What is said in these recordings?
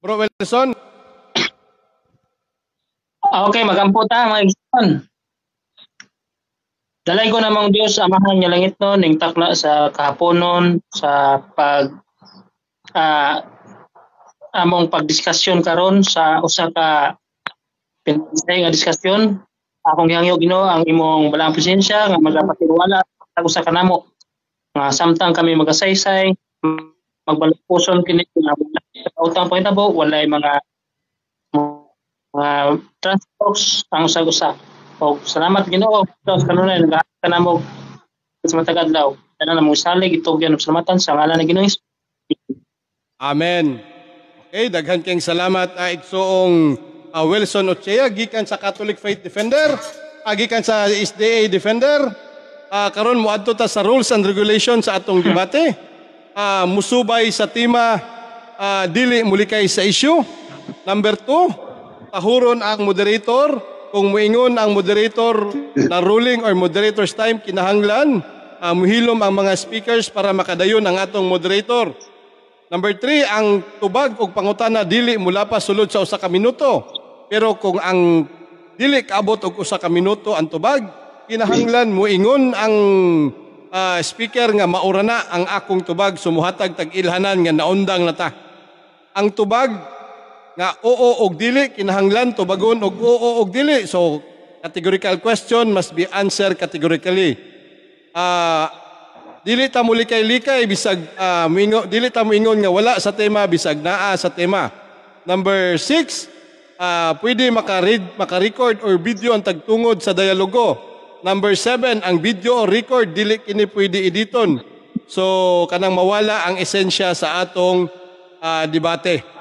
Bro Wilson. Okay, magampo ta, mga igsoon. Dalay ko namang Dios Amahan nga langit no ning takla sa kahaponon sa pag among pagdiskasyon karon sa usa ka pinay nga diskasyon. Akong gihangyo, Ginoo, ang imong balaang presensya nga magapatiwala sa usa kanamo nga samtang kami magasaysay, magbalagpuson kini nga utang panghitabo, walay mga transports ang usag-usa. Og salamat, Ginoo, sa kanunay nagahatag ka namo sa matag adlaw. Tanan namong salig, itugyan ug salamatan sa ngalan ni Ginoo. Amen. Okay, daghan kayong salamat, igsoong Wilson Ochea gikan sa Catholic Faith Defender, gikan sa SDA Defender. Karon moadto ta sa rules and regulations sa atong debate. Musubay sa tema, dili mulikay sa issue. Number 2, tahuron ang moderator. Kung muingon ang moderator na ruling or moderator's time, kinahanglan muhilom ang mga speakers para makadayon ang atong moderator. Number 3, ang tubag og pangutana dili mulapas sulod sa 1 ka minuto. Pero kung ang dili kaabot og 1 ka minuto ang tubag, kinahanglan muingon ang speaker nga maura na ang akong tubag, sumuhatag tag ilhanan nga naundang na ta. Ang tubag nga oo og dili, kinahanglan tubagon og oo og dili. So categorical question must be answered categorically. Dili ta mulikay-likay bisag muingon, dili ta muingon nga wala sa tema bisag naa sa tema. Number 6, pwede maka-read, maka-record or video ang tagtungod sa dialogo. Number 7, ang video or record dili kini pwede editon. So kanang mawala ang esensya sa atong debate.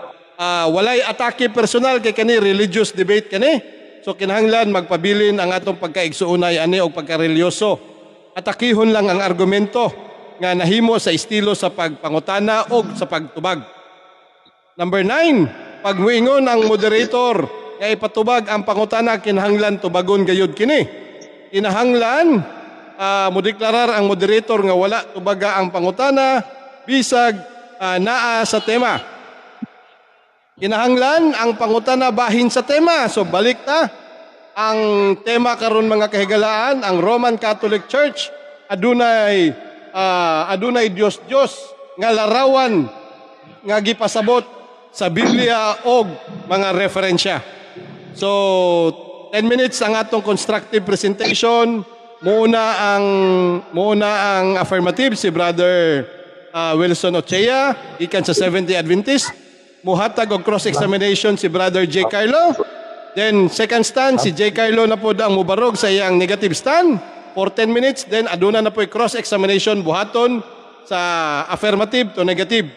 Walay atake personal kay kani religious debate kani. So kinahanglan magpabilin ang atong pagkaigsuonay ani og pagkareliyoso. Atakihon lang ang argumento nga nahimo sa estilo sa pagpangutana og sa pagtubag. Number 9, pag muingon ang moderator nga ipatubag ang pangutana, kinahanglan tubagon gayud kini. Kinahanglan modeklarar ang moderator nga wala tubaga ang pangutana bisag naa sa tema. Kinahanglan ang pangutana bahin sa tema. So balik ta. Ang tema karon, mga kahigalaan, ang Roman Catholic Church adunay Dios Dios nga larawan nga gipasabot sa Biblia og mga referensya. So 10 minutes ang atong constructive presentation. Muuna ang affirmative, si Brother Wilson Ochea gikan sa Seventh-day Adventist. Muhatag og cross-examination si Brother J. Carlo. Then second stand, si J. Carlo na pod ang mubarog sa iyang negative stand for 10 minutes. Then aduna na po cross-examination buhaton sa affirmative to negative.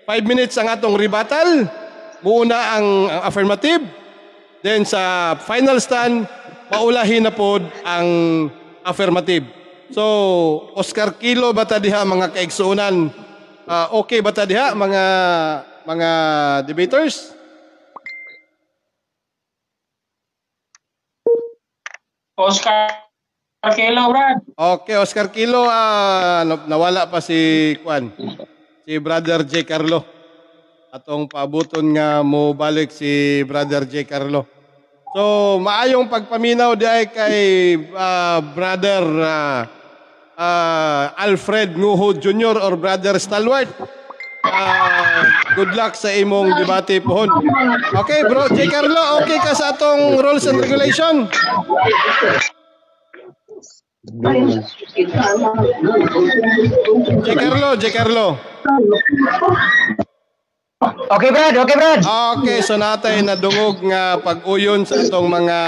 5 minutes ang atong rebuttal. Muuna ang affirmative. Then sa final stand, maulahin na pod ang affirmative. So, Oscar Kilo ba ta diha, mga kaigsuonan? Okay ba ta diha, mga debaters? Oscar Kilo, Brad. Okay, Oscar Kilo, nawala pa si Juan, si Brother J. Carlo. Atong paabuton nga mo balik si Brother J. Carlo. So, maayong pagpaminaw di ay kay Brother Alfred Nguho Jr. or Brother Stalwart. Good luck sa imong debate pohon. Okay, Bro J. Carlo, okay ka sa atong rules and regulation? J. Carlo, J. Carlo. Okay, Brad. Okay, Brad. Okay, so natay nadungog nga pag-uyon sa atong mga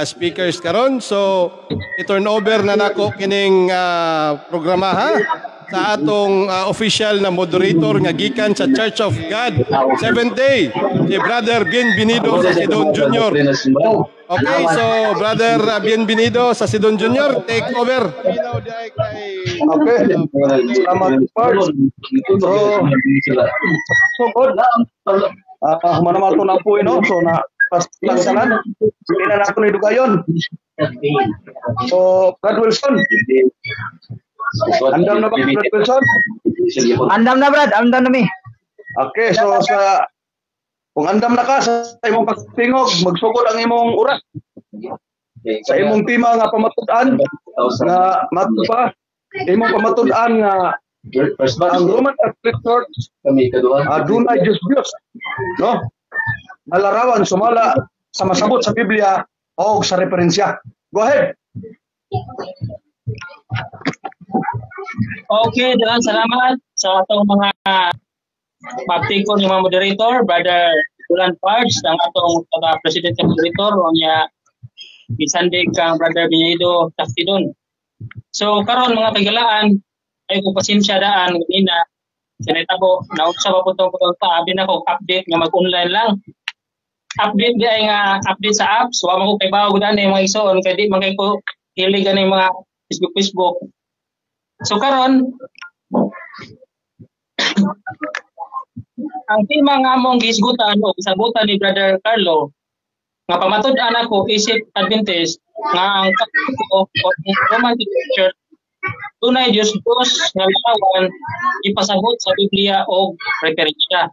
speakers karon. So, i-turn over na nako kining programa ha sa atong official na moderator nga gikan sa Church of God Seventh Day, si Brother Bienvenido sa Sidon Jr. Okay, so Brother Bienvenido sa Sidon Jr., take over. Okay. Salamat, Pards. So good. Human naman ito na po, no? So, na pas tanan. Hindi na nato ni dugayon. So, Brad Wilson. Andam na ba, Brad Wilson? Andam na, Brad. Andam na mi. Okay, so sa Kung andam na ka sa imong pagtingog, magsugod ang imong oras. Sa imong tema nga pamatud-an nga matupa, imong pamatud-an nga ang Roman Catholic Church dunay Diyos Diyos, no? Nalarawan sumala sa masabot sa Biblia o sa referensya. Go ahead. Okay, daghang salamat sa atong mga maptikon ng mga moderator, Brother Duran Pards, ang atong taga-president ng moderator, o niya gisandig kang Brother Binyaido Taktidon. So karon mga kagalaan, ay ko pasensya daan kanina sinitabo nautsa pa putong putong ta abi na ko update nga mag-online lang. Update di ay nga update sa apps, wa man ko kay bawo gud ani mga igsoon kay di man kay ko hilig ani mga Facebook. So karon ang tema nga among gihisgutan o gisabutan ni Brother Carlo nga pamatud-an ako isip Adventist nga ang Katoliko o Roman Catholic Church dunay Diyos Diyos nga larawan ipasabot sa Biblia o referensya.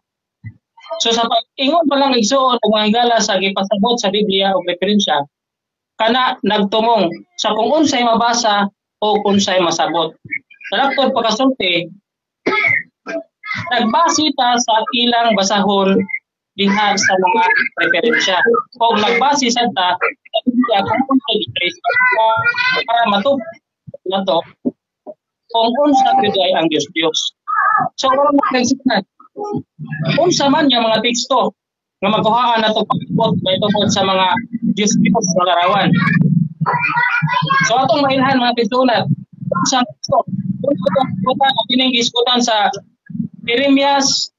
So sa pag-ingon pa lang igsuon og mga higala sa gipasabot sa Biblia o referensya, kana nagtumong sa kung unsay mabasa o kung unsay masabot. Sa laktod pagkasulti, nagbase ta sa ilang basahon diha sa mga referensya. O nagbase sa ta sa Biblia kung unsay para matub na to kung unsa gyud ay ang Diyos Diyos. So karon nagsinan unsa man yung mga teksto nga magkuhaan nato pag-abot may tungod sa mga Diyos Diyos nga larawan. So atong mailhan mga pintunan sa teksto kung kining gisgutan sa Jeremias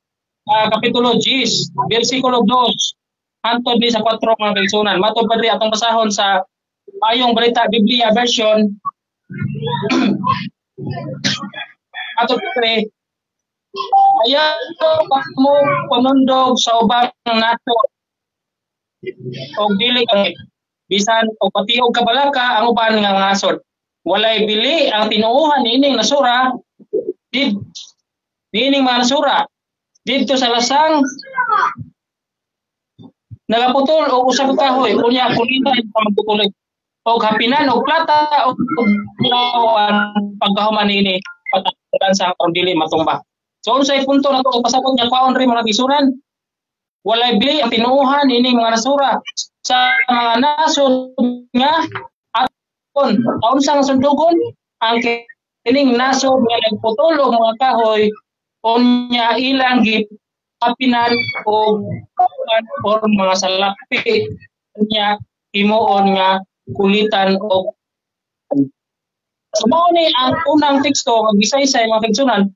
kapitulo 10 bersikulo 2 hantod ni sa 4 mga kaigsunan. Matod pa diri atong basahon sa Ayong Balita Biblia version. Ato pre, ayaw mo panundog sa ubang nato og dili kang bisan og pati og kabalaka ang uban nga ngasod. Walay bili ang tinuohan niining nasura did niining mga nasura didto sa lasang nagaputol og usa ka kahoy unya kulitan pa magtutuloy og hapinan og plata og bulawan pagkahuman niini patakan sa aron dili matumba. So unsay punto nato og pasabot nga kwaon ri mga gisunan? Walay bili ang tinuohan niining mga nasura sa mga nasod nga aton unsa nga sundugon ang kining nasod nga nagputol og mga kahoy unya ilang gipapinan og or mga salapi unya himuon nga kulitan og. So mao ni ang unang teksto nga gisaysay mga kaigsunan,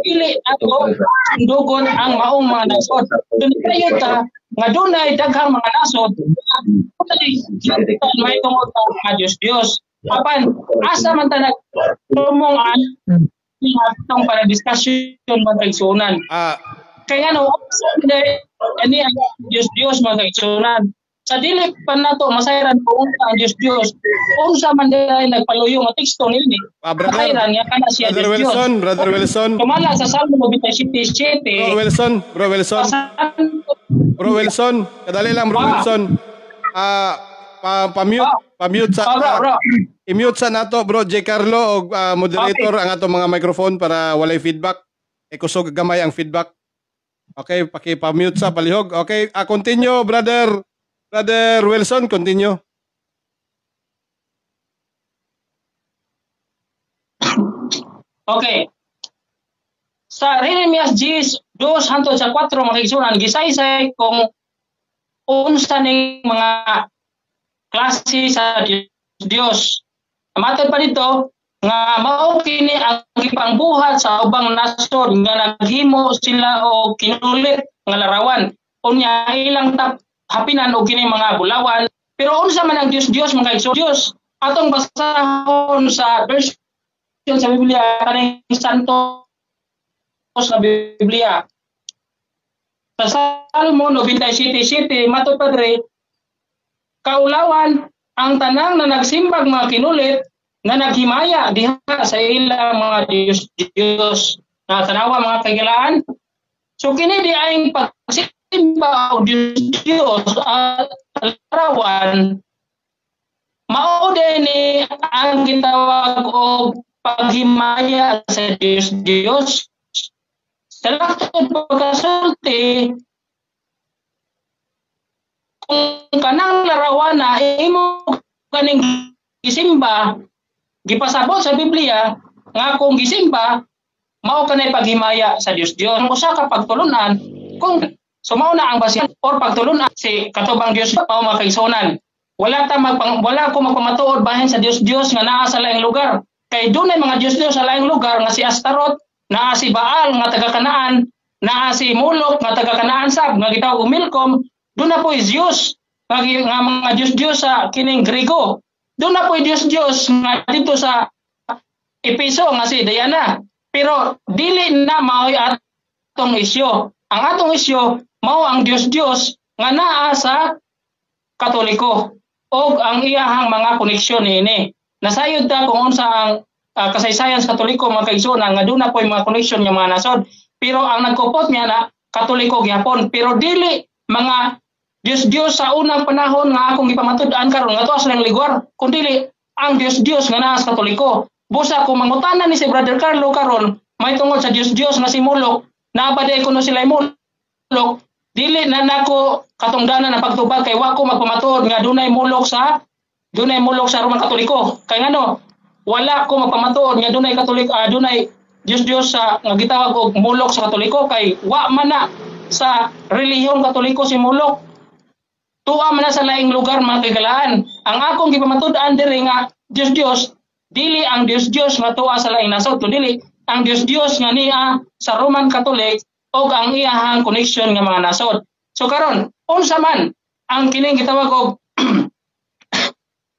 dili ato sundugon ang maong mga nasod. Dunay ta nga dunay daghang mga nasod may tungod sa Dios Dios. Apan asa man ta nagtumong ang atong panadiskusyon mga kaigsunan. Kay ano ani ang Dios Dios mga kaigsunan. Sa dili pa nato masayran kung unsa ang Dios Dios, unsa man dai nagpaluyo nga teksto niini. Brother, nga kana siya Brother Dios Wilson, Dios. Brother Wilson. Tumala sa Salmo 97. Bro Wilson, Bro Wilson. Bro Wilson, kadali lang Bro Wilson. Pa-mute, pa-mute sa bro. I-mute sa nato Bro J Carlo og moderator ang atong mga microphone para walay feedback. E kusog gamay ang feedback. Okay, paki-mute sa palihog. Okay, continue brother. Brother Wilson, continue. Okay. Sa Jeremias 10, 2 hangtod sa 4 mga kaigsunan, gisaysay kung unsa ning mga klase sa Dios. Matod pa dito nga mao kini ang gipangbuhat sa ubang nasod nga naghimo sila og kinulit nga larawan. Unya ilang hapinan og kini mga bulawan. Pero unsa man ang Dios Dios mga kaigsunan? Dios atong basahon sa version sa Biblia kaning Santos sa Biblia. Sa Salmo 97:7 matod padre, kaulawan ang tanang na nagsimbag mga kinulit na naghimaya diha sa ilang mga Dios Dios. Na tanawa mga kagilaan. So kini di ay pagsimbag Pagsimba og Diyos Diyos larawan mao ni ang gitawag og paghimaya sa Diyos Diyos. Sa laktod pagkasulti, kung kanang larawan na imo kaning gisimba, gipasabot sa Biblia nga kung gisimba mao kanay paghimaya sa Dios Dios. Ang usa ka pagtulunan kung so mao na ang basihan or pagtulunan si katubang Dios mao, mga kaigsuonan. Wala ko magpamatuod bahin sa Dios Dios nga naa sa laing lugar kay dunay mga Dios Dios sa laing lugar nga si Astarot, naa si Baal nga taga Kanaan, naa si Molok nga taga Kanaan sab nga gitawag og Milcom. Doon na po Zeus nga mga Dios Dios sa kining Grigo. Doon na po Dios Dios nga dito sa Epeso nga si Diana. Pero dili na mao'y atong isyo. Ang atong isyo mao ang Dios Dios nga naa sa Katoliko og ang iyahang mga koneksyon niini. Nasayod ta kung unsa ang kasaysayan sa Katoliko, mga kaigsuonan, nga doon na po mga koneksyon nga mga nasod. Pero ang nagkupot niya na Katoliko gihapon, pero dili mga Dios Dios sa unang panahon nga akong gipamatud-an karon nga tuas lang lugar, kundi ang Dios Dios nga naa sa Katoliko. Busa kung mangutana ni si Brother Carlo karon may tungod sa Dios Dios nga si Molok, naa ba diay kuno sila Molok, dili na nako katungdanan ang pagtubag kay wa ko magpamatuod nga dunay Molok sa Roman Katoliko. Kay ngano, wala ko magpamatuod nga dunay Katoliko, dunay Dios Dios sa nga gitawag og Molok sa Katoliko kay wa man na sa relihiyong Katoliko si Molok. Tuwa man na sa laing lugar, mga kaigalaan. Ang akong gipamatud-an diri nga Dios Dios, dili ang Dios Dios nga tuwa sa laing nasod, kundi ang Dios Dios nga niya sa Roman Catholic og ang iyahang connection nga mga nasod. So karon, unsa man ang kining gitawag og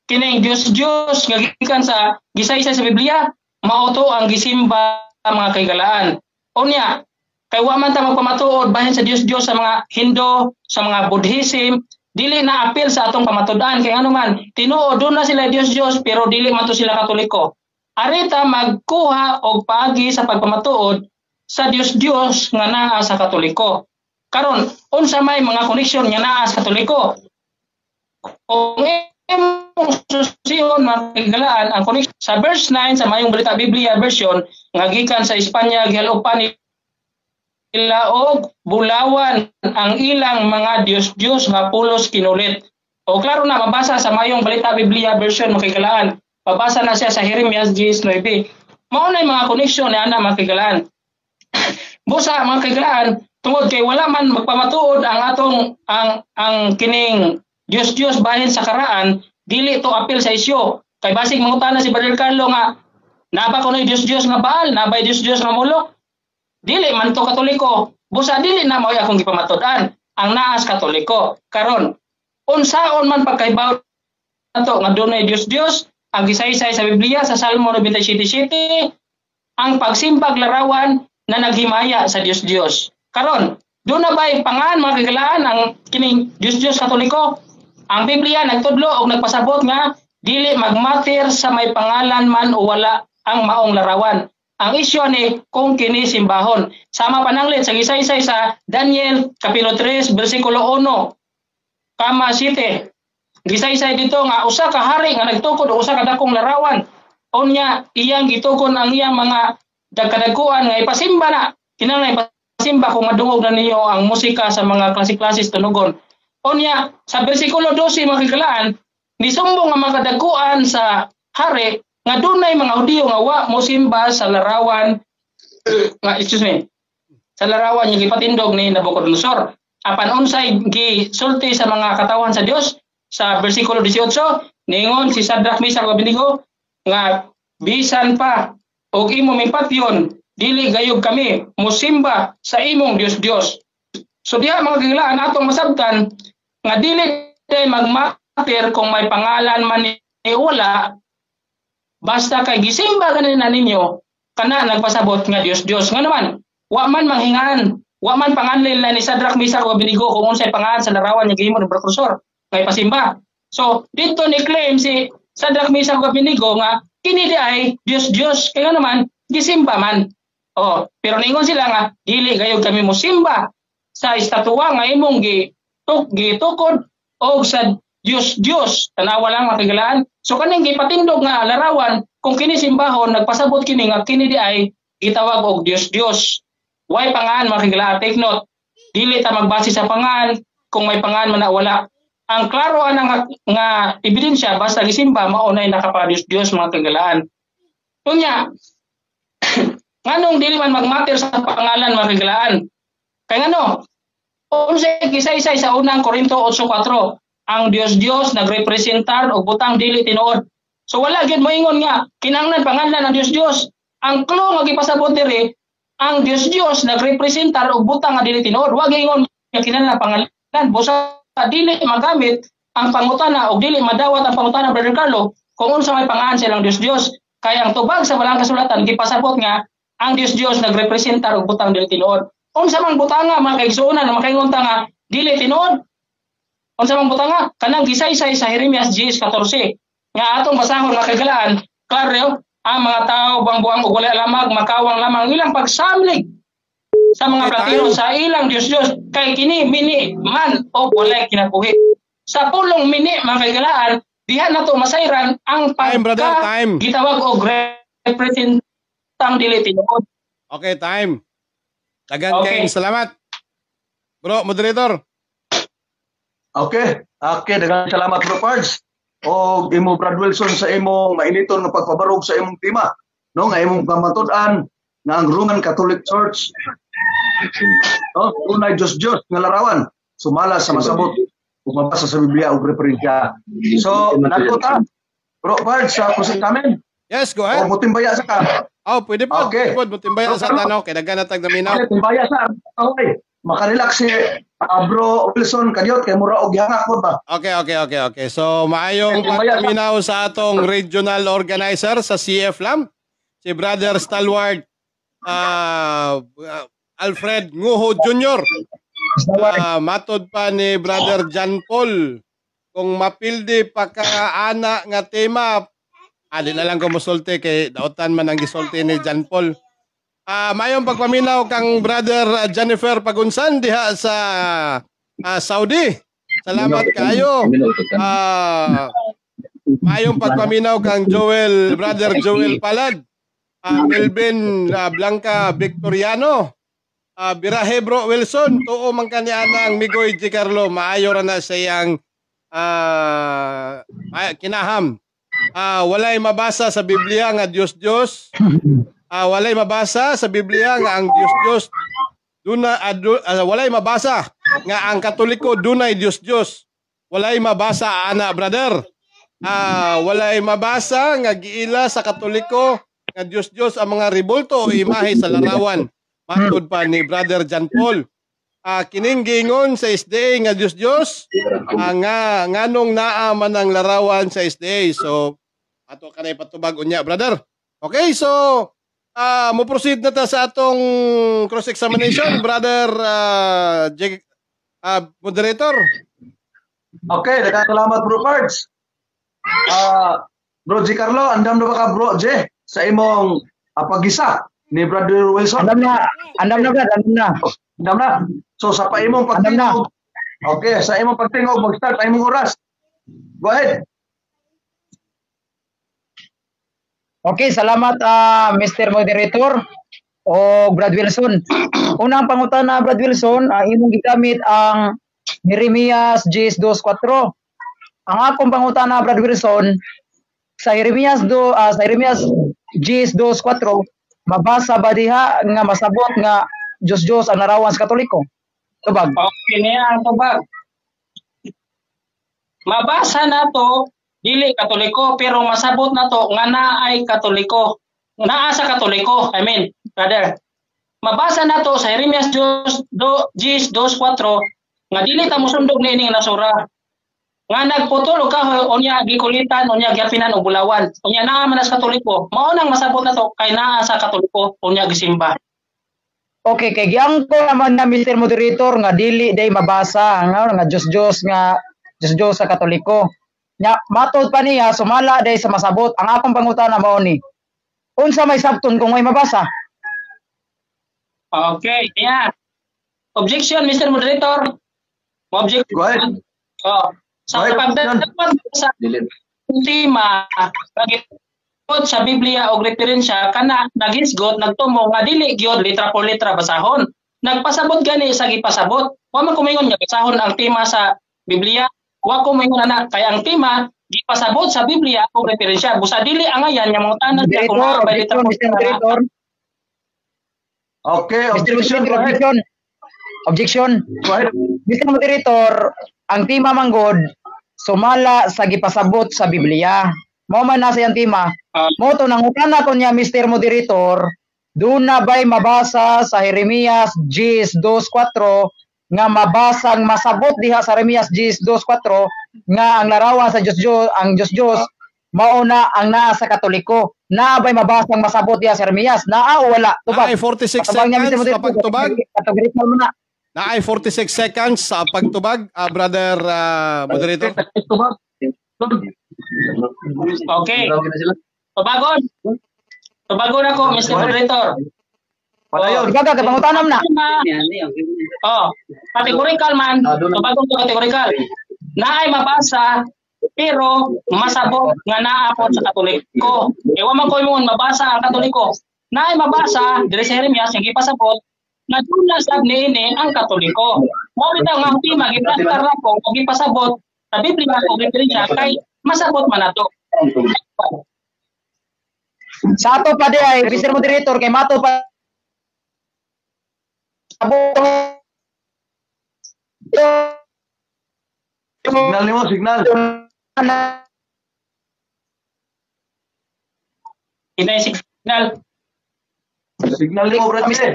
kining Dios Dios nga gikan sa gisaysay sa Biblia? Mao to ang gisimba, mga kaigalaan. Unya, kay wa man ta magpamatuod bahin sa Dios Dios sa mga Hindu, sa mga Buddhism, dili na apil sa atong pamatud-an kay ano man, tinuod doon na sila Dios Dios pero dili man to sila Katoliko. Arita magkuha og paagi sa pagpamatuod sa Dios Dios nga naa sa Katoliko. Karon, unsa may mga koneksyon nga naa sa Katoliko? Kung imong susihon, mga kaigalaan, ang connection sa verse 9 sa Mayong Balita Biblia version nga gikan sa Espanya, gihalupan nila og bulawan ang ilang mga Diyos-Diyos nga pulos kinulit. O klaro na mabasa sa Mayong Balita Biblia version, mga kaigalaan. Mabasa na siya sa Jeremias 19. Mao na mga koneksyon ni ana, mga kaigalaan. Busa, mga kaigalaan, tungod kay wala man magpamatuod ang atong ang kining Diyos Diyos bahin sa karaan, dili to apil sa isyo. Kay basig mangutana si Brother Carlo nga naba kuno'y Diyos Diyos nga Baal, nabay Diyos Diyos nga Molok. Dili man to Katoliko. Busa dili na mao'y akong gipamatud-an ang naas Katoliko. Karon, unsaon man pagkahibaw nato nga dunay Diyos Diyos? Ang gisaysay sa Biblia sa Salmo 97:7, ang pagsimbag larawan na naghimaya sa Diyos Diyos. Karon, doon na ba'y pangan, mga kagalaan, ang kining Diyos Diyos Katoliko? Ang Biblia nagtudlo og nagpasabot nga dili magmatter sa may pangalan man o wala ang maong larawan. Ang isyu ni kung kini simbahon. Sama pananglit sa gisaysay sa Daniel Kapitulo 3 bersikulo 1 kama 7. Gisaysay dito nga usa ka hari nga nagtukod og usa ka dakong larawan. Unya iyang gitukon ang iyang mga dagkadagkuan nga ipasimba na. Kinahanglan ipasimba kung madungog na ninyo ang musika sa mga klase-klases tunugon. Unya sa bersikulo 12, mga kagalaan, nisumbong ang mga kadagkuan sa hari nga dunay mga Hudiyo nga wa mosimba sa larawan nga, excuse me, sa larawan nga gipatindog ni Nabucodonosor. Apan unsay gisulti sa mga katawhan sa Dios sa bersikulo 18? Ningon si Shadrach, Mesach ug Abednego nga bisan pa og imo mipatyon, dili gayud kami musimba sa imong Dios Dios. So diha, mga kagilaan, atong masabtan nga dili day magmatter kung may pangalan man ni wala, basta kay gisimba ganin na ninyo kana nagpasabot nga Dios Dios. Nga naman wa man manghingaan, wa man panganlil na ni Shadrach, Mesach ug Abednego kung unsay pangalan sa larawan nga gihimo ni Nebuchadnezzar nga ipasimba. So dito ni claim si Shadrach, Mesach ug Abednego nga kini di ay Dios Dios kay nga naman gisimba man. Oh, pero ningon sila nga dili gayud kami mosimba. Sa estatwa nga imong gitukod o sa Dios Dios. Tanawa lang, mga kahigalaan. So kaning gipatindog nga larawan, kung kini simbahon, nagpasabot kini nga kini di ay gitawag og Dios Dios. Way pangaan, mga kahigalaan. Take note. Dili ta magbase sa pangaan kung may pangaan man na wala. Ang klaro anang nga ebidensya, basta gisimba, mao nay nakapa-Dios Dios, mga kahigalaan. Unya, nganong dili man magmatter sa pangalan, mga kahigalaan? Kay ngano? Unsay gisaysay sa Unang Korinto 8:4? Ang Dios Dios nagrepresentar og butang dili tinuod. So wala gyud moingon nga kinahanglan pangalan ang Dios Dios. Ang clue nga gipasabot diri, ang Dios Dios nagrepresentar og butang nga dili tinuod. Wa giingon nga kinahanglan pangalan. Busa dili magamit ang pangutana og dili madawat ang pangutana, Brother Carlo, kung unsa may pangalan silang Dios Dios. Kay ang tubag sa Balaang Kasulatan, gipasabot nga ang Dios Dios nagrepresentar og butang dili tinuod. Unsa man butanga, mga kaigsuonan, na makaingon ta nga dili tinuod? Unsa man butanga? Kanang gisaysay sa Jeremias 10:14 nga atong basahon, mga kaigalaan. Klaro, ang mga tao buang-buang ug walay alamag, makawang lamang ilang pagsamlig sa mga Okay, platero time. sa ilang Dios Dios, kay kini mini man o walay kinabuhi. Sa pulong "mini", mga kaigalaan, diha nato masayran ang Time, brother, pagka time. gitawag og representang dili tinuod. Okay, time. Dagan Okay. kayong salamat. Bro, moderator. Okay. Okay, daghang salamat, Bro Pards. O imo, Brad Wilson, sa imong mainiton nga pagpabarog sa imong tema. No, nga imong pamatud-an nga ang Roman Catholic Church, no, dunay Diyos Diyos nga larawan sumala sa masabot ug mabasa sa Biblia ug referensya. So, nato ta, Bro Pards, sa cross-examine. Yes, go O ahead. mutimbaya sa ka? Oh, pwede po. Okay. Pwede po. Mutimbaya sa tanaw. Kay daghan na tag naminaw. Okay, timbaya sa. Okay. Makarelax si Bro Wilson kanyot kay mura og gihangak mo ba? Okay. So, maayong Okay, timbaya sa- pagpaminaw sa atong regional organizer sa CF Lam, si Brother Stalwart Alfred Nguho Jr. Matod pa ni Brother John Paul, kung mapildi pa ka ana nga tema, di na lang ko musulti kay dautan man ang gisulti ni John Paul. Mayong pagpaminaw kang Brother Jennifer Pagunsan diha sa Saudi. Salamat kaayo. Mayong pagpaminaw kang Joel, Brother Joel Palad. Melvin Blanca Victoriano. Birahe, Bro Wilson, tuo man kani anang Migoy G. Carlo, maayo ra na sa iyang kinaham. Walay mabasa sa Biblia nga Dios Dios. Walay mabasa sa Biblia nga ang Dios Dios duna walay mabasa nga ang Katoliko dunay Dios Dios. Walay mabasa ana, brother. Walay mabasa nga giila sa Katoliko nga Dios Dios ang mga rebulto o imahe sa larawan. Matod pa ni Brother John Paul. Kining giingon sa SDA nga Dios Dios, nga nganong naa man ang larawan sa SDA. So ato kanay patubag unya, brother. Okay, so mo proceed na ta sa atong cross examination, Brother moderator. Okay, daghang salamat, Bro Pards. Bro G. Carlo, andam na ba ka, Bro J, sa imong pagisa ni Brother Wilson? Andam na. Andam na, Brad. Andam na. Andam na. So sa paimong Andam na. pagtingog. Okay, sa imong pagtingog, mag-start ang imong oras. Go ahead. Okay, salamat, Mr. Moderator o Brad Wilson. Unang pangutana, Brad Wilson, imong gigamit ang Jeremias 10:4. Ang akong pangutana, Brad Wilson, sa Jeremias 10:4, mabasa ba diha nga masabot nga Diyos Diyos ang larawan sa Katoliko? Tubag. Okay niya ang tubag. Mabasa na to dili Katoliko, pero masabot na to nga naay Katoliko. Naa sa Katoliko, I mean, brother. Mabasa na to sa Jeremias Diyos do 10:4 nga dili ta mosundog niining nasura. Nga nagputol og kahoy, unya gikulitan, unya giapinan og bulawan. Unya naa man sa Katoliko. Mao nang masabot na to kay naa sa Katoliko, unya gisimba. Okay, kay giangko naman na, Mr. Moderator, nga dili day mabasa nga Diyos Diyos, nga Diyos Diyos sa Katoliko. Nya matod pa niya sumala day sa masabot. Ang akong pangutana mao ni, unsa may sabton kung may mabasa? Okay, yeah. Objection, Mr. Moderator. Object. Go ahead. Oh. Sa Go ahead, pagdapat sa tema pagitod sa Biblia og referensya kana naghisgot, nagtumo nga dili gyud litra por litra basahon. Nagpasabot gani sa gipasabot. Wa man ko moingon nga basahon ang tema sa Biblia. Wa ko moingon ana kay ang tema gipasabot sa Biblia og referensya. Busa dili angayan nga mangutana siya kung Moderator, naa bay litra objection, por Mr. litra. Moderator. Okay, Mr. objection. Moderator, Go ahead. objection. Objection. Go ahead. Mr. Moderator, ang tema manggod sumala sa gipasabot sa Biblia. Mao man na sa iyang tema. Mo to nangutana ko niya, Mr. Moderator, duna ba'y mabasa sa Jeremias 10:2-4 nga mabasang masabot diha sa Jeremias 10:2-4 nga ang larawan sa Diyos Diyos, ang Diyos Diyos mao na ang naa sa Katoliko? Naa ba'y mabasang masabot diha sa Jeremias? Naa o wala? Tubag. Naay 46 Patubag niya, Mr. seconds sa Moderator. pagtubag. Categorical mo na. Naay 46 seconds sa pagtubag, brother moderator. Okay. Tubagon. Tubagon ako, Mr. Moderator. Padayon. Tubag ka, pangutanam na. Oh, categorical man, tubagon ko categorical. Naay mabasa pero masabot nga naa po sa Katoliko. E wa man ko ingon mabasa ang Katoliko. Naay mabasa diri sa Jeremias yung gipasabot na duna sad niini ang Katoliko. Mao bitaw nga ang tema giplastar ra ko og gipasabot sa Biblia og referensya kay masabot man ato. Sa ato pa di ay, Mr. Moderator, kay mato pa Signal nimo, signal. Inay signal. Signal nimo, Brad J.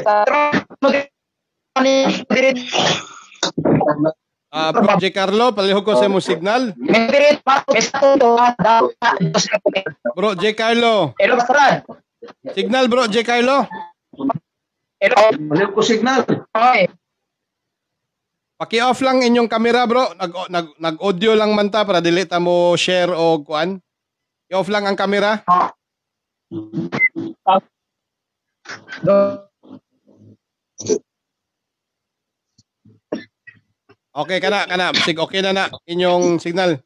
Bro J. Carlo, palihog ko sa imong signal. Bro J. Carlo. Signal, Bro J. Carlo. Palihog ko signal. Okay. Paki-off lang inyong camera, bro. Nag-audio lang man ta para dili ta mo share o kuan. I-off lang ang camera. Okay kana kana. Sig okay na na inyong signal.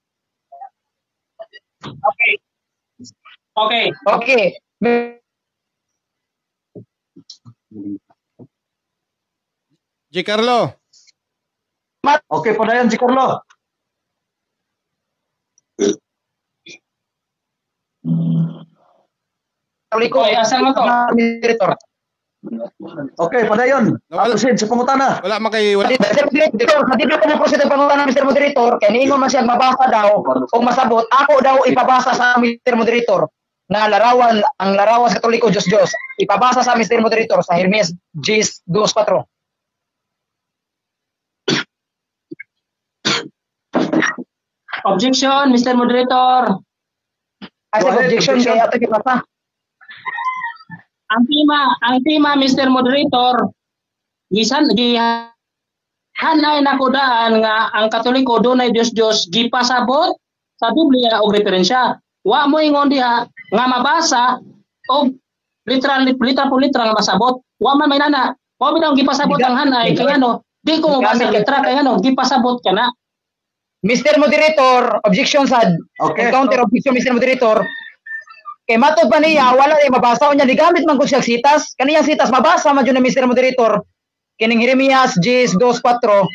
Okay. Okay. Okay. J. Carlo. Okay, padayon si Carlo. Okay, asa mo to? Moderator. Okay, padayon. Nawala. Proceed sa pangutana. Wala man kay wala. Mr. Moderator, sa dito ko mo proceed ang pangutana, Mr. Moderator, kay niingon man siya mabasa daw o masabot, ako daw ipabasa sa Mr. Moderator na larawan, ang larawan sa Katoliko Diyos Diyos, ipabasa sa Mr. Moderator sa Jeremias 10:2-4. Objection, Mr. Moderator. Ay, Go ahead, objection objection. kay ato ipabasa. Ang tema, Mr. Moderator, gisan gihanay nako daan nga ang Katoliko dunay Dios Dios gipasabot sa Biblia og referensya. Wa mo ingon diha nga mabasa og literal litra po litra nga masabot. Wa man may nana. Wa bitaw gipasabot ang hanay kay ano, di ko mabasa litra kay ano, gipasabot ka na. Mr. Moderator, objection sad. Okay. Encounter objection, Mr. Moderator. Kay matod pa niya, wala ay mabasa unya gigamit man gud siya sitas. Kaniyang sitas mabasa man jud ni Mr. Moderator. Kining Jeremias 10:2-4.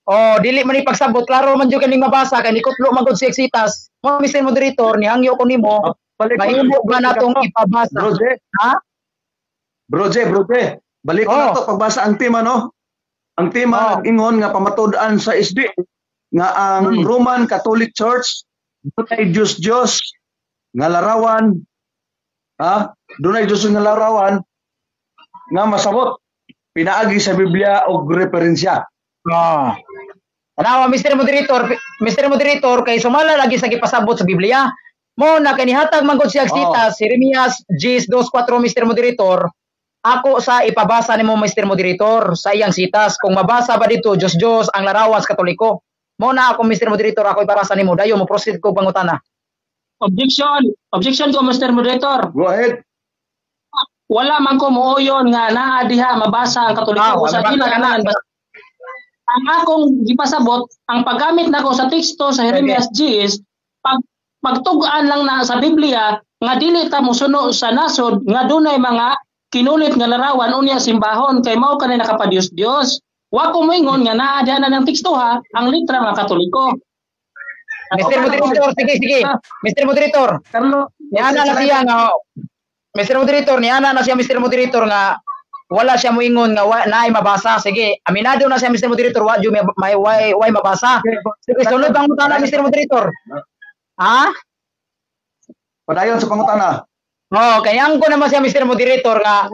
Oh, dili man ni pagsabot, klaro man jud kaning mabasa kay nikutlo man gud siya sitas. Mo Mr. Moderator, nihangyo ko nimo, mahimo ba natong ipabasa? Bro J. Ha? Bro J, Bro J. Balik Oh. na to pagbasa ang tema, no? Ang tema Oh. nag-ingon nga pamatud-an sa SD nga ang Roman Catholic Church dunay Diyos Diyos nga larawan, ha? Dunay Diyos nga larawan nga masabot pinaagi sa Biblia og referensya. Oh. Tanawa, Mr. Moderator, Mr. Moderator, kay sumala lagi sa gipasabot sa Biblia. Mo na kanihatag man gud siya Oh. sitas, Jeremias 10:2-4, Mr. Moderator. Ako sa ipabasa nimo, Mr. Moderator, sa iyang sitas kung mabasa ba dito Diyos Diyos ang larawan sa Katoliko. Mo na ako, Mr. Moderator, ako ipabasa nimo dayon mo proceed ko pangutana. Objection, objection ko, Mr. Moderator. Go ahead. Wala man ko mooyon nga naa diha mabasa ang Katoliko Ah, sa wala dila ka na. kanan. Ang akong gipasabot, ang paggamit nako sa teksto sa Jeremias 10, pagtug-an lang na sa Biblia nga dili ta mosuno sa nasod nga dunay mga kinulit nga larawan unya simbahon kay mao kanay nakapadiyos-Diyos. Wa ko moingon nga naa diha na ng teksto ha, ang litra nga Katoliko. Mr. Moderator, sige, sige. Mr. Moderator, Carlo, niana na siya nga Mr. Moderator, niana na siya, Mr. Moderator, nga wala siya moingon nga naay mabasa. Sige, aminado na siya, Mr. Moderator, wa jud may way mabasa. Sige, sunod ang pangutana, Mr. Moderator. Ha? Padayon sa pangutana. Oh, kay angkon naman siya, Mr. Moderator, nga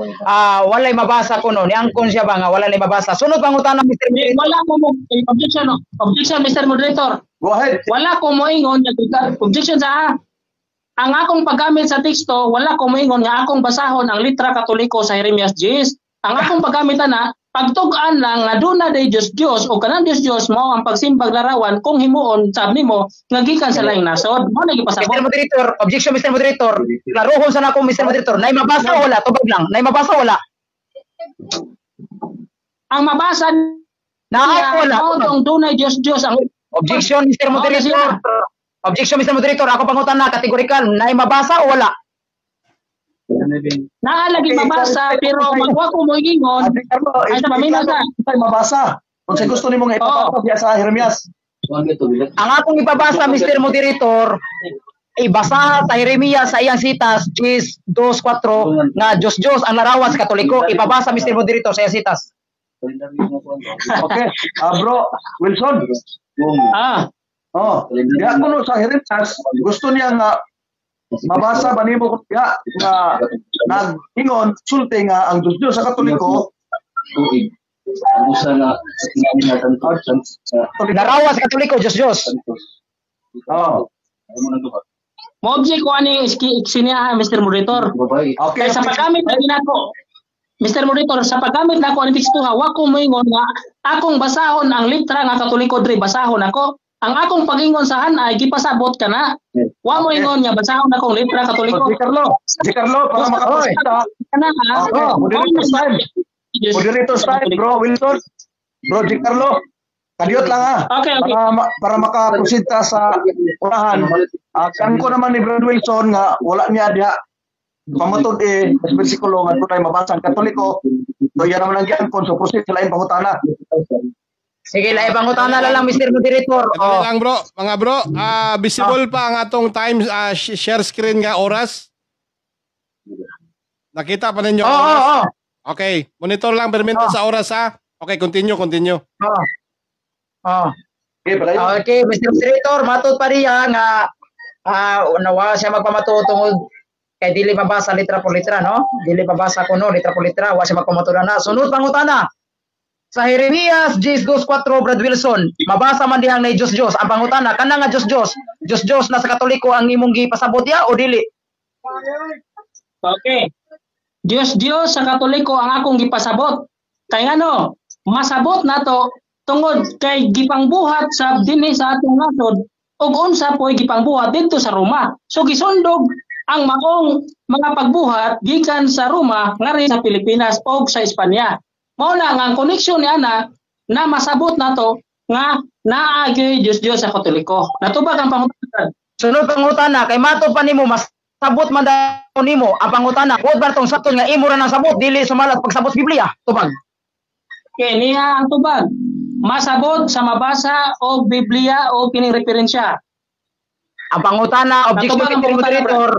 walay mabasa kuno. Niangkon siya ba nga wala nay mabasa. Sunod pangutana, Mr. Moderator. Wala ko mo objection, no? Objection, Mr. Moderator. Go ahead. Wala ko moingon nga objection sa ang akong paggamit sa teksto, wala ko moingon nga akong basahon ang litra Katoliko sa Jeremias 10. Ang akong paggamit ana, pagtug-an lang nga duna day Dios Dios o kanang Dios Dios mao ang pagsimbag larawan kung himuon sab nimo nga gikan sa laing nasod. Mao na Mr. gipasabot. Moderator, objection, Mr. Moderator. Klarohon sa nako, Mr. Moderator. Nay mabasa o wala? Tubag lang. Nay mabasa o wala? Ang mabasa Naa niya o wala? mao tong dunay Dios Dios ang Objection, Mr. Mao na Moderator. siya. Objection, Mr. Moderator. Ako pangutana, categorical. Nay mabasa o wala? Naa lagi Okay, mabasa ikaw- pero magwa ko moingon. Ate Carlo, Ay, sa paminaw sa. Unsay mabasa? Unsay gusto nimo nga ipabasa diya sa Jeremias? Ang akong ipabasa, Mr. Moderator, ibasa sa Jeremias sa iyang sitas, 10, 2, 4, nga Diyos Diyos ang larawan sa Katoliko. Ipabasa, Mr. Moderator, sa iyang sitas. Okay. Bro, Wilson. Oh, diya kuno sa Jeremias, gusto niya nga mabasa ba nimo diya nga nag-ingon sulti nga ang Diyos Diyos sa Katoliko Tuig. Ang usa nga sa Larawan sa Katoliko, Diyos Diyos. Oh. Mo object ko ani iksiniya, Mr. Moderator. Babae. Okay. Kay sa paggamit na ginako, Mr. Moderator, sa paggamit nako ani teksto ha, wa ko moingon nga akong basahon ang litra nga Katoliko diri, basahon ako. Ang akong pagingon sa hanay gipasabot ka na. Wa mo ingon nga basahon akong litra Katoliko. Di Carlo, Di Carlo, para makaproceed ta. Kana ha. Okay, moderator time. Moderator time, bro Wilson. Bro Di Carlo. Kadiyot lang ha. Okay. Para makaproceed ta sa unahan. Kan ko naman ni Brad Wilson nga wala niya diha pamatod eh sa bersikulo nga dunay mabasa ang Katoliko. So yan naman ang giangkon, so proceed sa laing pangutana. Sige, lahi pangutana na lang, Mr. Moderator. Dali Oh. lang, bro, mga bro, visible pa ang atong time share screen nga oras. Nakita pa ninyo Oo, ang oras? oo, oo. Okay, monitor lang perminto sa oras ha. Okay, continue, continue. Oo. Oo. Okay, padayon. Okay, Mr. Moderator, matod pa riya nga nawa siya magpamatuod tungod kay dili mabasa litra por litra, no? Dili mabasa kuno litra por litra, wa siya magpamatuod na. Sunod pangutana. Sa Jeremias 10:4, Brad Wilson, mabasa man dihang nay Diyos Diyos. Ang pangutana, kana nga Diyos Diyos, Diyos Diyos na sa Katoliko ang imong gipasabot ya o dili? Okay. Diyos Diyos sa Katoliko ang akong gipasabot. Kay ngano, masabot nato tungod kay gipangbuhat sa dinhi sa atong nasod ug unsa po'y gipangbuhat didto sa Roma. So gisundog ang maong mga pagbuhat gikan sa Roma ngari sa Pilipinas og sa Espanya. Mao na nga ang connection ni ana na masabot nato nga naa gyud Diyos Diyos sa Katoliko. Natubag ang pangutana. Sunod pangutana, kay matod pa nimo masabot man daw nimo ang pangutana. Buot ba tong sabton nga imo ra nang sabot dili sumalat pagsabot sa Biblia? Tubag. Okay, niya ang tubag. Masabot sa mabasa o Biblia o kining referensya. Ang pangutana, objection, Natubag ang Mr. pangutana, Moderator.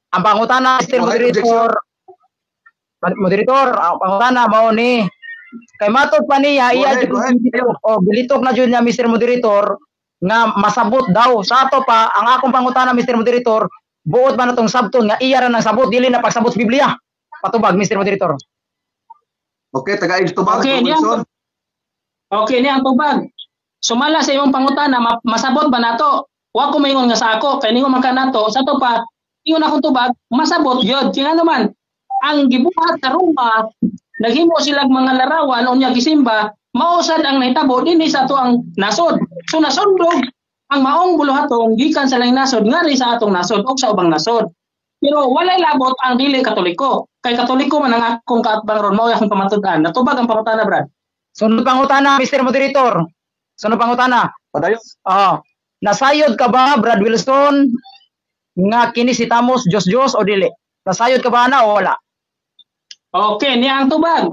Ang pangutana, Mr. Go ahead. Moderator. Moderator, ang pangutana mao ni kay matod pa niya Go iya ahead, jud go ahead. oh, gilitok na jud niya, Mr. Moderator, nga masabot daw. Sa ato pa ang akong pangutana, Mr. Moderator, buot ba na tong sabton nga iya ra nang sabot dili na pagsabot sa Biblia? Patubag, Mr. Moderator. Okay, taga-ig tubag, Okay, Bro niya. Wilson. Okay, niya ang tubag. Sumala sa imong pangutana, masabot ba nato? Wa ko maingon nga sa ako, kay ningon man ka nato. Sa to pa, ingon akong tubag, masabot gyud. Kaya nga naman, ang gibuhat sa Roma, naghimo silang mga larawan unya gisimba, mao sad ang nahitabo dinhi sa ato ang nasod. So nasundog ang maong buluhaton gikan sa laing nasod ngari sa atong nasod og sa ubang nasod. Pero walay labot ang dili Katoliko. Kay Katoliko man ang akong kaatbang ron, mao akong pamatud-an. Natubag ang pangutana, Brad. Sunod pangutana, Mr. Moderator. Sunod pangutana. Padayon. Oh, nasayod ka ba, Brad Wilson, nga kini si Tamos Diyos Diyos o dili? Nasayod ka ba na o wala? Okay, niya ang tubag.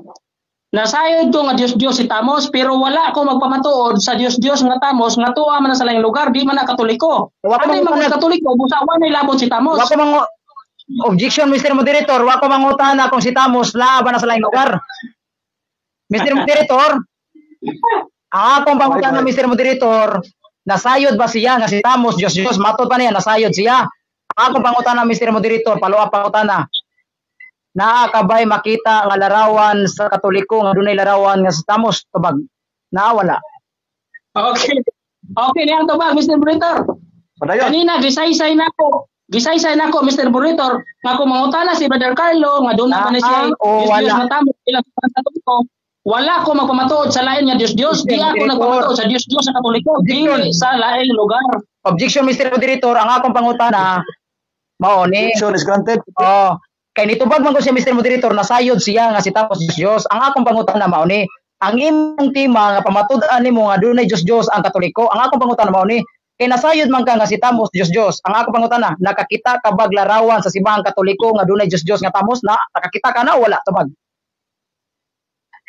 Nasayod ko nga Dios Dios si Tamos, pero wala ko magpamatuod sa Dios Dios nga Tamos nga tuwa man na sa laing lugar, di man na Katoliko. Wa ko Ate mangutana. man Katoliko, busa wa nay labot si Tamos. Wa ko mangu Objection, Mr. Moderator, wa ko mangutana kung si Tamos laa ba na sa laing lugar. Mr. Moderator, ang akong pangutana, Mr. Moderator, nasayod ba siya nga si Tamos Diyos Diyos? Matod pa niya, nasayod siya. Ang akong pangutana, Mr. Moderator, follow up pangutana. Naa ka ba'y makita nga larawan sa Katoliko nga dunay larawan nga si Tamos tubag? Naa wala? Okay. Okay, niya ang tubag, Mr. Moderator. Padayon. Kanina gisaysay nako. Gisaysay nako, Mr. Moderator, nga kung mangutana si Brother Carlo nga doon na ba ni siya Naa o Dios Dios wala? nga Tamos bilang Katoliko, wala ko magpamatuod sa lain nga Dios Dios, Mr. di ako Moderator. nagpamatuod sa Dios Dios sa Katoliko, Objection. dili sa laing lugar. Objection, Mr. Moderator, ang akong pangutana mao ni Objection is granted. Oh, kay nitubag man ko siya, Mr. Moderator, nasayod siya nga si Tamos Diyos Diyos. Ang akong pangutana mao ni, ang imong tema nga pamatud-an nimo nga dunay Diyos Diyos ang Katoliko. Ang akong pangutana mao ni, kay nasayod man ka nga si Tamos Diyos Diyos. Ang akong pangutana, nakakita ka bag larawan sa simbahang Katoliko nga dunay Diyos Diyos nga Tamos na nakakita ka na o wala tubag?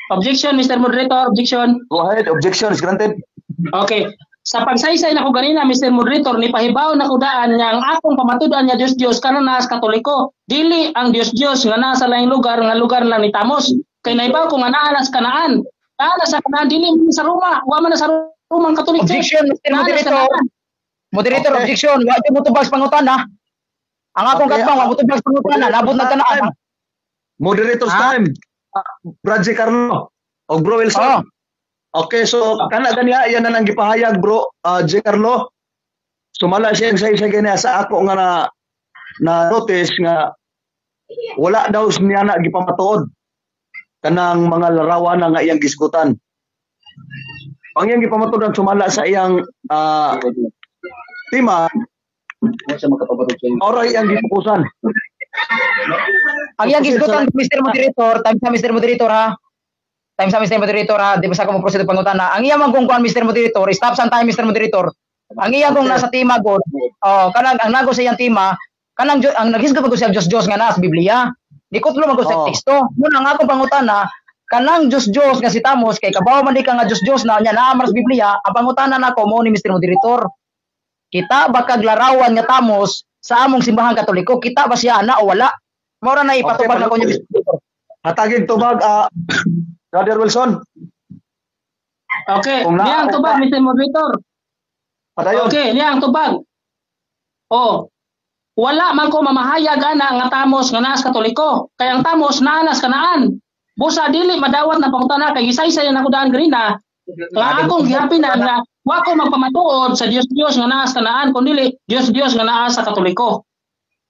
Objection, Mr. Moderator, objection. Go ahead. Objection is granted. Okay. Sa pagsaysay nako ganina, Mr. Moderator, ni pahibaw nako daan nga ang akong pamatud-an nga Dios Dios kana naa sa Katoliko. Dili ang Dios Dios nga naa sa laing lugar nga lugar lang ni Tamos. Kay nahibaw ko nga naa na sa Kanaan. Naa na sa Kanaan, dili man sa Roma. Wa man na sa Roma ang Catholic Church. Objection, Mr. Naa na sa Moderator. Kanaan. Moderator, Okay. objection. Wa jud mo tubag sa pangutana. Ang akong Okay, katbang wa mo tubag sa pangutana, nabot na Kanaan. Moderator's Ha? time. Brad J. Carlo o Bro Wilson. Oh. Okay, so kana ganiya yan na nang gipahayag, bro J. Carlo. Sumala siya sa isa ganiya sa ako nga na na notice nga wala daw niya na gipamatuod kanang mga larawan na nga iyang gisgutan. Ang iyang gipamatuodan sumala sa iyang tema oray iyang gipukusan. Ang iyang gisgutan, Mr. Moderator, time sa Mr. Moderator ha. Time sa Mr. Moderator ha, di ba sa ako mo-proceed og pangutana. Ang iyang kung kuan, Mr. Moderator, stop sa time, Mr. Moderator. Ang iyang kung nasa tema god, oh, kanang ang nago sa iyang tema, kanang ang naghisgot man siya Diyos Diyos nga naa sa Biblia. Nikutlo man ko sa teksto. Muna ang akong pangutana, kanang Diyos Diyos nga si Tamos kay kabaw man di ka nga Diyos Diyos na nya naa man sa Biblia, ang pangutana nako mo ni Mr. Moderator. Kita ba kag larawan nga Tamos sa among simbahan Katoliko? Kita ba siya ana o wala? Mao ra na ipatubag Okay, nako niya, Mr. Moderator. Hatagig tubag, Brother Wilson. Okay, Kung niya ang tubag, Mr. Moderator. Padayon. Okay, niya ang tubag. Oh. Wala man ko mamahayag ana nga Tamos nga naas Katoliko. Kay ang Tamos naa nas Kanaan. Busa dili madawat na pangutana kay gisaysay na ako daan ganina. Nga akong gihapinan nga wa ko magpamatuod sa Dios Dios nga naa sa Kanaan kun dili Dios Dios nga naa sa Katoliko.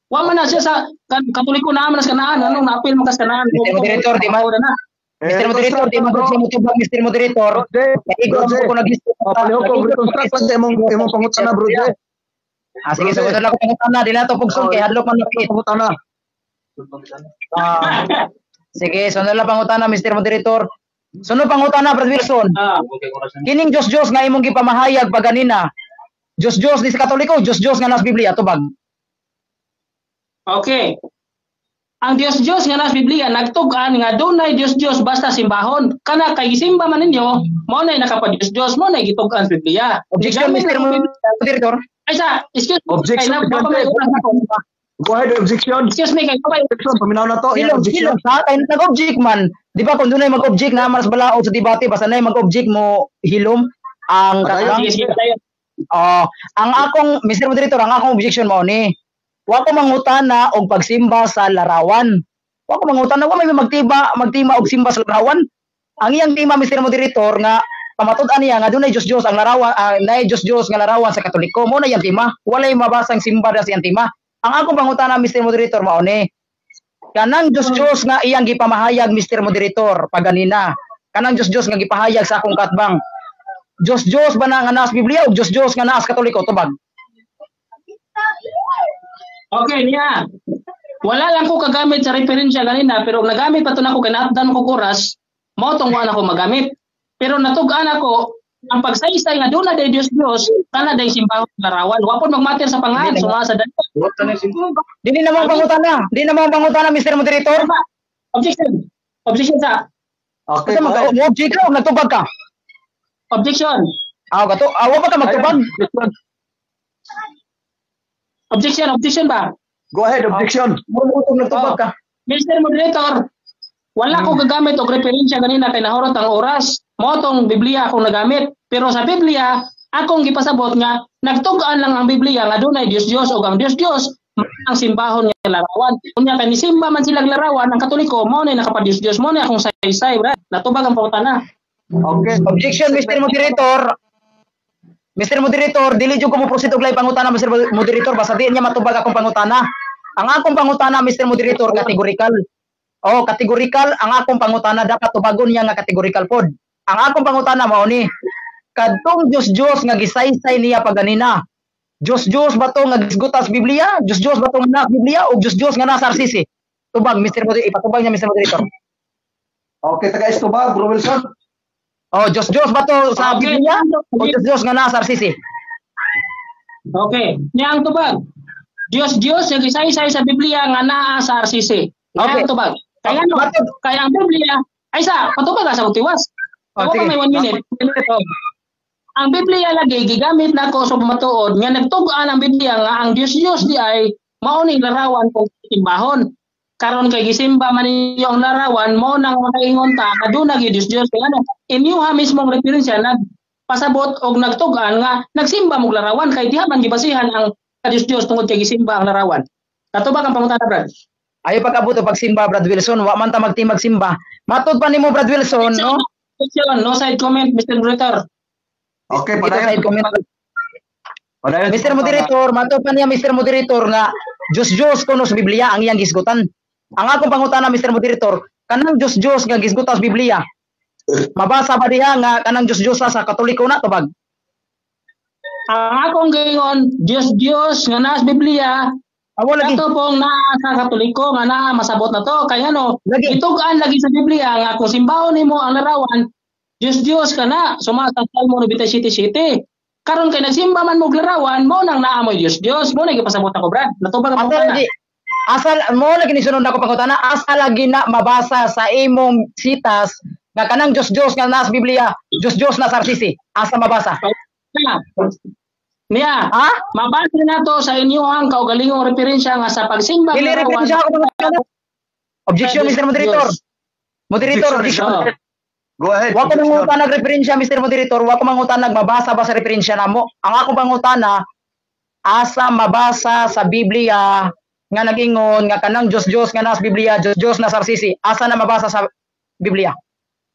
Wa man na siya sa Katoliko, naa man na sa Kanaan, anong naapil man ka sa Kanaan? Mr. Moderator, di man- na. Mr. Moderator, di man gud siya motubag, Mr. Moderator. Bro J, Naigo Bro J. ko nag-isip. Oh, palihog ko reconstruct sa imong pangutana, Bro J. Ah, sige, Bro J. sagutan lang ko pangutana, di na to pugson kay hadlok man lapit. Pangutana. Ah. Sige, sunod lang pangutana, Mr. Moderator. Sunod pangutana, Brad Wilson. Ah, Kining Diyos Diyos nga imong gipamahayag pa ganina. Diyos Diyos ni sa Katoliko, Diyos Diyos nga nas Biblia tubag. Okay. Ang Dios Dios nga nasa Biblia nagtug-an nga dunay Dios Dios basta simbahon. Kana kay gisimba man ninyo, mao nay nakapa-Dios Dios, mao nay gitug-an sa Biblia. Objection, Gigamit Mr. ng Biblia. Moderator. Ay sa, excuse me, Objection, kay na, baka may oras ako. Go ahead, objection. Excuse me, kay baka Objection, paminaw na to. Yan, Hilom, objection. hilom sa kay nag-object man. Di ba kung dunay mag-object na mas balaod sa debate basta nay mag-object mo hilom ang Padayon. katang Sige, sige, padayon. Oh, ang akong Mr. Moderator, ang akong objection mao ni wa ko mangutana og pagsimba sa larawan. Wa ko mangutana, wa may magtima og simba sa larawan. Ang iyang tema, Mr. Moderator, nga pamatud-an niya nga dunay Dios Dios ang larawan, naay Dios Dios nga larawan sa Katoliko. Mo na iyang tema. Walay mabasang simba sa iyang tema. Ang akong pangutana, Mr. Moderator, mao ni kanang Dios Dios nga iyang gipamahayag, Mr. Moderator, paganina. Kanang Dios Dios nga gipahayag sa akong katbang. Dios Dios ba na nga naas Biblia o Dios Dios nga naas Katoliko tubag? Okay, niya. Wala lang ko kagamit sa referensya ganina, pero nagamit pa to nako kay naatdan ko oras, mao tong wa na ko magamit. Pero natug-an ako ang pagsaysay nga duna day Dios Dios kana day simbahon larawan. Wa pod magmatter sa pangalan suma sa dali. Dili na mo pangutana. Dili na mo pangutana, Mr. Moderator. Objection. Objection sa. Okay. Kasi mag-object ka o nagtubag ka? Objection. Aw gato, aw pa ka magtubag. Objection, objection ba? Go ahead, objection. Murag nagtubag ka. Mr. Moderator, wala ko gagamit og referensya ganina kay nahurot ang oras. Mao tong Biblia akong nagamit. Pero sa Biblia, akong gipasabot nga nagtug-an lang ang Biblia nga dunay Dios Dios ug ang Dios Dios ang simbahon nga larawan. Unya kay nisimba man silang larawan ang Katoliko mao na nakapa-Dios Dios, mao na akong saysay, brad. Natubag ang pangutana. Okay. Objection, Mr. Moderator. Mr. Moderator, dili jud ko mo proceed og lahi pangutana, Mr. Moderator, basta di niya matubag akong pangutana. Ang akong pangutana, Mr. Moderator, categorical. Oh, categorical ang akong pangutana, dapat tubagon niya nga categorical pod. Ang akong pangutana mao ni kadtong Dios Dios nga gisaysay niya paganina. Dios Dios ba to nga gisgutan sa Biblia? Dios Dios ba to nga naa sa Biblia o Dios Dios nga nasa RCC? Tubag, Mr. Moderator, ipatubag niya, Mr. Moderator. Okay, taga tubag, Bro Wilson. Oh, Dios Dios ba to sa Okay. Biblia o Dios Dios nga nasa RCC? Okay. Niya ang tubag. Dios Dios nga gisaysay sa Biblia nga naa sa RCC. Niya Okay. ang tubag. Kaya ano? Kaya ang Biblia ay sa patubag sa tiwas. Oh, Ako sige. pa may 1 minute. Oh. Ang Biblia lagi gigamit nako sa pamatuod nga nagtug-an ang Biblia nga ang Dios Dios di ay mao ning larawan kung simbahon. Karon kay gisimba man ninyo ang larawan, mao nang makaingon ta nga duna gyud Dios Dios. Kaya ano, inyuha mismong referensya nagpasabot og nagtug-an nga nagsimba mog larawan kay diha man gibasihan ang Dios Dios tungod kay gisimba ang larawan. Katubag ang pangutana, Brad. Ayo pag-abot og pagsimba, Brad Wilson, wa man ta magtimag simba. Matud pa nimo, Brad Wilson, no? Objection, no side comment, Mr. Moderator. Okay, Dito padayon. side comment. Padayon. Mr. Moderator, matud pa niya, Mr. Moderator, nga Diyos Diyos kuno sa Biblia ang iyang gisgutan. Ang akong pangutana, Mr. Moderator, kanang Diyos Diyos nga gisgutan sa Biblia, mabasa ba diha nga kanang Diyos Diyos sa Katoliko na tubag? Ang akong giingon, Diyos Diyos nga naa sa Biblia, Awo lagi. kato pong naa sa Katoliko nga naa masabot na to. Kaya ano, Lagi. gitug-an lagi sa Biblia nga kung simbahon nimo ang larawan, Diyos Diyos ka na, suma sa Salmo 97:7. Karon kay nagsimba man mo og larawan, mao nang naa mo'y Diyos Diyos, mao na gipasabot ako, Brad. Natubag ang Asa pangutana. lagi asa mo lagi ni sunod ako pangutana, asa lagi na mabasa sa imong sitas nga kanang Diyos Diyos nga naa sa Biblia, Diyos Diyos na sa RCC? Asa mabasa? Niya. Niya, Ha? mabasa nato sa inyong kaugalingong referensya nga sa pagsimba Dili ng larawan. referensya ako pangutana. Objection, Mr. Moderator. Moderator, objection. Oh. Go ahead. Wa ko Objection. mangutana og referensya, Mr. Moderator, wa ko mangutana mabasa ba sa referensya namo. Ang akong pangutana, asa mabasa sa Biblia nga nag-ingon nga kanang Diyos Diyos nga nasa Biblia, Diyos Diyos na sa RCC? Asa na mabasa sa Biblia?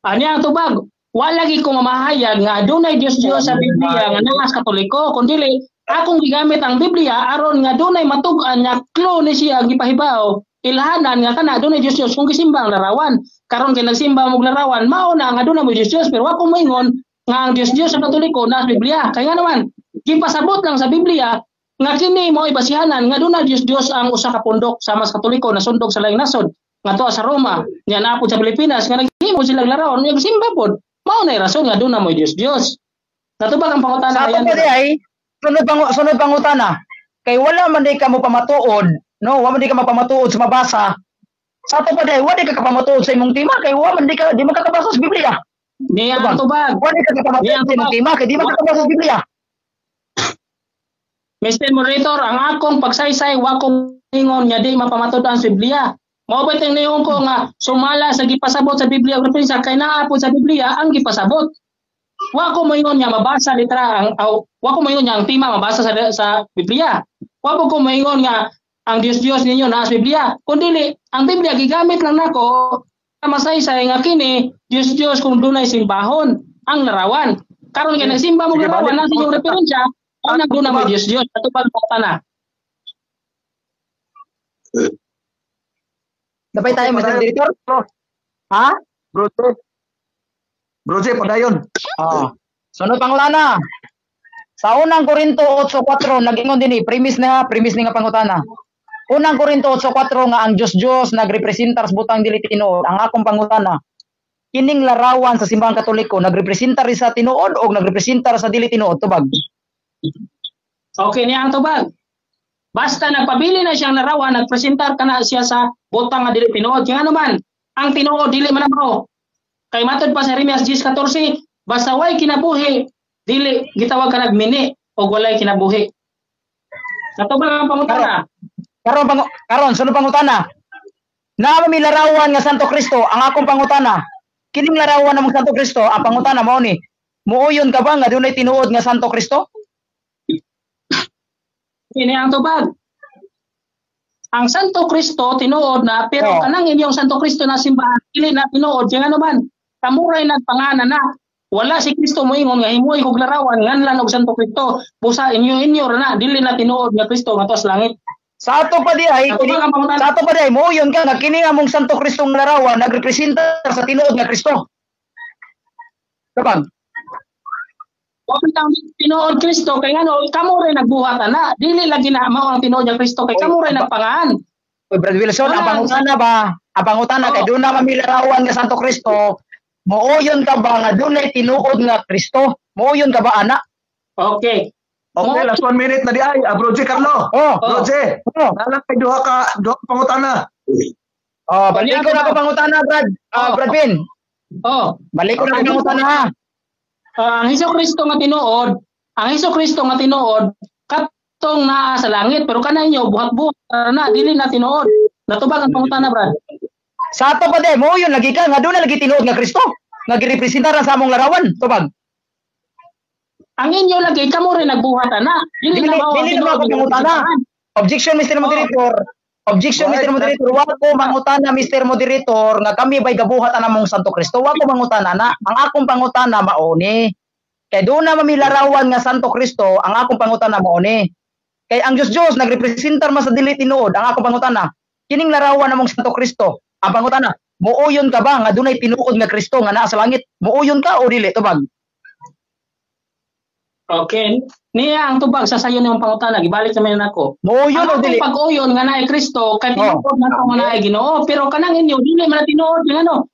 Ani ang tubag? Wala lagi ko mamahayag nga adunay Dios Dios sa Biblia nga naa sa Katoliko, kundi akong gigamit ang Biblia aron nga dunay matug-an nga clue ni siya gipahibaw ilhanan nga kana adunay Dios Dios kung gisimba ang larawan. Karon kay nagsimba mo og larawan, mao na nga adunay mo Dios Dios, pero wa ko moingon nga ang Dios Dios sa Katoliko naa sa Biblia. Kay nga naman gipasabot lang sa Biblia nga kini mao ibasihanan nga dunay Dios Dios ang usa ka pundok sama sa Katoliko na sundog sa laing nasod ngadto sa Roma, nya naapod sa Pilipinas nga naghimo silang larawan nya gisimba pod. Mao na rason nga duna mo Dios Dios. Natubag ang pangutana Sa ato ayan. pa di ay sunod pangutana. Kay wala man di ka mo pamatuod, no? Wa man di ka mapamatuod sa mabasa. Sa ato pa di ay wa di ka kapamatuod sa imong tema kay wa man di ka di man ka kabasa sa Biblia. Niya ang tubag. Wa di ka kapamatuod Niya ang sa imong tubag. tema kay di man ka kabasa sa Biblia. Mr. Moderator, ang akong pagsaysay wa ko ingon nga di mapamatud-an sa Biblia. Mao ba ting niyon ko nga sumala sa gipasabot sa Biblia og referensya kay naa pod sa Biblia ang gipasabot. Wa ko moingon nga mabasa litra ang aw, wa ko moingon nga ang tema mabasa sa Biblia. Wa po ko moingon nga ang Dios Dios ninyo naa sa Biblia. Kun dili, ang Biblia gigamit lang nako masaysay nga kini Dios Dios kung dunay simbahon ang larawan. Karon kay nagsimba mo Sige, larawan balik. nasa inyong referensya, ang nagduna mo Dios Dios atupag pangutana. Dabay tayo, Mr. Moderator. Ha? Bro J. Bro J, padayon. Oh. Sunod pangutana. Sa unang Korinto 8:4 nag-ingon dinhi, premise na, premise ni nga pangutana. Unang Korinto 8:4 nga ang Dios Dios nagrepresentar sa butang dili tinuod. Ang akong pangutana, Kining larawan sa simbahang Katoliko nagrepresenta rin sa tinuod o nagrepresenta sa dili tinuod? Tubag. Okay niya ang tubag. Basta nagpabili na siyang larawan, nagpresentar ka na siya sa butang nga dili tinuod. Kaya ano man, ang tinuod dili man ang mao. Kay matod pa sa Jeremias 10:14, basta way kinabuhi, dili gitawag ka nagmini og walay kinabuhi. Natubag ang pangutana. Karon sunod pangutana. Naa mi larawan nga Santo Kristo, ang akong pangutana. Kining larawan ng Santo Kristo, ang pangutana mao ni. Muuyon ka ba nga dunay tinuod nga Santo Kristo? Kini ang tubag. Ang Santo Kristo tinuod na, pero kanang inyong Santo Kristo na simbahan dili na tinuod. Kaya ano man, kamuray nagpangana na. Wala si Kristo moingon nga himuoy kog larawan nganlan og Santo Kristo. Busa inyo-inyo ra na, dili na tinuod nga Kristo ngadto sa langit. Sa ato pa di ay, sa ato pa di ay muuyon ka nga kini among Santo Kristo nga larawan nagrepresenta sa tinuod nga Kristo. Kabang. Wa ang tinuod Kristo kay ngano kamo ray nagbuhat ana, dili lagi na mao ang tinuod nga Kristo kay kamo ray nagpangaan. Oy, Brad Wilson, ang pangutana ba? Ang pangutana kay doon na mi larawan nga Santo Kristo, muuyon ka ba nga dunay tinuod nga Kristo? Muuyon ka ba ana? Okay. Okay, last 1 minute na di ay. Bro J. Carlo. Oh, Bro J. Oh. Nalang kay duha pangutana. Oh, balik ko na ako pangutana, Brad. Brad Vin. Oh, balik ko na ako pangutana ha. Ang Hesus Kristo nga tinuod, ang Hesus Kristo nga tinuod katong naa sa langit, pero kana inyo buhat-buhat na dili na tinuod. Natubag ang pangutana, Brad. Sa ato pa di, mo yun lagi ka nga doon na lagi tinuod nga Kristo nga girepresentar sa among larawan, tubag. Ang inyo lagi kamo rin nagbuhat na. Dili na mao dili na mao pangutana. Objection, Mr. Moderator. Objection, Mr. Moderator. Wa ko mangutana, Mr. Moderator, nga kami bay gabuhat ana mong Santo Kristo. Wa ko mangutana na. Ang akong pangutana mao ni. Kay doon na mamilarawan nga Santo Kristo, ang akong pangutana mao ni. Kay ang Diyos nagrepresentar man sa dili tinuod, ang akong pangutana. Kining larawan namong Santo Kristo, ang pangutana, muuyon ka ba nga dunay tinuod nga Kristo nga naa sa langit? Muuyon ka o dili, tubag? Okay. Niya ang tubag sa sayo niyong pangutana, gibalik naman nako. Muuyon o dili? Ang pag-uyon nga naay Kristo kay tinuod na nga naay Ginoo, pero kanang inyo dili man na tinuod nga ano.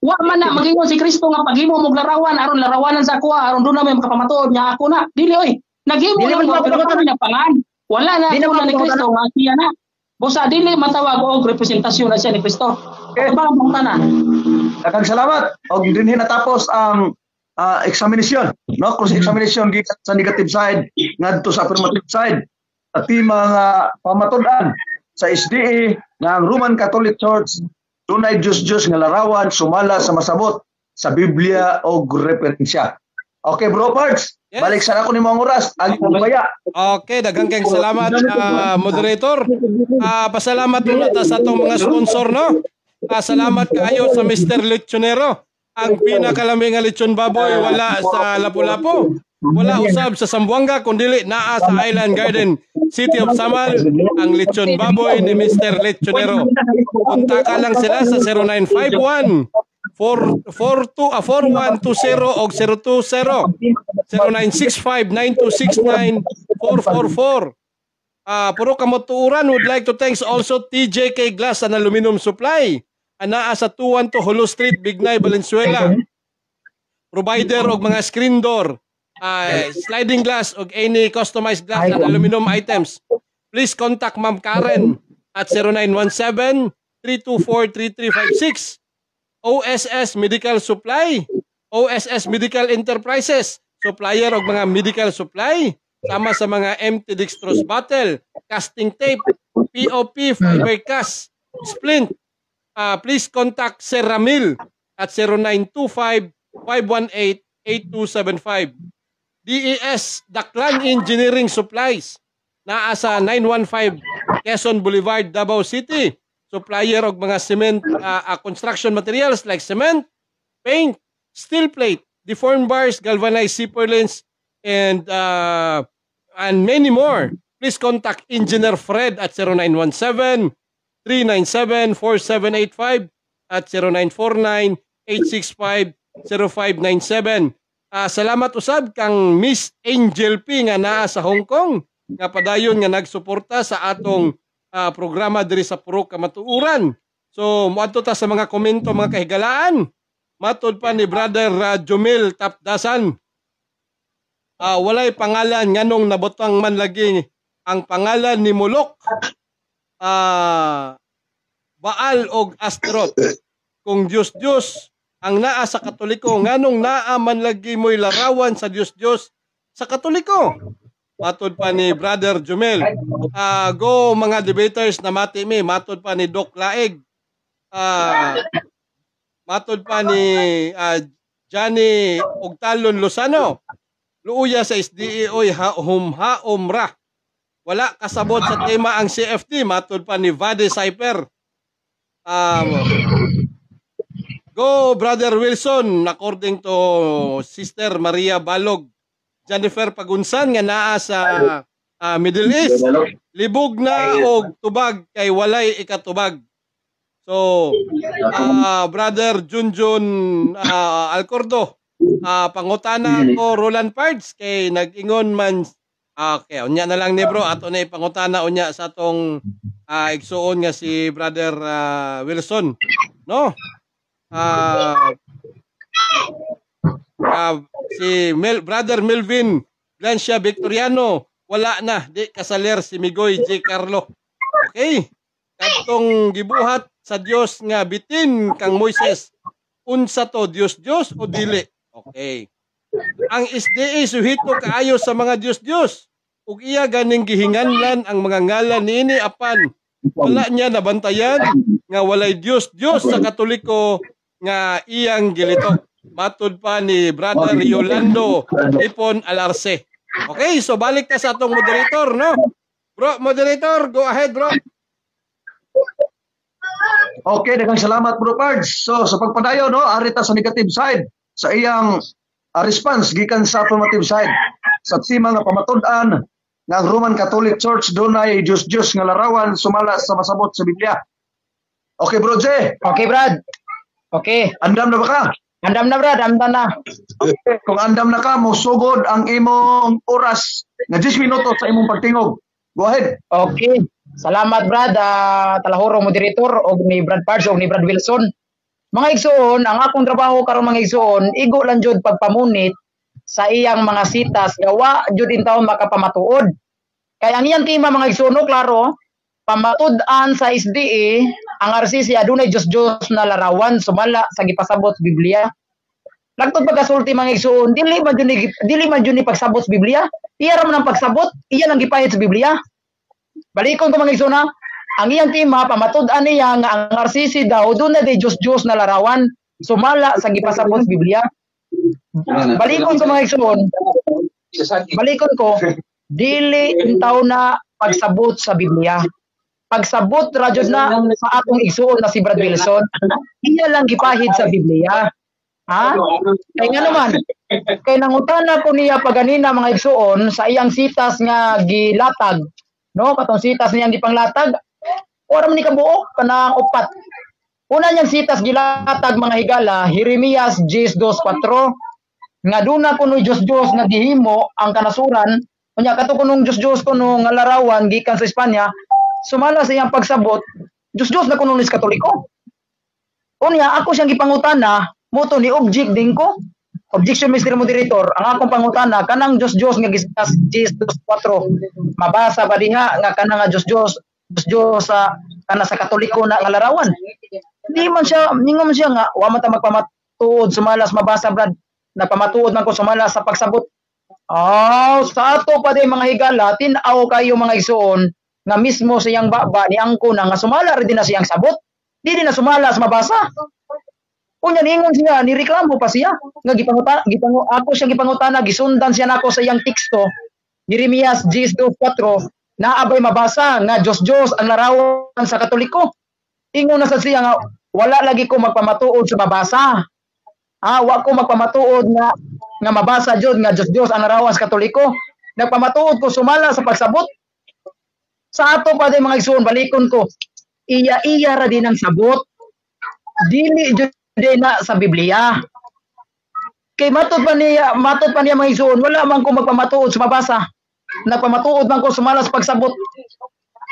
Wa man na magingon si Kristo nga paghimo mo larawan aron larawanan sa akoa aron doon na may makapamatuod nga ako na. Dili oy. Naghimo lang mo pero kami napangan. Wala na ako na ni Kristo nga siya na. Busa dili matawag og representasyon na siya ni Kristo. Okay. Ba ang pangutana? Daghang salamat. Og dinhi natapos ang examination, no? Cross examination gikan sa negative side ngadto sa affirmative side. Sa tema nga pamatud-an sa SDA nga ang Roman Catholic Church dunay Diyos-Diyos nga larawan sumala sa masabot sa Biblia og referensya. Okay, bro Pards. Yes. Balik sa ako nimo ang oras. Ang baya. Okay, daghang kayong salamat, moderator. Pasalamat muna ta sa atong mga sponsor, no? Salamat kaayo sa Mr. Lechonero. Ang pinakalaming nga lechon baboy wala sa Lapu-Lapu, wala usab sa Zamboanga, kundi naa sa Island Garden, City of Samal, ang lechon baboy ni Mr. Lechonero. Kontak lang sila sa 0951 442 4120 og 020 0965 9269 444. Puro kamotuuran would like to thanks also TJK Glass and Aluminum Supply. Anaa sa 212 Holo Street, Bignay, Valenzuela. Provider og mga screen door, sliding glass og any customized glass and aluminum items. Please contact Ma'am Karen at 0917-324-3356. OSS Medical Supply, OSS Medical Enterprises, supplier og mga medical supply, sama sa mga empty dextrose bottle, casting tape, POP, fiber cast, splint. Please contact Sir Ramil at 0925-518-8275. DES, Daklan Engineering Supplies, naa sa 915 Quezon Boulevard, Davao City. Supplier og mga cement, construction materials like cement, paint, steel plate, deformed bars, galvanized zipperlins, and many more. Please contact Engineer Fred at 0917-397-4785 at 0949-865-0597. Salamat usab kang Miss Angel P nga naa sa Hong Kong nga padayon nga nagsuporta sa atong programa diri sa Puro Kamatuoran. So moadto ta sa mga komento, mga kahigalaan. Matod pa ni Brother Jumil Tapdasan, walay pangalan nganong nabutang man lagi ang pangalan ni Molok, Baal og Astaroth. Kung Diyos Diyos ang naa sa Katoliko, nganong naa man lagi mo'y larawan sa Diyos Diyos sa Katoliko? Matod pa ni Brother Jumel. Go mga debaters na mati mi. Matod pa ni Doc Laeg. Matod pa ni Johnny Ogtalon Lozano. Luuya sa SDA oy humhaom ra. Wala kasabot sa tema ang CFD. Matod pa ni Vade Cyper. Go Brother Wilson, according to Sister Maria Balog. Jennifer Pagunsan nga naa sa Middle East. Libog na og tubag kay walay ikatubag. So, Brother Junjun Alcordo, pangutana ko Roland Pards kay nag-ingon man. Okay, unya na lang ni bro, ato na ipangutana unya sa atong igsuon nga si Brother Wilson, no? Si Brother Melvin Blancia Victoriano, wala na, di kasaler si Migoy J. Carlo. Okay. Katong gibuhat sa Dios nga bitin kang Moises, unsa to, Dios Dios o dili? Okay. Ang SDA suhito kaayo sa mga Dios Dios ug iya ganing gihinganlan ang mga ngalan niini, apan wala niya nabantayan nga walay Dios Dios sa Katoliko nga iyang gilitok. Matud pa ni Brother Yolando Ipon Alarce. Okay, so balik ta sa atong moderator, no? Bro, moderator, go ahead, bro. Okay, daghang salamat, Bro Pards. So sa pagpadayon, no, ari ta sa negative side sa iyang response gikan sa affirmative side sa tema nga pamatud-an nga ang Roman Catholic Church dunay Diyos-Diyos nga larawan sumala sa masabot sa Biblia. Okay, Bro J. Okay, Brad. Okay. Andam na ba ka? Andam na, Brad. Andam na. Okay, kung andam na ka, mosugod ang imong oras nga 10 minuto sa imong pagtingog. Go ahead. Okay. Salamat, Brad. Talahuro moderator og ni Brad Pards og ni Brad Wilson. Mga igsuon, ang akong trabaho karon, mga igsuon, igo lang jud pagpamunit sa iyang mga sitas nga wa jud intawon makapamatuod. Kay ang iyang tema, mga igsuon, no, klaro, pamatud-an sa SDA ang RCC adunay Diyos-Diyos na larawan sumala sa gipasabot sa Biblia. Lagtod pagkasulti, mga igsuon, dili man jud ni pagsabot sa Biblia. Iya ra man ang pagsabot, iya lang gipahid sa Biblia. Balikon ko, mga igsuon, ha. Ang iyang tema, pamatud-an niya nga ang RCC daw dunay day Diyos-Diyos na larawan sumala sa gipasabot sa Biblia. Balikon ko, mga igsuon, balikon ko, dili intaw na pagsabot sa Biblia. Pagsabot ra jud na sa atong igsuon na si Brad Wilson. Iya lang gipahid sa Biblia. Ha? Kay nga naman, kay nangutana ko niya paganina, mga igsuon, sa iyang sitas nga gilatag, no? Katong sitas niyang gipanglatag, ora man ni kabuok kanang upat. Una niyang sitas gilatag, mga higala, Jeremias 10:4 nga duna kuno Diyos-Diyos nga gihimo ang kanasuran. Unya kato kunong Diyos-Diyos kuno nga larawan gikan sa Espanya, sumala sa iyang pagsabot, Diyos-Diyos na kuno ni sa Katoliko. Unya ako siyang gipangutana, mo to ni object din ko. Objection, Mr. Moderator, ang akong pangutana, kanang Diyos-Diyos nga gisas 10:4, mabasa ba diha nga kanang nga Diyos-Diyos, Diyos-Diyos sa kana sa Katoliko na nga larawan? Di man siya, ningon man siya nga wa man ta magpamatuod sumala sa mabasa, Brad. Nagpamatuod man ko sumala sa pagsabot. Ah, sa ato pa di, mga higala, tin-aw kayo, mga igsuon, nga mismo siyang baba ni angko na nga sumala rin din na siyang sabot. Di din na sumala sa mabasa. Unya niingon siya, nireklamo pa siya nga ako siyang gipangutana, gisundan siya nako sa iyang teksto. Jeremias 10:4, naabay mabasa nga Diyos Diyos ang larawan sa Katoliko? Ingon na sa siya nga wala lagi ko magpamatuod sa mabasa. Ah, wa ko magpamatuod nga nga mabasa jud nga Diyos Diyos ang larawan sa Katoliko. Nagpamatuod ko sumala sa pagsabot. Sa ato pa din, mga igsuon, balikon ko. Iya-iya ra din ang sabot. Dili jud na sa Biblia. Kay matod pa niya, mga igsuon, wala man ko magpamatuod sa mabasa. Nagpamatuod man ko sumala sa pagsabot.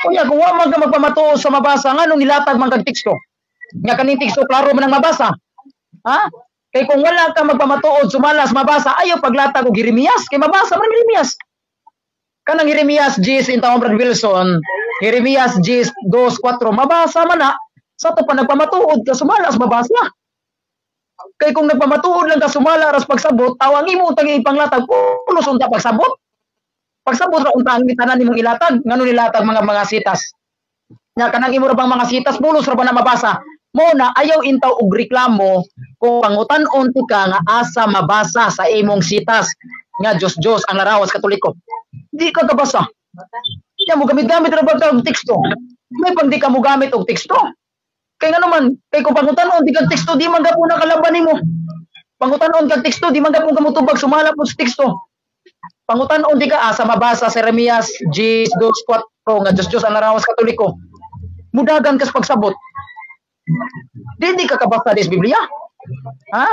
Kuya, kung wa man ka magpamatuod sa mabasa, nganong nilatag man kag teksto? Nga kaning teksto klaro man ang mabasa. Ha? Kay kung wala ka magpamatuod sumalas mabasa, ayaw paglatag og Jeremias kay mabasa man Jeremias. Kanang Jeremias 10 intawon, Brad Wilson, Jeremias 10:2-4, mabasa man na. Sa ato pa nagpamatuod ka sumalas mabasa. Kay kung nagpamatuod lang ka sumala ras pagsabot, awang imo untang ipanglatag pulos unta pagsabot. Pagsabot ra unta ang tanan nimong ilatag, ngano nilatag mga sitas. Nya kanang imo ra bang mga sitas pulos ra ba na mabasa? Mo na ayaw intaw og reklamo kung pangutan-on ti ka nga asa mabasa sa imong sitas nga Diyos Diyos ang larawan sa Katoliko. Di ka kabasa. Nya mo gamit-gamit ra ba ka og teksto? May pang di ka mo gamit og teksto. Kay ngano man, kay kung pangutan-on di kag teksto, di man gapon nakalaban nimo. Pangutan-on kag teksto, di man gapon ka motubag sumala po sa teksto. Pangutan-on di ka asa mabasa sa Jeremias 10:2-4 nga Diyos Diyos ang larawan sa Katoliko. Mudagan kas pagsabot. Di ka kabasa des Biblia. Ha?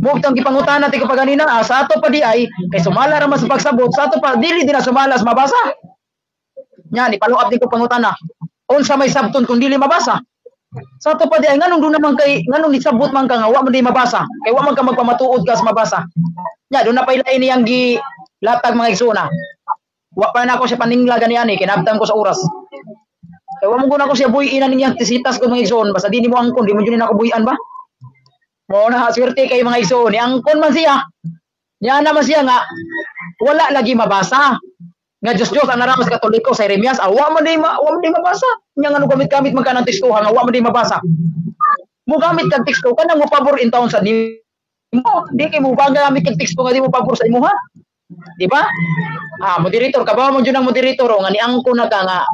Mo tang gipangutana ti kapaganina, sa ato pa di ay kay sumala ra man sa pagsabot, sa ato pa dili din na sumala sa mabasa. Nya ni follow up din ko pangutana. Unsa may sabton kung dili mabasa? Sa ato pa di ay nganong do naman kay nganong nisabot man ka nga wa man di mabasa? Kay wa man ka magpamatuod ka sa mabasa. Nya do na pay lain niyang gilatag, mga igsoona. Wa pa na ako siya paningla gani ani, kinabtan ko sa oras. Kay wa mo guna ko siya buy-in niyang tisitas ko, mga igsoon, basta di nimo angkon, di mo jud ako buy-an ba? Mo na swerte kay mga igsoon, ni angkon man siya. Nya naman siya nga wala lagi mabasa. Nga Diyos Diyos ang naramas Katoliko sa Jeremias, wa man di mabasa. Nya ngano gamit-gamit man ka ng teksto nga wa man di mabasa. Mo gamit kag teksto kanang mo pabor in taon sa nimo, di kay mo gamit kag teksto nga di mo pabor sa imuha. Di ba? Ah, moderator, kabaw mo jud ang moderator o nga niangko na ka nga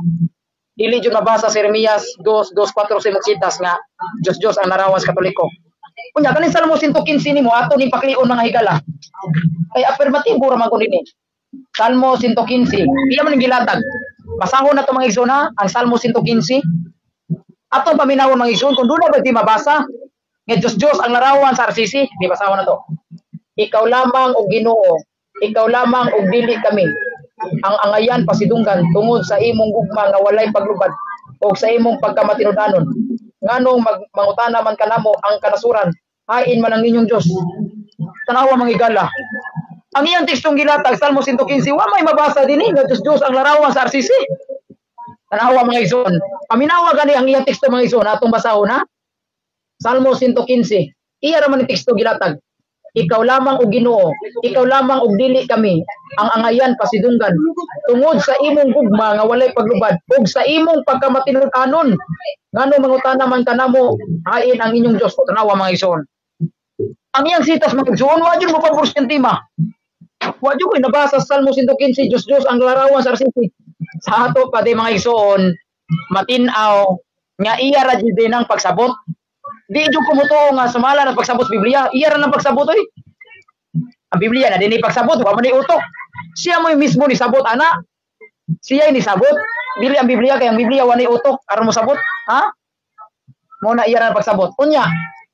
dili jud mabasa sa Jeremias 2:2-4 sa imong sitas nga Diyos Diyos ang narawan sa Katoliko. Unya kaning Salmo 115 nimo ato ning paklion, mga higala. Kay affirmative ra man ko nini. Salmo 115. Iya man ning gilatag. Basahon na to, mga igsoon, ha, ang Salmo 115. Atong paminawon, mga igsoon, kung doon na ba di mabasa nga Diyos Diyos ang larawan sa RCC, di basahon na to. Ikaw lamang og Ginoo, ikaw lamang og dili kami ang angayan pasidunggan tungod sa imong gugma nga walay paglubad o sa imong pagkamatinud-anon. Nganong mangutana man kanamo ang kanasuran, hain man ang inyong Diyos? Tanawa, mga higala. Ang iyang tekstong gilatag, Salmo 115, wa may mabasa dinhi nga Diyos Diyos ang larawan sa RCC. Tanawa, mga igsoon. Paminawa gani ang iyang teksto, mga igsoon, atong basahon ha. Salmo 115. Iya ra man ang teksto gilatag. Ikaw lamang og Ginoo, ikaw lamang og dili kami ang angayan pasidunggan tungod sa imong gugma nga walay paglubad ug sa imong pagkamatinud-anon. Ngano mangutana man kanamo, hain ang inyong Dios? O tanawa, mga igsoon. Ang iyang sitas, mga igsoon, wa jud mo pabor sa tema. Wa jud ko'y nabasa sa Salmo 115, Diyos Diyos ang larawan sa RCC. Sa ato pa di, mga igsoon, matin-aw nga iya ra jud din ang pagsabot. Di jud ko mutuo nga sumala na pagsabot sa Biblia. Iya ra nang pagsabot oy. Ang Biblia na din pagsabot, wa man ni utok. Siya mo mismo ni sabot ana. Siya ni sabot. Dili ang Biblia, kay ang Biblia wa ni utok aron mo sabot, ha? Mo na iya ra pagsabot. Unya,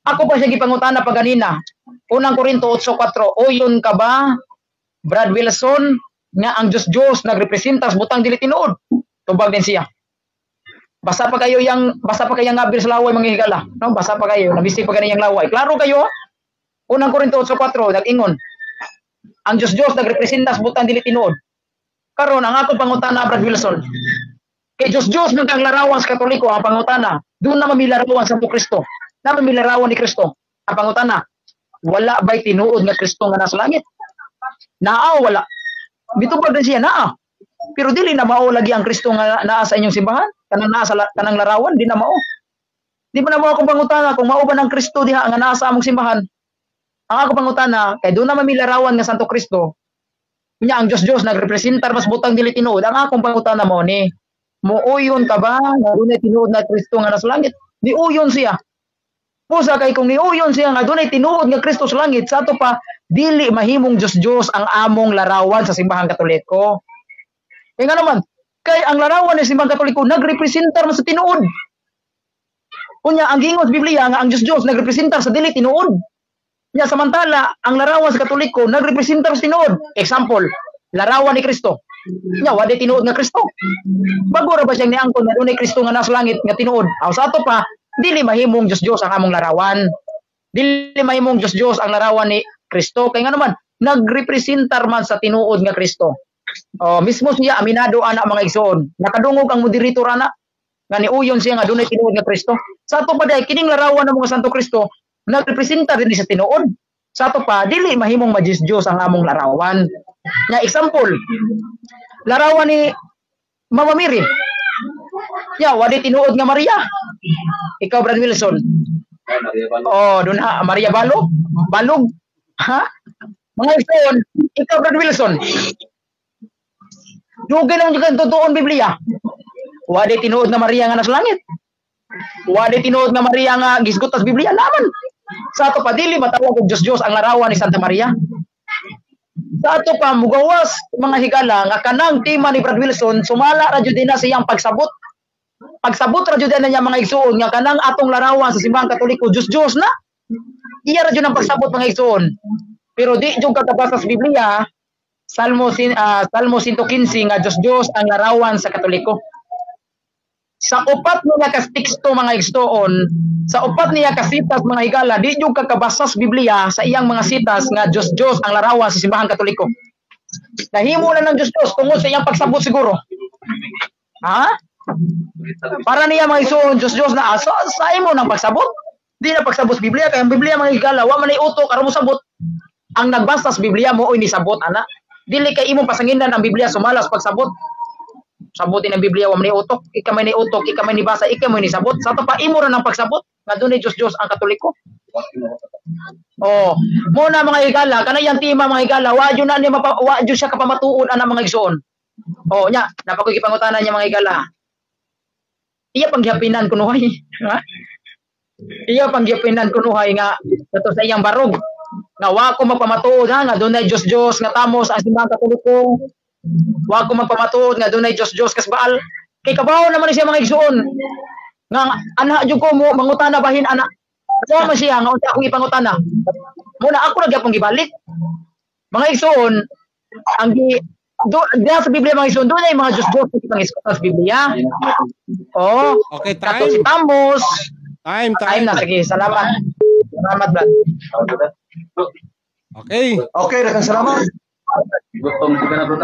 ako pa siya gipangutana pa ganina. Unang Korinto 8:4, uyon ka ba, Brad Wilson, nga ang Diyos Diyos nagrepresenta sa butang dili tinuod? Tubag din siya. Basa pa kayo ngabil sa laway, mga higala. No, basa pa kayo, nabisi pa ganiyang laway. Klaro kayo. Unang Korinto 8:4 nag-ingon. Ang Diyos Diyos nagrepresenta sa butang dili tinuod. Karon ang akong pangutana, Brad Wilson. Kay Diyos Diyos man kang larawan sa Katoliko, ang pangutana, doon na mamilarawan sa Kristo. Na mamilarawan ni Kristo. Ang pangutana, wala ba'y tinuod nga Kristo nga nasa langit? Naa o wala? Bitubag din siya, naa. Pero dili na mao lagi ang Kristo nga naa sa inyong simbahan, kanang naa sa kanang larawan, di na mao. Di ba na mao akong pangutana kung mao ba ng Kristo diha nga naa sa among simbahan? Ang ako pangutana, kay doon na mamilarawan nga Santo Kristo. Unya ang Diyos Diyos nagrepresentar mas butang dili tinuod. Ang akong pangutana mo ni, muuyon ka ba nga dunay tinuod na Kristo nga nasa langit? Di uyon siya. Pusa kay kung niuyon siya nga dunay tinuod nga Kristo sa langit, sa ato pa dili mahimong Diyos Diyos ang among larawan sa simbahang Katoliko. Kaya nga naman, kay ang larawan ng simbahang Katoliko nagrepresentar man sa tinuod. Unya ang gingon sa Biblia nga ang Diyos Diyos nagrepresentar sa dili tinuod. Nya samantala ang larawan sa Katoliko nagrepresentar sa tinuod. Example, larawan ni Kristo. Nya wa di tinuod nga Kristo. Bago ra ba siyang niangkon nga dunay Kristo nga nasa langit nga tinuod? Aw sa ato pa dili mahimong Diyos Diyos ang among larawan. Dili mahimong Diyos-Diyos ang larawan ni Kristo kay ngano man nagrepresentar man sa tinuod nga Kristo. Oh, mismo siya aminado ana mga igsoon. Nakadungog ang moderator ana nga niuyon siya nga dunay tinuod nga Kristo. Sa ato pa dai kining larawan ng mga Santo Kristo nagrepresentar din sa tinuod. Sa ato pa dili mahimong ma-Diyos ang among larawan. Nya example, larawan ni Mama Mary. Ya, wadi tinuod nga Maria. Ikaw, Brad Wilson. Oh, dun ha, Maria Balo? Balog? Ha? Mga igsoon, ikaw, Brad Wilson. Dugay lang jud totoon Biblia. Wadi tinuod nga Maria nga nasa langit. Wadi tinuod nga Maria nga gisgot sa Biblia naman. Sa ato pa dili matawag og Diyos-Diyos ang larawan ni Santa Maria. Sa ato pa mugawas mga higala nga kanang tema ni Brad Wilson sumala ra jud na sa iyang pagsabot. Pagsabot ra jud na niya mga igsoon nga kanang atong larawan sa simbahang Katoliko Diyos-Diyos na. Iya ra jud ang pagsabot mga igsoon. Pero di jud kakabasa sa Biblia Salmo Salmo 115 nga Diyos-Diyos ang larawan sa Katoliko. Sa upat niya ka teksto mga igsoon, sa upat niya ka sitas mga higala, di jud kakabasa sa Biblia sa iyang mga sitas nga Diyos-Diyos ang larawan sa simbahang Katoliko. Nahimo na ng Diyos-Diyos tungod sa iyang pagsabot siguro. Ha? Para niya mga igsoon, Diyos-Diyos na asa sa imo nang pagsabot. Di na pagsabot sa Biblia kay ang Biblia mga higala wa man ay utok aron mo sabot. Ang nagbasa sa Biblia mo oy nisabot ana. Dili kay imong pasanginan ang Biblia sumala sa pagsabot. Sabutin ang Biblia wa man ni utok, ika may ni utok, ika may nibasa, ika may nisabot. Sa ato pa imo ra nang pagsabot nga dunay Diyos-Diyos ang Katoliko. Oh, mo na mga higala, kanay yang tema mga higala, wa jud na ni wa jud siya kapamatuon ana mga igsoon. Oh, nya, napakoy gipangutana niya mga higala. Iya panggihapinan kunuhay. Ha? Iya panggihapinan kunuhay nga kato sa iyang barog. Nga wa ko magpamatuod ha nga dunay Diyos-Diyos nga tamos ang simbahang Katoliko. Wa ko magpamatuod nga dunay Diyos-Diyos kas Baal. Kay kabaw naman siya mga igsoon. Nga ana jud ko mo mangutana bahin ana. Kabaw man siya nga unsa akong ipangutana. Muna ako ra gyapon gibalik. Mga igsoon, ang gi do diha sa Biblia mga igsoon dunay mga Diyos-Diyos nga ipang-istorya sa Biblia. Oh, Okay, kato si time. Tamos. Time, Time time. na, sige, salamat. Salamat, Brad. Okay. Okay, daghang salamat. Gutom ka na, bro.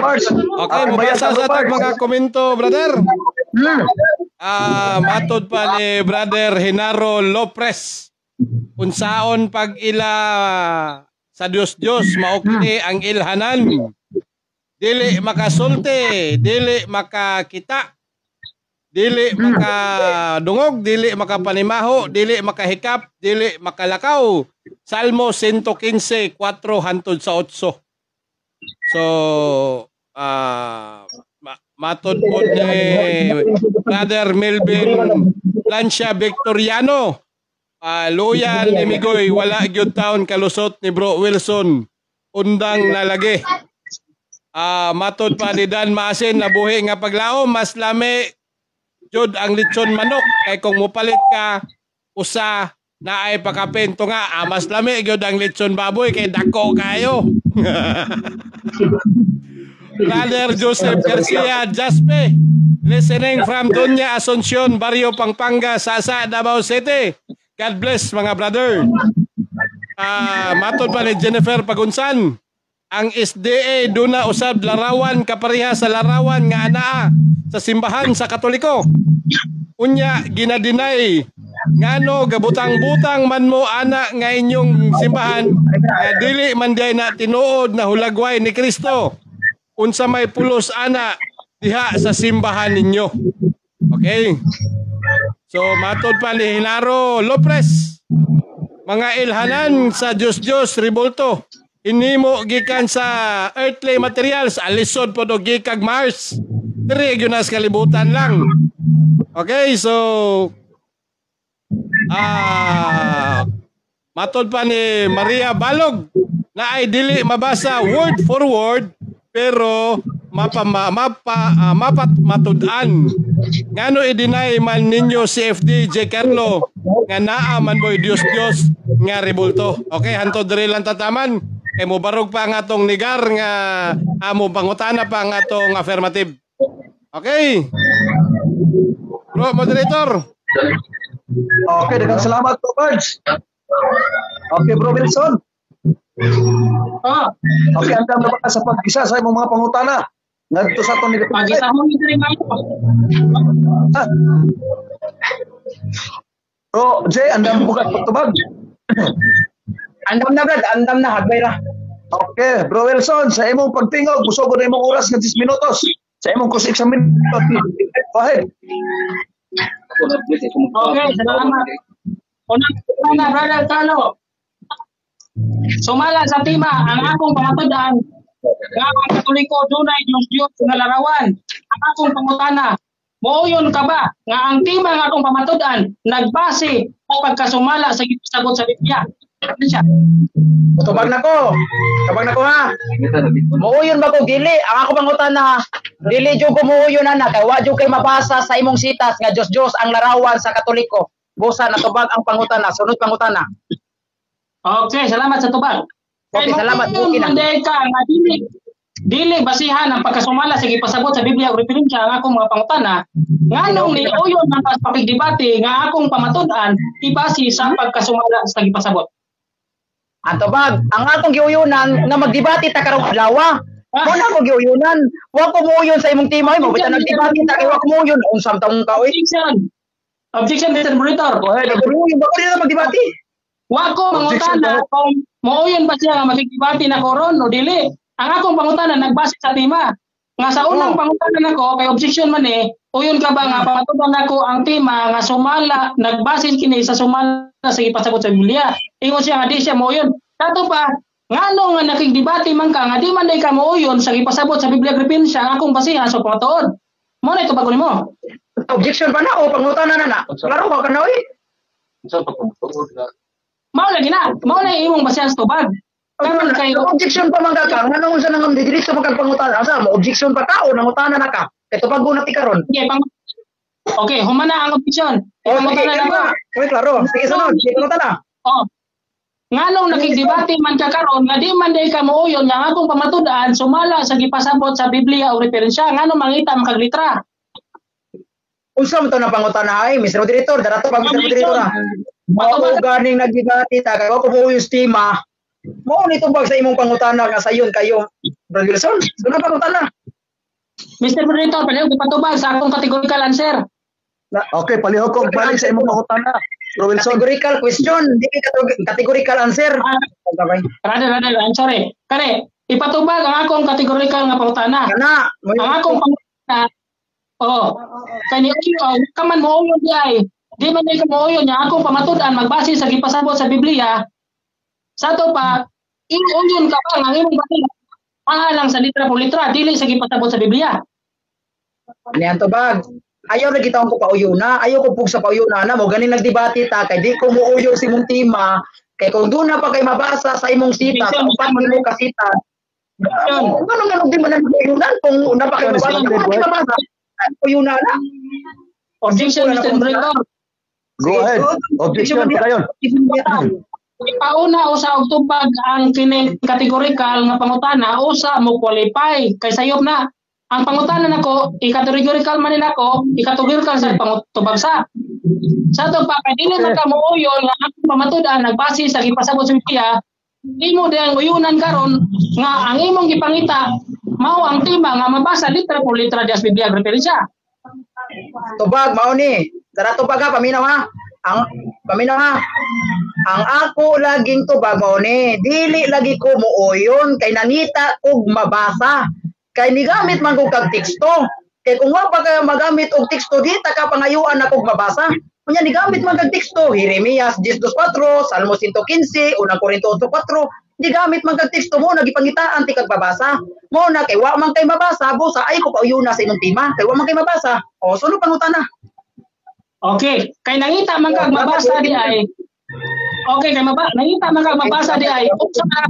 Mars. Okay, Akong bayad mabasa sa sa atong Mars. mga komento, brother. Matod pa ni Brother Hinaro Lopez. Unsaon pag ila sa Dios Dios mao kini ang ilhanan. Dili makasulti, dili makakita, dili makadungog, dili makapanimaho, dili makahikap, dili makalakaw. Salmo 115, 4 hantod sa 8. So, matod po ni Brother Melvin Lancia Victoriano. Luya ni Migoy, wala gyud taon kalusot ni Bro Wilson. Undang nalagi. Matod pa ni Dan Maasin, nabuhi nga paglaom, mas lami jud ang litson manok kay kung mupalit ka usa na ay pakapento nga, mas lami gyud ang litson baboy kay dako kayo. Brother Joseph Garcia Jaspe, listening from Doña Asuncion, Barrio Pampanga, Sasa, Davao City. God bless mga brother. Matod pa ni Jennifer Pagunsan, ang SDA duna usab larawan kapareha sa larawan nga anaa sa simbahan sa Katoliko. Unya ginadinay ngano gabutang-butang man mo ana nga inyong simbahan nga dili man diay na tinuod na hulagway ni Kristo. Unsa may pulos ana diha sa simbahan ninyo. Okay? So matod pa ni Hinaro Lopez, mga ilhanan sa Diyos Diyos Rebolto, inimo gikan sa earthly materials, alisod po do gikag Mars. Diri gyud na sa kalibutan lang. Okay, so matod pa ni Maria Balog na ay dili mabasa word for word pero mapat matud-an. Ngano i-deny man ninyo si FD J. Carlo nga naa man mo'y Dios Dios nga rebulto. Okay, hantod diri lang tataman. Kay mobarog pa ang atong nigar nga amo pangutana pa ang atong affirmative. Okay. Bro, moderator. Okay, daghang salamat, Bro Birds. Okay, Bro Wilson. Oh, Okay, andam na ba ka sa pag-isa sa imong mga pangutana? Ngadto sa atong ni pagisahon ni diri kayo. Ah. Bro, Jay, andam mo ka pagtubag? Andam na, Brad, andam na, hagbay ra. Okay, Bro Wilson, sa imong pagtingog, busog na imong oras nga 10 minutos. Sa imong cross-examine. Go ahead. Okay, salamat. Unang una, Brother Carlo. Sumala sa tema ang akong pamatud-an nga ang Katoliko dunay Diyos Diyos nga larawan. Ang akong pangutana, mooyon ka ba nga ang tema nga akong pamatud-an nagbase sa pagkasumala sa gisabot sa Biblia? Ano siya? Tubag na ko. Tubag na ko ha. Muuyon ba ko dili? Ang ako pangutana, dili jud ko muuyon ana kay wa jud kay mabasa sa imong sitas nga Diyos Diyos ang larawan sa Katoliko. Busa natubag ang pangutana, sunod pangutana. Okay, salamat sa tubag. Okay, salamat. Kay Okay na. man ka nga dili dili basihan ang pagkasumala sa gipasabot sa Biblia o referensya ang akong mga pangutana, nganong ni uyon man pas pakigdebate nga akong pamatud-an ibase sa pagkasumala sa gipasabot. Ang tubag, ang akong giuyunan nga magdebate ta karong adlaw. Ah. Mo na ako giuyunan. Wa ko muuyon sa imong tema mo, bitan nagdebate ta kay wa ko muuyon unsam taong ka oy. Objection. Objection, Mr. Monitor. Go ahead. Muuyon ba ko dili na magdebate? Wa ko Objection, mangutana kung mooyon ba siya nga makigdebate na koron o dili. Ang akong pangutana nagbase sa tema. Nga sa unang pangutana nako kay objection man eh, uyon ka ba nga pamatudan nako ang tema nga sumala nagbase kini sa sumala sa ipasabot sa Biblia. Ingon siya nga di siya mooyon. Kato pa, ngano nga nakigdebate man ka nga di man day ka mooyon sa ipasabot sa Biblia referensya ang akong basihan sa pamatuod. Mo na ito bago nimo. Objection pa na o pangutana na na. Klaro ka na oy. Mao lagi na, mao na imong basihan sa tubag. Karon kay Objection pa man ka ka, nganong unsa nang diretso man kag pangutana? Asa mo objection pa ka o nangutana na ka? Kay tubag na ti karon. Okay, okay, humana ang objection. Oh, sige, Ipangutana na klaro. ko. Oy, klaro. Sige, sunod. Sige, pangutana. Oh. Nganong nakigdebate man ka karon nga di man day ka mooyon nga ang akong pamatud-an sumala sa gipasabot sa Biblia o referensya, ngano mangita man kag litra. Unsa man to na pangutana ay, Mr. Moderator, darato pa Mr. Moderator ah. Mao ganing nagdebate ta kay wa ko muuyon sa tema. Mao ni tubag sa imong pangutana nga sayon kayo, Brother Wilson. Sunod pangutana. Mr. Moderator, palihog ipatubag sa akong categorical answer. Okay, palihog ko balik sa imong pangutana. Bro Wilson. Categorical question, di kay categorical answer. Ah, Brother, brother, I'm sorry. Kare, ipatubag ang akong categorical nga pangutana. Kana, Ang akong pangutana, oh, kay ni uyo, kaman mo uyon di ay, di man day ka mooyon nga akong pamatud-an magbase sa gipasabot sa Biblia. Sa ato pa, iuyon ka pa nga ang imong basihan lang sa litra por litra, dili sa gipasabot sa Biblia. Niyan tubag. Ayaw na gitawon ko pauyuna, ayaw ko pug sa pauyuna na mo ganin nagdebate ta kay di ko muuyo sa imong tema kay kung doon na pa kay mabasa sa imong sita sa upat nimo ka sita. Ngano ngano di man naguyunan kung una pa kay mabasa, di mabasa. Uyuna na. Objection, Mr. Moderator. Go ahead. Objection pa kayo. Ipauna usa og tubag ang kining categorical nga pangutana usa mo qualify kay sayop na. Ang pangutana nako i-categorical man nako, i-categorical sa pangutubag sa. Sa ato pa kay dili man ka mooyon nga akong pamatud-an nagbase sa gipasabot sa Biblia, imo diyang uyunan karon nga ang imong gipangita mao ang tema nga mabasa litra por litra diya sa Biblia referensya. Tubag mao ni. Dara tubag ha, paminaw ha. Ang paminaw ha. Ang ako laging tubag mao ni, dili lagi ko mooyon kay nangita og mabasa. Kay nigamit man ko kag teksto. Kay kung wa pa ka magamit og teksto di ta ka pangayuan ako mabasa. Unya nigamit man kag teksto, Jeremias 10:4, Salmo 115, Unang Korinto 8:4, nigamit man kag teksto mo nagipangitaan ti kag babasa. Mo na kay wa man kay mabasa, busa ay ko pauyuna sa imong tema, kay wa man kay mabasa. O sunod pangutana. Okay, kay nangita man kag mabasa di ay. Okay, kay nangita man kag mabasa di ay unsa ka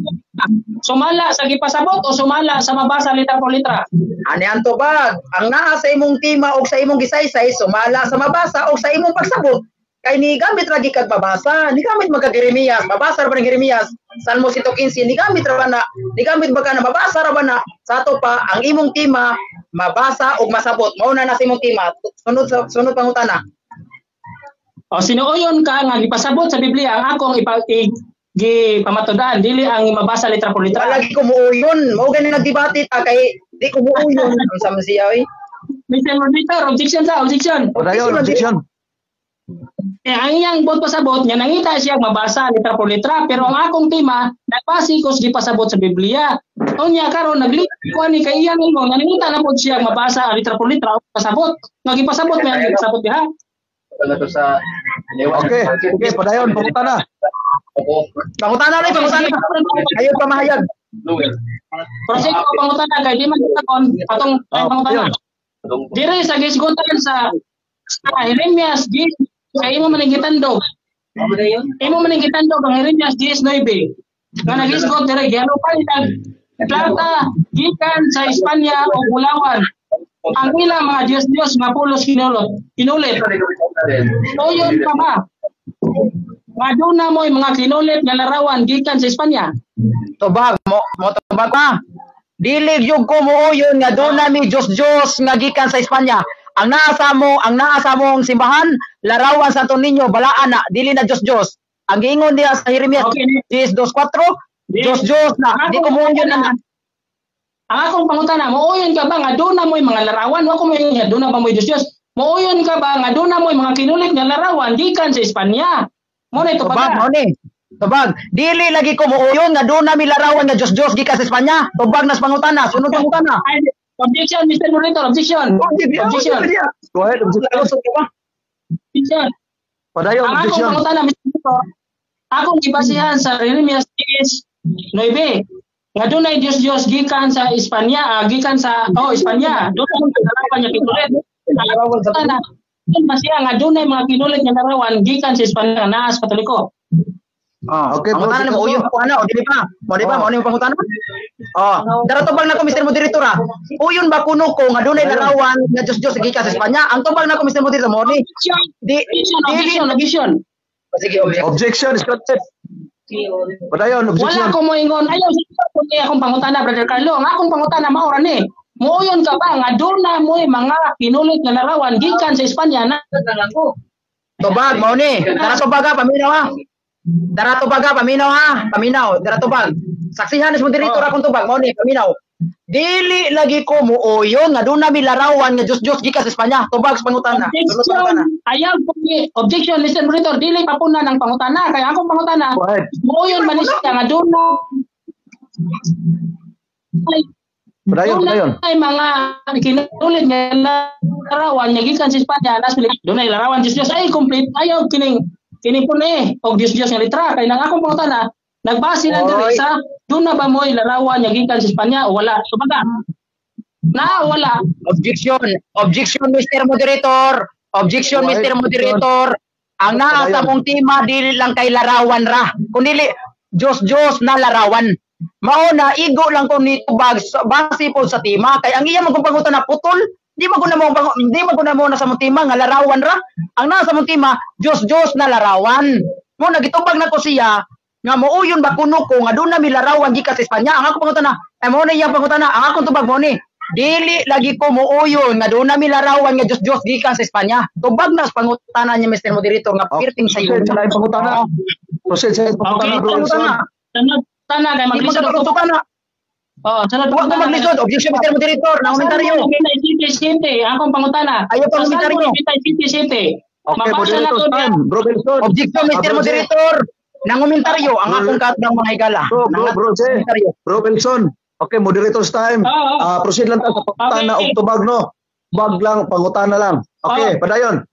sumala sa gipasabot o sumala sa mabasa litra por litra? Ani ang tubag, ang naa sa imong tema og sa imong gisaysay sumala sa mabasa og sa imong pagsabot. Kay nigamit ra gid kag mabasa, nigamit man kag Jeremias, mabasa ra ba ni Jeremias, Salmo 115, nigamit ra ba na, nigamit ba ka na mabasa ra ba na? Sa ato pa ang imong tema mabasa og masabot, mao na na sa imong tema. Sunod sunod pangutana. O sinuoyon ka nga gipasabot sa Biblia ang akong gipamatudan, dili ang mabasa litra por litra. Wala ko muuyon. Mao gani nagdebate ta kay di ko muuyon sa man siya oy. Mr. Moderator, objection sa objection. Padayon, objection. Eh, ang iyang bot pasabot nga nangita siya mabasa litra por litra, pero ang akong tema nagbase ko sa gipasabot sa Biblia. Unya karon naglit ko ani kay iyang ingon nga nangita na pod siya mabasa litra por litra pasabot. Nga gipasabot may gipasabot diha. Okay, okay, padayon, pangutana. Pangutana lang, pangutana. Ayaw pa mahayag. Proceed ko pangutana kay di man kon atong pangutana. Dire sa gisgutan sa Jeremias 10 kay imo man gitandog. Imo man gitandog ang Jeremias 10:9. Nga nagisgot dire gihalupan ang plata gikan sa Espanya o Bulawan. Ang ilang mga Diyos-Diyos nga pulos kinulit. Uyon pa ba? Nga duna mo'y mga kinulit nga larawan gikan sa Espanya. Tubag mo tubag pa. Dili gyud ko muuyon nga duna mi Diyos-Diyos nga gikan sa Espanya. Ang naa sa mong simbahan, larawan sa Santo Niño, balaan na, dili na Diyos-Diyos. Ang giingon diha sa Jeremias 10:4, Diyos-Diyos na, di ko muuyon na. Ang akong pangutana, muuyon ka ba nga duna mo'y mga larawan? Wa ko moingon nga duna ba mo'y Diyos-Diyos? Muuyon ka ba nga duna mo'y mga kinulit nga larawan gikan sa Espanya? Mo na ito tubag, mao ni. Tubag, dili lagi ko muuyon nga duna mi larawan nga Diyos-Diyos gikan sa Espanya. Tubag nas pangutana, sunod pangutana. Objection, Mr. Moderator, objection. Objection. Go ahead, objection. Objection. Padayon, Ang akong objection. pangutana, Mr. Moderator, akong gibasihan sa Jeremias 10:9. Nga dunay Diyos-Diyos gikan sa Espanya, gikan sa Espanya. Dunay mga larawan nga kinulit. Ang pangutana, nga dunay mga kinulit nga larawan gikan sa Espanya naa sa Katoliko. Oh, Okay, bro, pangutana mo uyon ko ana o dili pa. Mo di ba mao ni pangutana? Oh, dara tubag nako Mr. Moderator ah. Uyon ba kuno ko nga dunay larawan nga Diyos-Diyos gikan sa Espanya? Ang tubag nako Mr. Moderator mo ni di Objection, objection. Sige, objection. Objection is granted. Padayon, objection. Wala ko moingon. Ayaw sa akong pangutana, Brother Carlo. Ang akong pangutana mao ra ni. Moyon ka ba nga duna mo'y mga kinulit nga larawan gikan sa Espanya na? Tubag mao ni. Dara tubag ha, paminaw ha. Dara tubag ha, paminaw ha. Paminaw, dara tubag. Saksihan is moderator akong tubag mao ni, paminaw. Dili lagi ko muuyon nga duna mi larawan nga Diyos-Diyos gikan sa Espanya. Tubag sa pangutana. Objection. Ayaw po ni objection Mr. Moderator, dili pa po na ng pangutana kay akong pangutana. Muuyon man siya nga duna Padayon, padayon. Dunay mga kinulit nga larawan nga gikan sa Espanya, nas dunay larawan Diyos-Diyos ay complete. Ayaw kining po ni og Diyos-Diyos nga litra kay nang akong pangutana nagbase lang diri sa duna ba mo'y larawan nga gikan sa Espanya o wala. So baga na wala. Objection, objection Mr. Moderator. Objection Mr. Moderator. Ang naa sa mong tema dili lang kay larawan ra, kundi Diyos-Diyos na larawan. Mao na igo lang ko ni tubag base po sa tema kay ang iya man kung pangutan na putol, di man ko na mo di man ko na mo na sa mong tema nga larawan ra. Ang naa sa mong tema Diyos-Diyos na larawan. Mo nagitubag na ko siya nga mouyon ba kuno ko nga duna mi larawan gikan sa Espanya. Ang akong pangutana ay mo na iyang pangutana. Ang akong tubag mo ni dili lagi ko mouyon nga duna mi larawan nga Diyos-Diyos gikan sa Espanya. Tubag na sa pangutana niya Mr. Moderator nga pirting sa iyo. Proceed sa pangutana. Proceed sa pangutana, bro. Pangutana kay maglisod og pangutana. Oh, sunod wa ko maglisod. Objection Mr. Moderator, na komentaryo. City, akong pangutana. Ayaw pa komentaryo. City. Okay, moderator time, bro Wilson. Objection Mr. Moderator. Nangomentaryo ang akong katbang mga higala. Bro Wilson. Okay, moderator's time. Proceed lang ta sa pangutana og tubag no. Tubag lang, pangutana lang. Okay, padayon.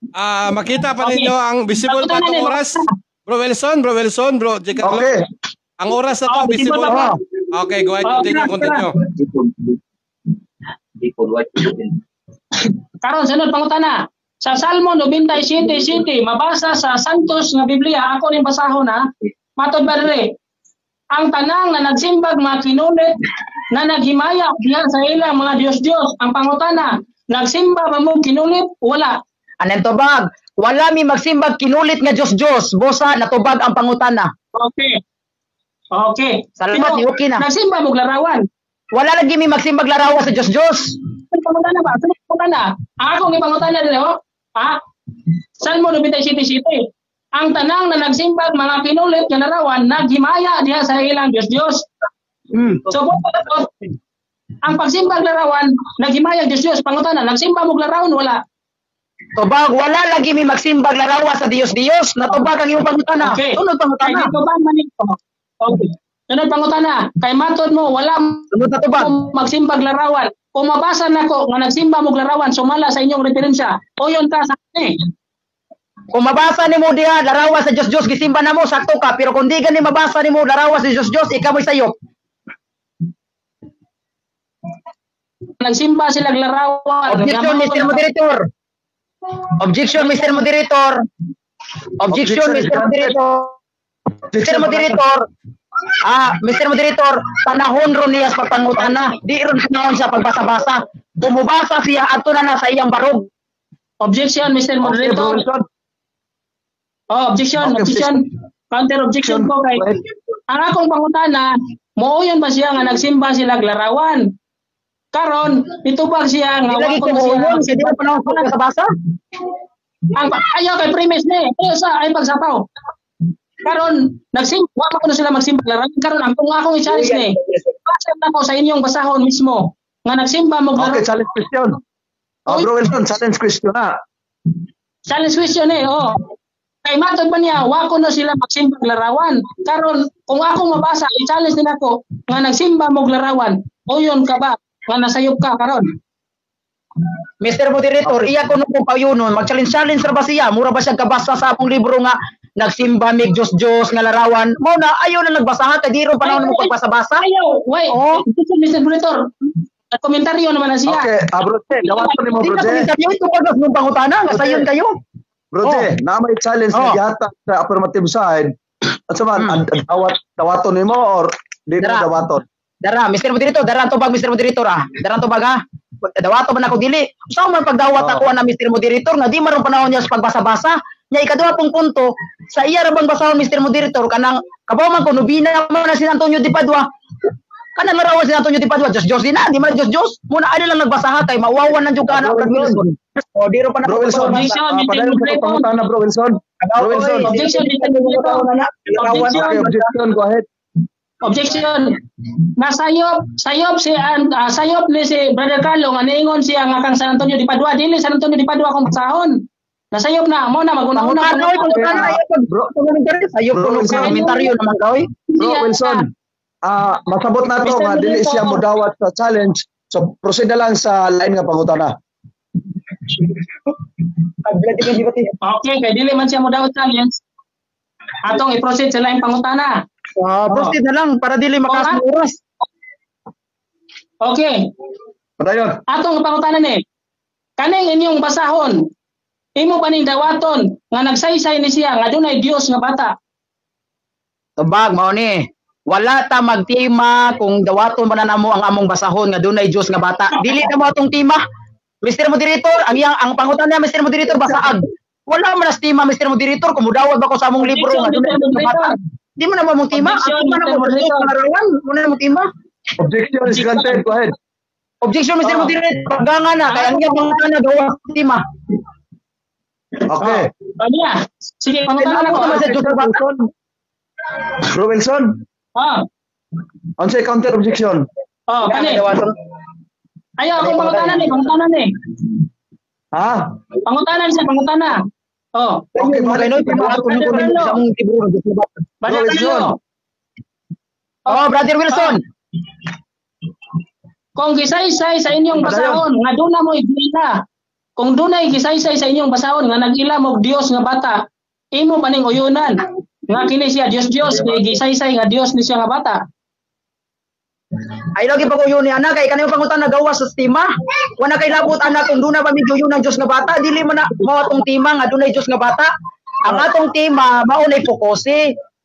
Makita pa ninyo ang visible pa tong oras. Bro Wilson, bro J. Carlo. Okay. Ang oras na to, visible pa. Okay, go ahead, continue. Karon sunod pangutana. Sa Salmo 97:7 mabasa sa Santos nga Biblia, ako ning basahon ha. Matod ba dire? Ang tanang na nagsimbag mga kinulit na naghimaya diha sa ilang mga Diyos-Diyos. Ang pangutana, nagsimba ba mo kinulit? Wala. Anong tubag? Wala mi magsimbag kinulit nga Diyos-Diyos. Bosa natubag ang pangutana. Okay. Okay. Salamat, pero, okay na. Nagsimba mo larawan. Wala lagi mi magsimbag larawan sa Diyos-Diyos. Pangutana ba? Pangutana. Ang akong ipangutana dire ho. Ha? Salmo 97:7. Ang tanang na nagsimbag mga pinulit nga larawan naghimaya diha sa ilang Dios-Dios. So buot ang pagsimbag larawan naghimaya Dios-Dios. Pangutana, nagsimba mo larawan wala? Tubag, wala lagi mi magsimbag larawan sa Dios-Dios. Natubag ang imong pangutana. Okay. Sunod Kay pangutana. dito ba man ito? Okay. Sunod pangutana, kay matod mo wala Sunod na tubag. mo magsimbag larawan. Kung mabasa nako nga nagsimba mo larawan sumala sa inyong referensya, uyon ta sa eh. Kung mabasa nimo diha larawan sa Dios-Dios gisimba namo, sakto ka, pero kung di gani mabasa nimo larawan sa Dios-Dios, ikaw mo'y sayop. Nagsimba sila larawan. Objection, Mr. Moderator. Objection, Mr. Moderator. Objection, Mr. Moderator. Mr. Moderator. Mr. Moderator, panahon ron niya sa pagpangutana. Di ron panahon sa pagbasa-basa. Bumubasa siya adto na na sa iyang barog. Objection, Mr. Okay, Bro Moderator. Wilson. Oh, objection, Okay, objection. Counter objection ko kay Go ahead. ang akong pangutana, mooyon ba siya nga nagsimba sila larawan? Karon, nitubag siya nga Di lagi wa ko na siya kumuuyon, di ba panahon sa pagbasa-basa? Ang ayaw kay premise ni, ayaw sa ay pagsapaw. Karon, nagsimba wa ko na sila magsimba larawan. Karon ang kung akong i-challenge ni, basa na ko sa inyong basahon mismo nga nagsimba mo Okay, larawan. challenge question. Oh, Bro Wilson, challenge question na. Challenge question eh, oh. Kay matod ba niya, wa ko na sila magsimba larawan. Karon, kung ako mabasa, i-challenge din ako nga nagsimba mo larawan. Uyon ka ba nga nasayop ka karon? Mr. Moderator, iya ko nung payunon, mag-challenge-challenge ra ba siya? Mura ba siya kabasa sa akong libro nga nagsimba mig Dios-Dios nga larawan? Mo na ayaw na nagbasa kay di ron panahon mo pagbasa-basa. Ayaw, wait. Oo. Mr. Moderator, komentaryo naman na siya. Okay, Bro J, dawaton nimo Di Bro na J. komentaryo ito pag nung pangutana, nga sayon kayo. Bro J, na may challenge na Oh. gihatag sa affirmative side. At sa man, dawat dawaton nimo or di mo Dara. dawaton? Dara, Mr. Moderator, dara ang tubag Mr. Moderator ah. Dara ang tubag ha. Dawato man ako dili. Usa man pagdawat Oh. ako na Mr. Moderator nga di maron panahon niya sa pagbasa-basa. Nya ikaduha pong punto, sa iya ra bang basahon Mr. Moderator kanang kabaw man ko nobina man na si Antonio de Padua. Kanang larawan si Antonio de Padua, Dios Dios din na, di man Dios Dios. Muna ani lang nagbasaha kay mawawan nang jud ka na Bro Brad Wilson. O di ro pa na Bro Wilson, Objection, Mr. padayon sa Moderator. pangutana Bro Wilson. Bro Wilson. Objection, Mr. Moderator. Objection. Okay, objection, go ahead. Objection. Nasayop, sayop si sayop ni si Brother Carlo nga niingon siya nga kang San Antonio de Padua, dili San Antonio de Padua akong basahon. Nasayop na mo na maguna-una. Pangutana oy, pangutana ay Bro, komentaryo sayop Bro ko Wilson. komentaryo naman ka oy. Bro Wilson, masabot na to Mr. nga dili siya Moderator. modawat sa challenge. So proceed na lang sa line nga pangutana. Okay, kay dili man siya mo dawat challenge. Atong i-proceed sa laing pangutana. Proceed na lang para dili makaas ng oras. Okay. Padayon. Atong pangutana ni. Kaning inyong basahon, imo ba ning dawaton nga nagsaysay ni siya nga dunay Dios nga bata? Tubag mao ni. Wala ta magtima kung dawaton man na namo ang among basahon nga dunay Dios nga bata. Dili na mo atong tema. Mr. Moderator, ang iyang ang pangutana niya Mr. Moderator basaag. Wala man nas tema Mr. Moderator kung mudawat ba ko sa among libro nga dunay Dios nga bata. Di mo na mo among tema. Objection, Ang tema na Mr. mo Dios Moderator. nga larawan. Mo na mo tema. Objection is granted. Go ahead. Objection Mr. Moderator, paggangan na kay ang iyang pangutana gawa tema. Okay. O niya. Sige, pangutana Tinawag ko. naman sa Dios nga bata. Bro Wilson, Oh, unsay counter objection? oh, kani. Dawaton. Ayaw akong pangutana ni, pangutana ni. Ha? Pangutana siya, pangutana. Oh, Okay, Okay, balik. Noy, pangutana ko sa among libro nga Dios nga bata. Brother Bro Wilson. Carlo, Oh, Brother Wilson. Kung gisaysay sa inyong basahon nga duna mo'y gila. Kung dunay gisaysay sa inyong basahon nga nag-ila mo Dios nga bata, imo pa ning uyunan nga kini siya Dios Dios kay gisaysay nga Dios ni siya nga bata. Ay lagi pag uyon ni ana kay kanang pangutana gawas sa tema. Wala kay labot ana kung duna ba medyo yun ang Dios nga bata, dili man na mao atong tema nga dunay Dios nga bata. Ang atong tema mao nay focus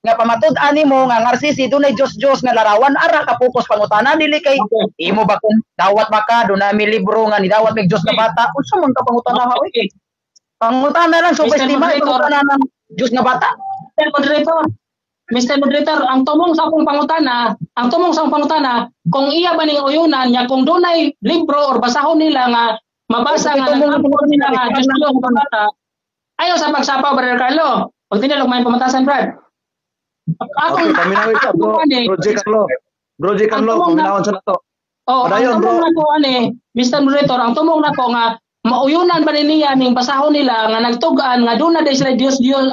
nga pamatud-an nimo nga ang RCC dunay Dios Dios nga larawan, ara ka focus pangutana dili kay imo ba kung dawat ba ka dunay mi libro nga nidawat mig Dios nga bata. Unsa man ka pangutana ha oy? Okay. Pangutana lang so Mr. tema Moderator. pangutana ng Dios nga bata. Mr. Moderator, Mr. Moderator, ang tumong sa akong pangutana, ang tumong sa akong pangutana, kung iya ba ning uyunan niya kung dunay libro or basahon nila nga mabasa nga Tumong nag-ampo nila nga Dios Dios nga bata. Ayaw sa pagsapaw, Brother Carlo. Pag tinalog may pamatasan, Brad. Okay, paminawin ka, bro. Akong ani, Bro J. Carlo. Bro J. Carlo, Ang tumong paminawon sa nato. Oh, Padayon, ang tumong bro. nako ani, Mr. Moderator, ang tumong nako nga mauyunan pa ni niya ning basahon nila nga nagtug-an nga doon na sila Dios Dios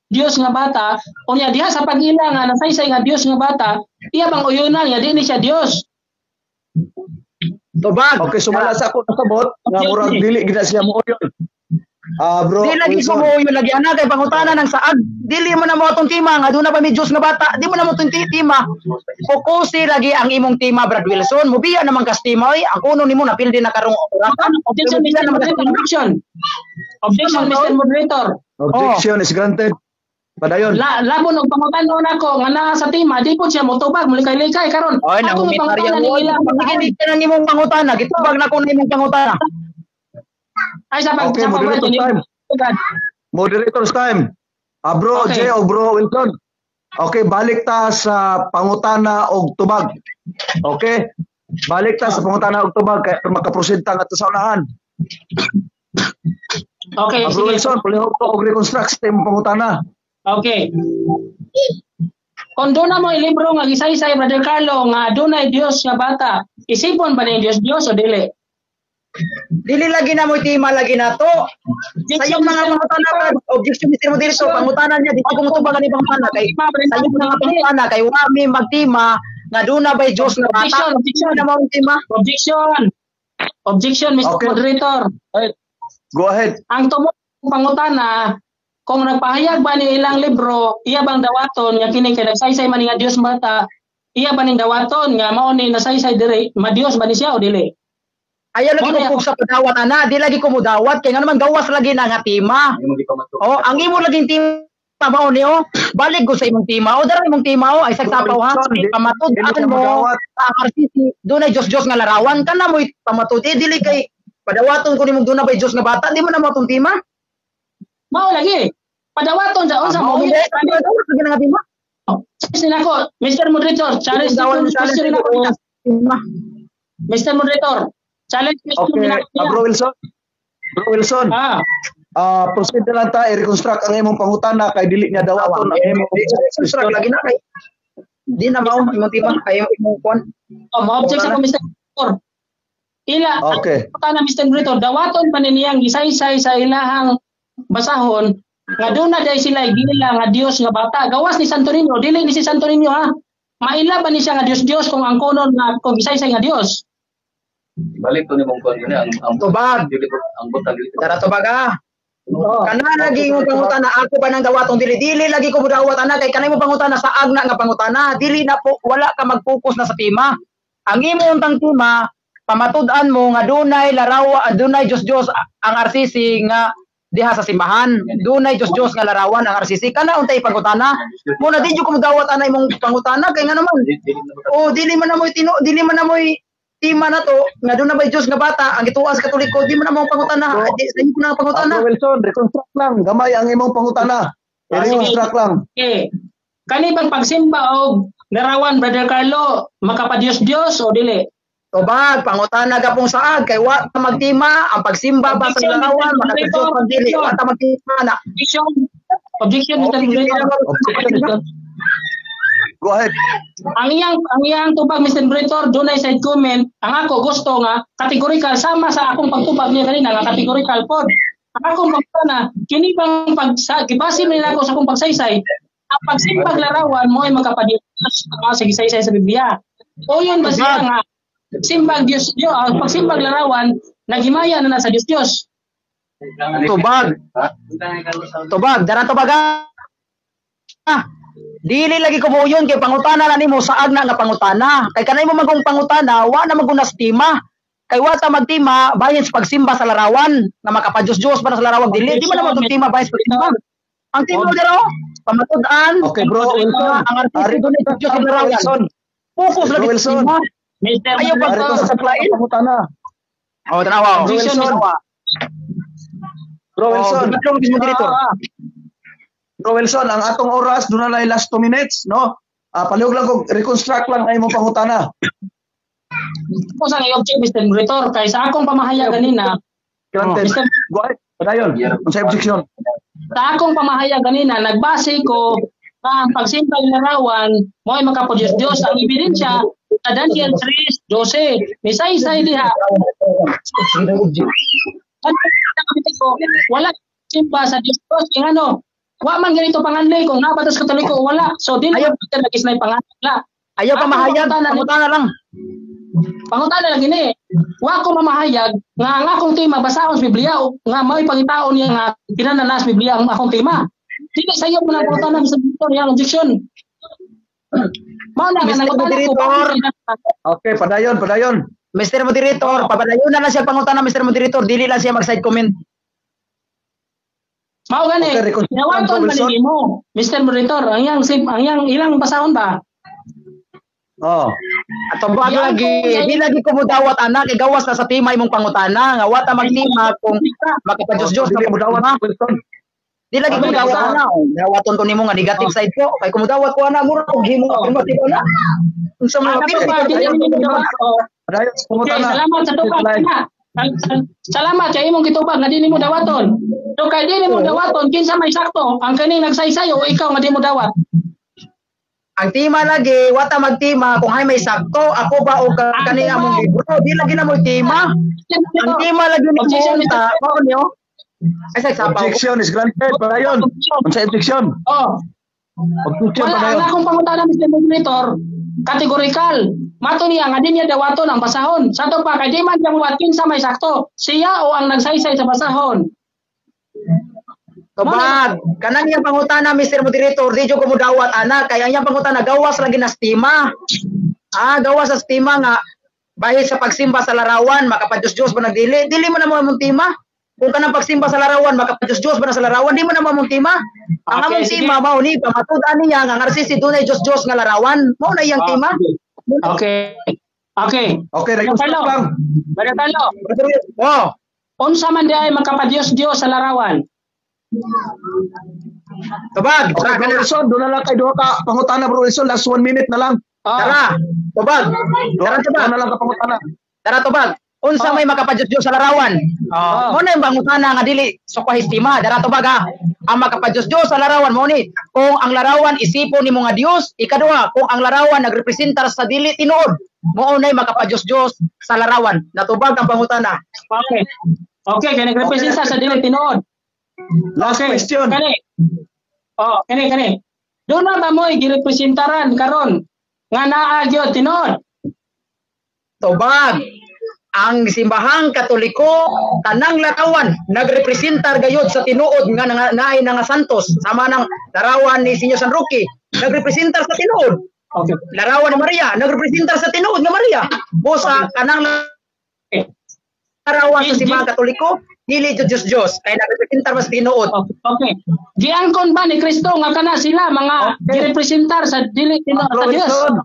Dios nga bata, unya diha sa pag-ila nga nasaysay nga Dios nga bata, iya bang uyunan nga di ni siya Dios? Tubag. Okay, sumala sa ako nasabot nga murag dili gid na siya muuyon. Ah, bro Di lagi Wilson. ko mo yun lagi ana kay pangutana ng saag. Dili mo na mo atong tema nga doon na pa may Diyos nga bata. Di mo na mo atong tema. Fokusi lagi ang imong tema, Brad Wilson. Mubiya naman kas tema oy. Ang kuno nimo napildi na karong orasa. Objection, Mubiya Mr. naman kas Moderator. tema. Objection. Objection, Mr. Moderator. Objection is granted. Padayon. Labon og pangutan-on ako nga naa sa tema, di po siya motubag, mulikay-likay karon. Oy, Ako nang pangutana ning ilang Hindi ka nang imong pangutana. Gitubag na ko na imong pangutana. Ay sa pag Okay, sa pag moderator time. Moderator's time. Ah, bro Okay. J o bro Wilson. Okay, balik ta sa pangutana og tubag. Okay? Balik ta sa pangutana og tubag kay makaproceed ta ngadto sa unahan. Okay, Ah, bro sige. Wilson, palihog ko og reconstruct sa imong pangutana. Okay. Kung doon na mo ilibro nga gisaysay, Brother Carlo, nga dunay Dios nga bata, isipon ba ni Dios Dios o dili? Dili lagi na mo tema lagi na to. Sa iyong mga pangutana, Brad, objection, Mr. Moderator, pangutana niya, di ko mutubag ani pangutana kay sa iyong mga pangutana kay wa mi magtima nga doon na ba'y Diyos nga bata. Objection, objection. Na mo ang tema. Objection. Objection, Mr. Okay. Moderator. Go ahead. Ang tumong pangutana, kung nagpahayag ba ni ilang libro, iya bang dawaton nga kini kay nagsaysay man ni nga Dios bata, iya ba ning dawaton nga mao ni nasaysay diri, ma Dios ba ni siya o dili? Ayaw lagi Mo na ko sa padawat ana, di lagi ko mudawat kay nga naman gawas lagi na nga tema. Oh, ang imo laging tema mao ni oh, balik ko sa imong tema. O dara imong tema oh, ay sagsapaw ha. Dili Pamatud-an ka mo magawat. sa RCC, dunay Diyos Diyos nga larawan kana mo pamatud. Eh, dili kay padawaton ko nimong dunay bay Diyos nga bata, di mo na mo atong tema. Mao lagi. Padawaton sa unsa Mao mo mo padawaton lagi na nga tema. Challenge nako, Mr. Moderator, challenge Dawal mo question challenge nako. tema. Mr. Moderator, challenge question Okay, nako. ah, bro Wilson. Bro Wilson, Ah, ah, proceed na lang ta i-reconstruct ang imong pangutana kay dili niya dawaton ang imong Reconstruct lagi na kay di na mao imong tema ay imong kuan. Oh, ma-object ako, Mr. Moderator. Ila, Okay. ang pangutana, Mr. Moderator, dawaton pa ni niyang gisaysay sa ilahang basahon nga doon na dahil sila gila nga Dios nga bata. Gawas ni Santo Niño, dili ni si Santo Niño ha. Maila ba ni siya nga Dios Dios kung ang konon nga kung gisaysay nga Dios? Balik to ni mong kuan ang Tubag. dili ko ang butang dili. Dara tubag ah. Kana lagi imong pangutana ako pa nang dawatong dili dili lagi ko mudawat ana kay kanay mo pangutana sa agna nga pangutana dili na po wala ka mag-focus na sa tema. Ang imo untang tema pamatud-an mo nga dunay larawa dunay Dios Dios ang RCC nga diha sa simbahan, dunay Dios Dios nga larawan ang RCC kana untay pangutana. Mo na di jud ko mudawat ana imong pangutana kay nga naman oh dili man na mo'y tino dili man na mo'y tema na to nga doon na bay Dios nga bata ang gituan sa Katoliko di man na mo pangutana di sa inyo na ang pangutana. Ah, Bro Wilson, reconstruct lang. Gamay ang imong pangutana. I-reconstruct lang. Okay. Kani bang pagsimba og larawan, Brother Carlo, makapa-Dios-Dios o dili? Tubag, pangutana gapong saag kay wa ta magtima ang pagsimba ba sa Objection, larawan Mr. makapagsimba Moderator. dili wa ta magtima na. Objection. Objection, Mr. Moderator. Objection. Go ahead. Ang iyang tubag, Mr. Moderator, dunay side comment. Ang ako gusto nga categorical sama sa akong pagtubag niya kanina nga categorical pod. Ang akong pagtana, kini bang pag sa gibase man nila ako sa akong pagsaysay, ang pagsimbag larawan mo ay makapadios sa gisaysay sa Biblia. O yun ba siya nga simbag Dios Dios, ang pagsimbag larawan nagimaya na na sa Dios Dios. Tubag. Tubag, dara tubag ah. Dili lagi ko mo yun kay pangutana na nimo sa agna nga pangutana. Kay kanay mo magong pangutana, wa na magunas tema. Kay wa ta magtima bahin sa pagsimba sa larawan nga makapadiyos-diyos pa na sa larawan dili di man na magong tema bahin sa pagsimba. Ang tema dira oh, pamatud-an. Okay, bro Wilson. Ang artista doon ay Diyos sa larawan. Wilson. Focus Bro lagi sa Wilson. tema. Mr. Ayaw pa Moderator. sa Reconstruct ang pangutana. Oh, tanawa. oh. Bro Objection, Wilson. Bro Wilson. Oh, Mr. Moderator. Bro Wilson, ang atong oras doon na last 2 minutes, no? Ah, palihog lang kog reconstruct lang ang imong pangutana. Ako sang i-object, Mr. Moderator, kay sa akong pamahayag kanina, Granted. Mr. Go ahead. Padayon. Unsay objection? Sa akong pamahayag ganina, nagbase ko nga ang pagsimba ng larawan mo ay makapadiyos-Diyos. Ang ebidensya sa Daniel 3:12. Misaysay diha. Ano ko, wala simba sa Diyos Diyos. Yung ano, wa man ganito panganli kung nabatas Katoliko wala. So di na lagi na panganli. Ayaw pa mahayag, pangutana lang. Pangutana lang gini. Wa ko mamahayag nga ang akong tema basahon sa Biblia nga mao'y pangitaon niya nga kinananas Biblia ang akong tema. Dili sa iyo mo na pangutana sa Victor yang objection. Mao na nga Mr. nangutana ko. Moderator. Okay, padayon, padayon. Mr. Moderator, papadayon na lang siya pangutana, Mr. Moderator, dili lang siya mag-side comment. Mao gani. Okay, reconstruction, Nawaton man Wilson. ni mo, Mr. Moderator, ang yang ang yang ilang basahon ba? Oh. At bago Yan lagi, po, di lagi ko mudawat anak, igawas na sa tema imong pangutana, nga wata magtima kung makapadiyos-Diyos Dili na mo dawat, tema. Wilson. Di lagi ko mudawat ana, dawaton ko nimo nga negative side ko, kay kumudawat ko ana, mura og himo affirmative ana. Unsa man Ano pila pa ba dili ni mo dawat? Oh. Padayon, Okay, pangutana. salamat sa tubag na. Salamat kay imong gitubag nga di nimo dawaton. So kay di nimo dawaton kinsa may sakto ang kaning nagsaysay o ikaw nga di mo dawat? Ang tema lagi, wata magtima kung hay may sakto, ako ba o kani among libro, di lagi na mo tema. Ang tema lagi ni Objection, mo ta, mao niyo. Ay sa sapaw. Objection is granted. Padayon. Unsa objection? Oh, Objection wala ang padayon. akong pangutana, Mr. Moderator, kategorikal. Mato niya nga di niya dawaton ang basahon. Sa to pa kay di man niya muwat kinsa may sakto, siya o ang nagsaysay sa basahon. Tubag, kanang iyang pangutana, Mr. Moderator, di jud ko mudawat ana, kay ang iyang pangutana gawas lagi na stima. Ah, gawas sa stima nga bahit sa pagsimba sa larawan, makapadiyos-Diyos ba nagdili? Dili mo na mo among tema. Kung kanang pagsimba sa larawan, makapadiyos-Diyos ba na sa larawan, di mo na mo among tema. Ang Okay, among sige. tema mao ni pamatud-an niya nga ang RCC dunay Diyos-Diyos nga larawan. Mao na iyang tema. Okay. Okay. Okay, reconstruct Carlo. lang. Brother Carlo, Oh, unsa man di ay magkapadiyos-Diyos sa larawan? tubag, Okay, tara, Bro Wilson, doon na lang kay duha ka pangutana, Bro Wilson, last 1 minute na lang. Oh. Tara, tubag. Duha Tara, tubag. na lang ka pangutana. Tara tubag. Unsa may makapadiyos sa larawan? Oh. Mo na yung pangutana nga dili sukwahi tema. Dara tubag ha. Ang makapadiyos sa larawan mo ni kung ang larawan isipon nimo nga Dios, ikaduha kung ang larawan nagrepresentar sa dili tinuod, mao nay makapadiyos sa larawan. Natubag ang pangutana. Okay. Okay, kay nagrepresenta sa dili tinuod. Last Okay. question. Kani. Oh, kani kani. Doon na ba mo'y girepresentaran karon nga naa gyud tinuod? Tubag. Ang simbahang Katoliko tanang larawan nagrepresentar gayud sa tinuod nga naay nga santos, sama ng larawan ni Senyor San Roque nagrepresentar sa tinuod. Okay. Larawan ni Maria nagrepresentar sa tinuod nga Maria. Busa kanang larawan sa simbahang Katoliko dili jud Diyos Diyos kay nagrepresentar mas tinuod. Okay. Okay. Giangkon ba ni Kristo nga kana sila mga girepresentar sa dili tinuod Bro sa Dios? Wilson.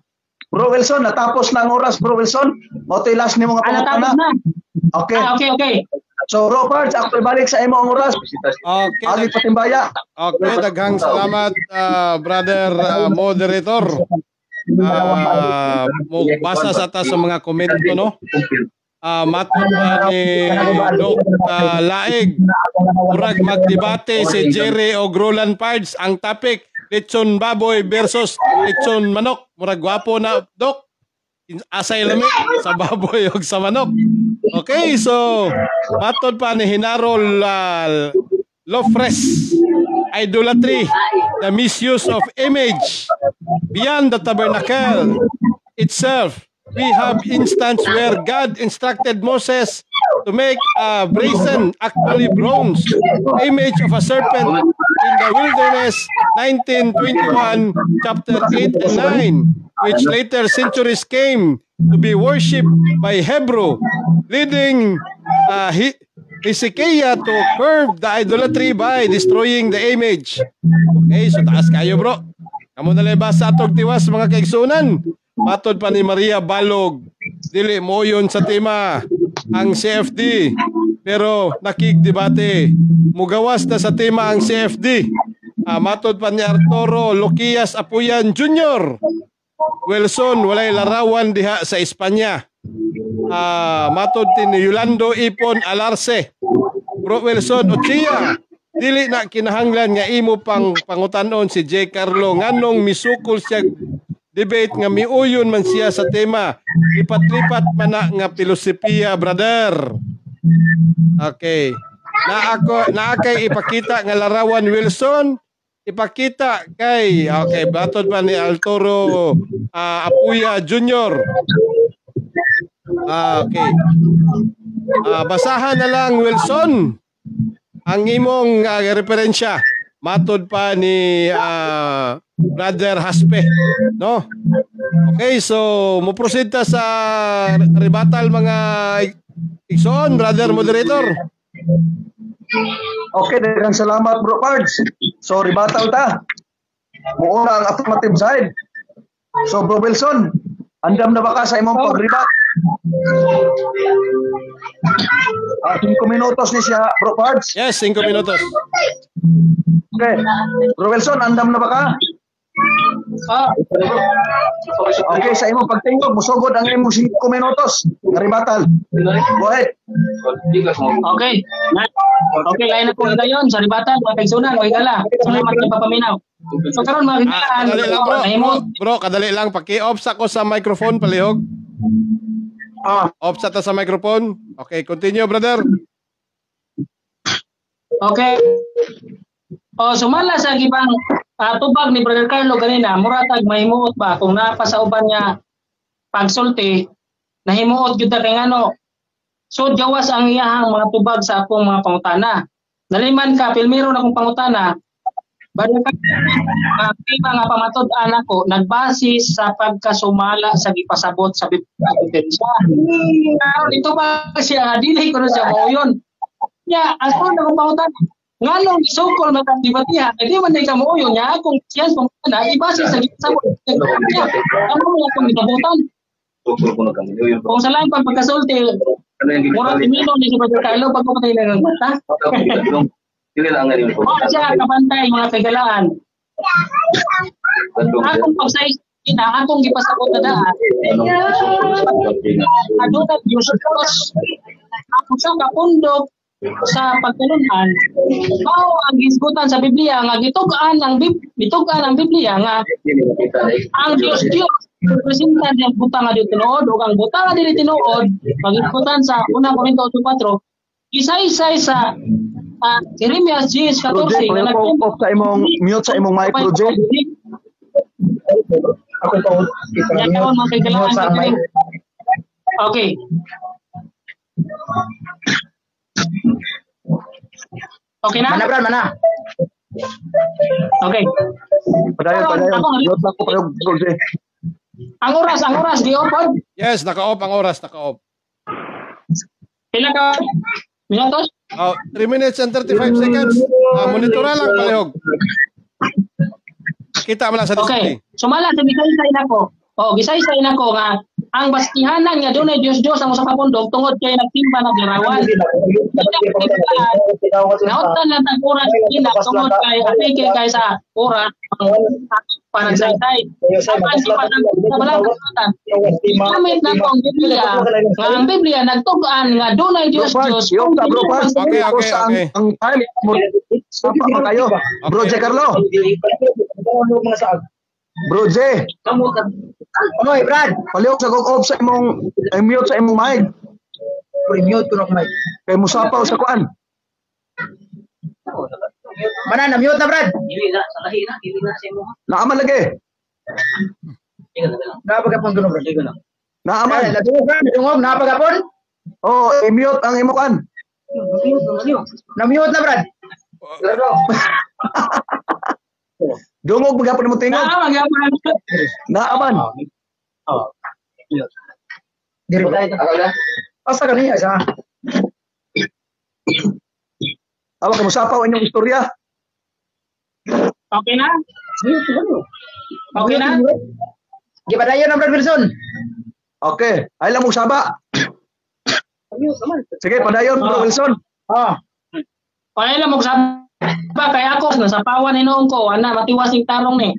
Bro Wilson, natapos na ang oras, Bro Wilson. Mao to'y last nimo nga Ah, natapos pangutana. na. Okay. Ah, okay, okay. So, Bro Pards, ako ibalik sa imo ang oras. Okay, Agi patimbaya. Okay, daghang salamat, brother moderator. Mo basa sa ta sa mga komento, no. Matod pa ni Doc Laeg, murag magdebate si Jerry og Roland Pards, ang topic lechon baboy versus lechon manok. Murag gwapo na, Doc. Asay lami sa baboy og sa manok. Okay, so matod pa ni Hinarol Lofres, idolatry, the misuse of image beyond the tabernacle itself. We have instance where God instructed Moses to make a brazen, actually bronze, image of a serpent in the wilderness, 1921, chapter 8 and 9, which later centuries came to be worshipped by Hebrew, leading Hezekiah to curb the idolatry by destroying the image. Okay, so taas kayo, bro. Kamo na lang sa atog tiwas, mga kaigsunan. Matod pa ni Maria Balog, dili mo yun sa tema ang CFD. Pero nakigdebate. Mugawas na sa tema ang CFD. Matod pa ni Arturo Luquias Apuyan Jr. Wilson, walay larawan diha sa Espanya. Matod din ni Yolando Ipon Alarce. Bro Wilson Ochia, Dili na kinahanglan nga imo pang pangutanon si J. Carlo nganong misukol siya debate nga miuyon man siya sa tema. Lipat-lipat man na nga pilosopiya, brother. Okay. Na ako naa kay ipakita nga larawan, Wilson, ipakita kay, okay, batod pa ni Altoro Apuya Jr. Ah, okay. Basahan na lang, Wilson, ang imong referensya. Matod pa ni Brother Haspe, no? Okay, so mo proceed ta sa rebuttal, mga igsoon, brother moderator. Okay, daghang salamat, Bro Pards. So rebuttal ta. Muuna ang affirmative side. So Bro Wilson, andam na ba ka sa imong pag-rebut? 5 minutos ni siya, Bro Pards. Yes, 5 minutos. Okay. Bro Wilson, andam na ba ka? Oh, Okay, sa imong pagtingog, musugod ang imong 5 minutos nga rebuttal. Go ahead. Okay. Okay, lain na po ngayon sa rebuttal, mga kaigsunan, mga higala. Salamat sa papaminaw. So karon, mga higalaan, Kadali lang, bro. Nahimo Bro, kadali lang. Paki-off sa ko sa microphone, palihog. Off sa ta sa microphone. Okay, continue, brother. Okay. O sumala sa gibang tubag ni Brother Carlo ganina, muratag mahimuot ba kung naa pa sa uban nga pagsulti, nahimuot gyud ta kay ngano so gawas ang iyahang mga tubag sa akong mga pangutana. Naliman ka pilmiro na akong pangutana, Brother Carlo, ang tema nga pamatud-an ako nagbase sa pagkasumala sa gipasabot sa Biblia ebidensya. Karon ito ba siya dili ko na siya mauyon. Ya, ang sunod akong pangutana, nganong isukol magkadibatiha, eh di man day ka mauyon niya akong siyas pangutana ibase sa gipasabot. Ya, ano mo akong gitabutan? Kung sa lain pang pagkasulti, murag minum ni si Brother Carlo pag patay lang ang mata. Oh, siya kabantay, mga kagalaan. Akong pagsay na akong gipasabot na daan. Aduna Diyos Diyos. Ako sa kapundok sa pagtulunan, mao ang gisgutan sa Biblia nga gitug-an ang Biblia nga ang Dios Dios representa ang butang nga dili tinuod ug ang butang nga dili tinuod pagisgutan sa unang Korinto 8:4 isaysay sa Jeremias 10:14 Bro J, nga palihog off sa imong mute sa imong mic, Bro J. Ako ito, Yan karon, mga kailangan. Mute sa mic. Okay. Okay na? Mana, Brad, mana. Okay. Padayon, padayon. Mute lang ko palihog, Bro J. Ang oras, di off? Yes, naka-off ang oras, naka-off. Pila ka minutos? Oh, 3 minutes and 35 seconds. Monitora lang, palihog. Kita mo lang sa display. Okay. Sumala sa gisaysay nako. Oh, gisaysay nako nga ang bastihanan nga dunay Dios Dios ang usa ka pundok tungod kay nagsimba ng larawan. Nauntan lang tag oras kina tungod kay apike kay sa oras ang panagsaysay. Apan di pa sa balang kasulatan. Gigamit nako ang Biblia nga ang Biblia nagtug-an nga dunay Dios Bro Pards, Dios. yung ta, Bro Pards. Okay, Sa okay. Ang time, sapa pa kayo. Bro J. Carlo. Bro J. Oy, Brad. Palihog sa off sa imong mute sa imong mic. Mute ko na mic. Kay musapaw sa kuan. Mana, na-mute na, Brad. Naaman lagi. Napagapon ko na, Brad. Naaman. Nadungog, Brad. Nadungog, napagapon. Oh, i-mute ang imong kuan. Na-mute na, Brad. Dungog magyapon mo tingog. Naa magyapon. Naaman. Diri ba? Asa ka niya, isa? Awa kay musapaw inyong istorya. Okay na? Okay na? Gipadayon na, Brad Wilson. Okay, ay lang mong saba. Sige, padayon, Bro Wilson. Oh. Kaya lang magsaba kay ako nasapawan hinuon ko ana matiwas ning tarong ni.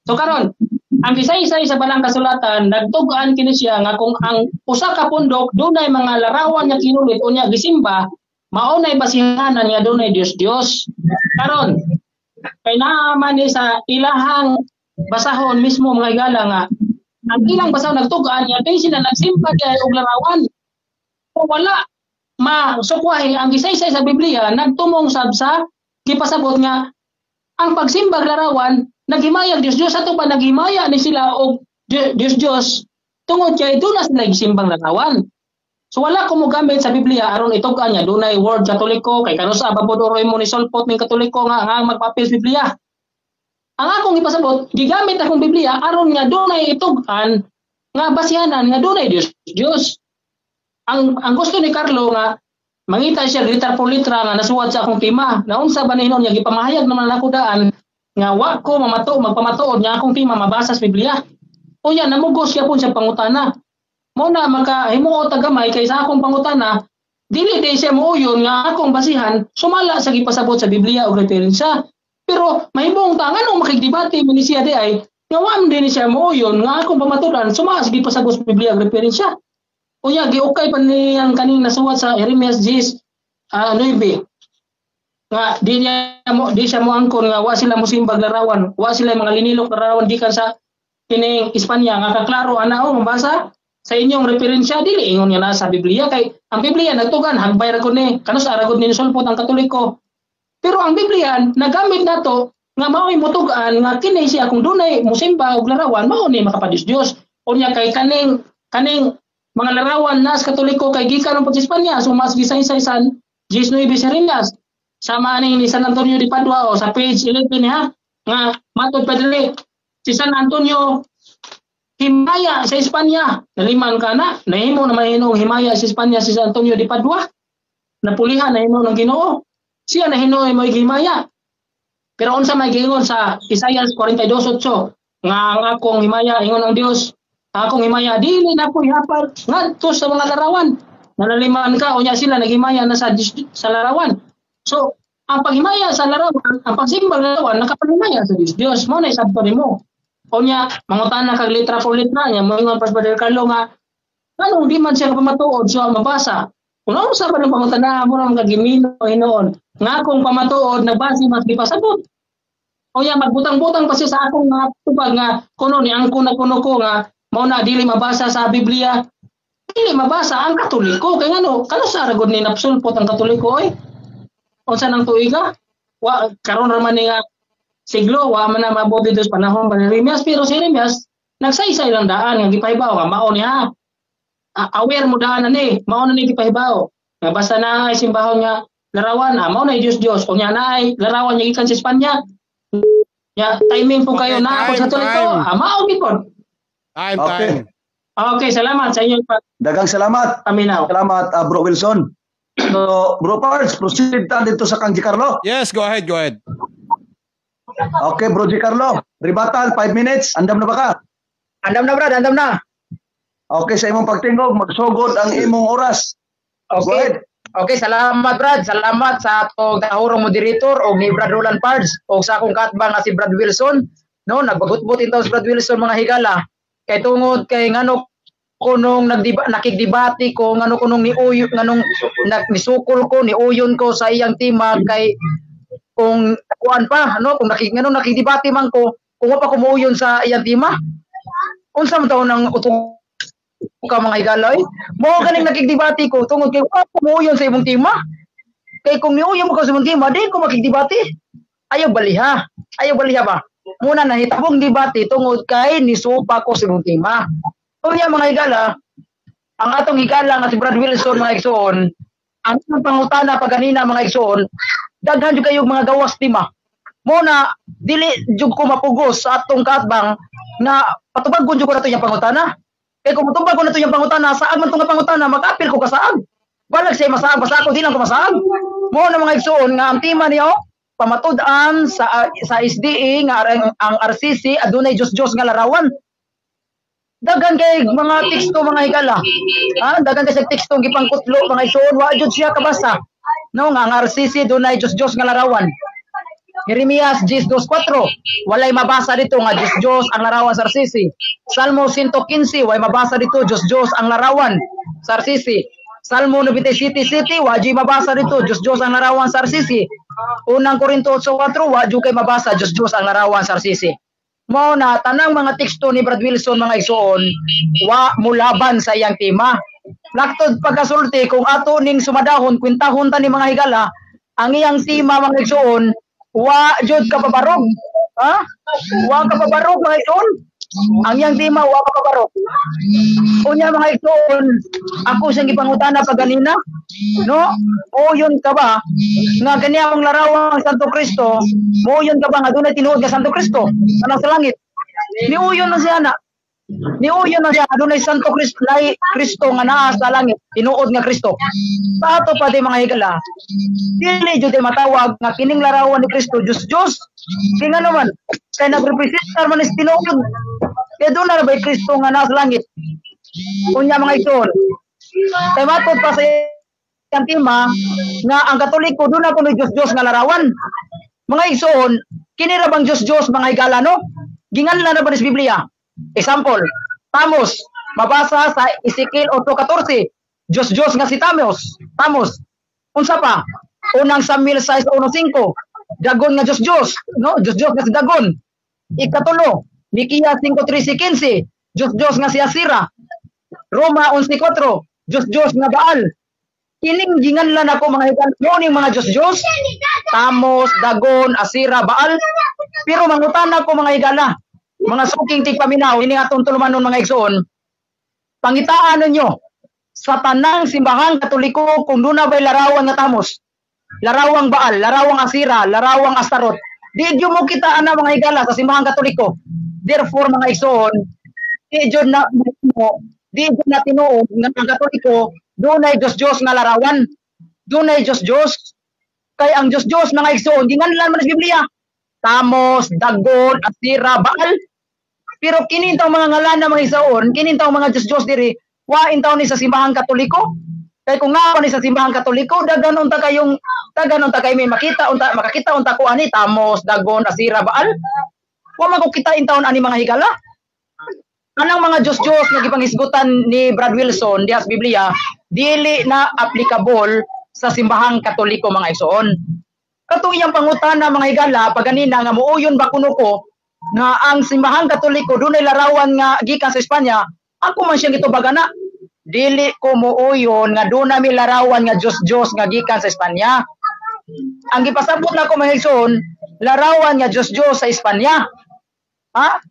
So karon, ang gisaysay sa balang kasulatan nagtug-an kini siya nga kung ang usa ka pundok dunay mga larawan nga kinulit unya gisimba, Mao nay basihanan nga dunay Dios Dios. Karon kay naa man ni sa ilahang basahon mismo, mga higala, nga ang ilang basahon nagtug-an nga kay sila nagsimba kay og larawan. So, wala masukwahi ang gisaysay sa Biblia, nagtumong sab sa gipasabot nga ang pagsimbag larawan naghimayag Dios Dios. Ato pa naghimaya ni sila og Dios Dios tungod kay doon na sila gisimbang larawan. So wala ko mogamit sa Biblia aron itug-an nga dunay word Katoliko, kay kanus-a ba pod oroy mo ni sulpot ning Katoliko nga magpapil sa Biblia. Ang akong ipasabot, gigamit akong Biblia aron nga dunay itug-an nga basihanan nga dunay Dios Dios. Ang gusto ni Carlo nga mangita siya litra por litra nga nasuwat sa akong tema. Naunsa ba ni hinuon niya, gipamahayag naman nako daan nga wa ko mamato magpamatuod nga akong tema mabasa sa Biblia. Unya namugos siya pun sa pangutana. Mo na makahimuot ta gamay kay sa akong pangutana dili day siya muuyon nga akong basihan sumala sa gipasabot sa Biblia og referensya. Pero mahimong ta nganong makigdebate man ni siya di ay nga wa man din siya muuyon nga akong pamatudan sumala sa gipasabot sa Biblia og referensya. Unya giukay pa niyang kaning nasuwat sa Jeremias 10 9 nga di siya moangkon nga wa sila mosimbag larawan, wa sila mga linilok larawan gikan sa kining Espanya nga kaklaro ana o mabasa sa inyong referensya, dili ingon nga nasa Biblia kay ang Biblia nagtugan hagbay ra gud ni kanus ara gud ni sulpot ang Katoliko. Pero ang Biblia nagamit nato nga mao'y mutug-an nga kini siya kung dunay mosimba og larawan mao ni makapadiyos-Dios. Unya kay kaning mga larawan nas Katoliko kay gikan ang pag-Espanya, so mas gisaysay sa 19 Jeremias sama aning ni San Antonio de Padua o sa page 11 niya nga matod pa diri si San Antonio himaya sa Espanya. Naliman ka na, nahimo na mahinong himaya sa Espanya si San Antonio de Padua. Napulihan nahimo ng Ginoo. Siya nahimo mo himaya. Pero unsa may giingon sa Isaiah 42:8 nga ang akong himaya, ingon ang Dios, ang akong himaya dili na po ihapal ngadto sa mga larawan. Nalaliman ka unya sila naghimaya na sa larawan. So ang paghimaya sa larawan, ang pagsimbag larawan nakapaghimaya sa Dios. Dios mo na isabto nimo. Unya mangutana kag litra por litra nya moingon pas Brother Carlo nga nganong di man siya pamatuod so mabasa. Kung ano sa ba ng pangutana mo na mga gimino hinuon nga akong pamatuod nagbase mas gipasabot. Unya magbutang-butang pa siya sa akong mga tubag nga kuno ni angko na kuno ko nga mao na dili mabasa sa Biblia. Dili mabasa ang Katoliko kay ngano kanus-a ra gud ni napsulpot ang Katoliko oy. Unsa nang tuiga? Wa karon ra man ni nga siglo wa man na mabuti dos panahon pa ni Jeremias, pero si Jeremias nagsaysay lang daan nga gipahibaw nga mao niya. Aware mo daan ani, mao na ni gipahibaw. Nga basta na ay simbahon nga larawan, mao na Dios Dios. Unya na ay larawan niya gikan sa Espanya. Ya, timing po kayo Okay, na ako time, sa Katoliko. time. Mao gid pod. Time, Okay. time. Okay, salamat sa inyong Daghang salamat. paminaw. Salamat, Bro Wilson. So, Bro Pards, proceed ta dito sa kang Gicarlo. Yes, go ahead, go ahead. Okay, Bro Gicarlo. Rebuttal, 5 minutes. Andam na ba ka? Andam na, Brad, andam na. Okay, sa imong pagtingog, magsugod ang imong oras. Go Okay. ahead. Okay, salamat, Brad. Salamat sa atong tahurong moderator og ni Brad Roland Pards og sa akong katbang nga si Brad Wilson. No, nagbagutbot intaw si Brad Wilson, mga higala. Kay tungod kay ngano kunong nagdiba nakigdebate ko, ngano kunong niuyo, nganong nag nisukol ko, niuyon ko sa iyang tema, kay kung kuan pa no, kung nakig ngano nakigdebate man ko, kung wa pa ko muuyon sa iyang tema, unsa man taon ang utong ka, mga higala, oy? Mao ganing nakigdebate ko tungod kay wa ko muuyon sa imong tema. Kay kung niuyon mo ka sa imong tema, di ko makigdebate. Ayaw baliha, ayaw baliha ba. Muna nahitabong debate tungod kay nisupa ko sa imong tema. Unya, mga higala, ang atong higala nga si Brad Wilson, mga igsoon, ang atong pangutana pa ganina, mga igsoon, daghan jud kayo mga gawas tema. Mo na dili jud ko mapugos sa atong katbang na patubag jud ko nato iyang pangutana. Kay kung matubag ko nato iyang pangutana, saag man tong pangutana, mag-apil ko kasaag. Balag siya masaag, basta ako di lang ko masaag. Mo na, mga igsoon, nga ang tema niyo pamatud-an sa SDA nga ang RCC adunay Diyos-Diyos nga larawan. Daghan kay mga teksto, mga higala. Ha, daghan kay sa teksto gipangkutlo, mga igsoon, wa jud siya kabasa. No, nga ang RCC dunay Diyos-Diyos nga larawan. Jeremias 10:2-4, walay mabasa dito nga Diyos Diyos ang larawan sa RCC. Salmo 115, walay mabasa dito Diyos Diyos ang larawan sa RCC. Salmo 97:7, wa jud mabasa dito, Diyos Diyos ang larawan sa RCC. Unang Korinto 8:4, wa jud kay mabasa, Diyos Diyos ang larawan sa RCC. Mao na tanang mga teksto ni Brad Wilson, mga igsoon, wa mulaban sa iyang tema. Laktod pagkasulti, kung ato ning sumadahon, kwintahon ta ni mga higala, ang iyang tema, mga igsoon, wa jud kapabarog. Ha? Wa kapabarog, mga igsoon. Ang iyang tema wa kapabarog. Unya, mga igsoon, ako siyang gipangutana pa ganina, no? Moyon ka ba nga kani ang larawan ng Santo Kristo, moyon ka ba nga dunay tinuod nga Santo Kristo anang sa langit? Niuyon na siya na. Niuyon na siya dunay Santo Kristo, nay Kristo nga naa sa langit, tinuod nga Kristo. Sa ato pa di, mga higala, dili jud matawag nga kining larawan ni Kristo Diyos Diyos. Kay ngano man, kay nagrepresentar man is tinuod. Kay doon na ba Kristo nga naa sa langit? Unya, mga igsoon, kay matod pa sa iyang tema nga ang Katoliko doon na kuno Diyos Diyos nga larawan. Mga igsoon, kini ra bang Diyos Diyos, mga higala, no? Ginganlan na ba ni sa Biblia? Example, Tamos, mabasa sa Ezekiel 8:14. Diyos Diyos nga si Tamos. Tamos. Unsa pa? Unang Samuel 6:1-5. Dagon nga Diyos Diyos, no? Diyos Diyos nga si Dagon. Ikatulo, Miqueas 5:13-15. Diyos Diyos nga si Asira. Roma 11:4. Diyos Diyos nga Baal. Kining ginganlan ako, mga higala, mo ning mga Diyos Diyos. Tamos, Dagon, Asira, Baal. Pero mangutana ko, mga higala, mga suking tigpaminaw, ini atong tulumanon, mga igsoon, pangitaan ninyo sa tanang simbahang Katoliko kung doon na ba'y larawan nga Tamos, larawang Baal, larawang Asira, larawang Astarot. Di gyud mo kita ana, mga higala, sa simbahang Katoliko. Therefore, mga igsoon, di jud na tinuod nga ang Katoliko dunay Diyos-Diyos nga larawan. Dunay Diyos-Diyos. Kay ang Diyos-Diyos, mga igsoon, ginganlan man sa Biblia. Tamos, Dagon, Asira, Baal. Pero kini taong mga ngalan na, mga igsoon, kini taong mga Diyos-Diyos diri, wa taon ni sa simbahang Katoliko. Kay kung nga ni sa simbahang Katoliko, daghan unta kay may makita unta, makakita unta ko ani Tamos, Dagon, Asira, Baal. Wa man ko kita taon ani, mga higala. Kanang mga Diyos-Diyos nga gipanghisgutan ni Brad Wilson diha sa Biblia, dili na applicable sa simbahang Katoliko, mga igsoon. Katong iyang pangutana, mga higala, paganina nga muuyon ba kuno ko nga ang simbahang Katoliko dunay larawan nga gikan sa Espanya, ako man siyang gitubagan na. Dili ko muuyon nga dunay mi larawan nga Diyos-Diyos nga gikan sa Espanya. Ang gipasabot nako, mga igsoon, larawan nga Diyos-Diyos sa Espanya. Ha?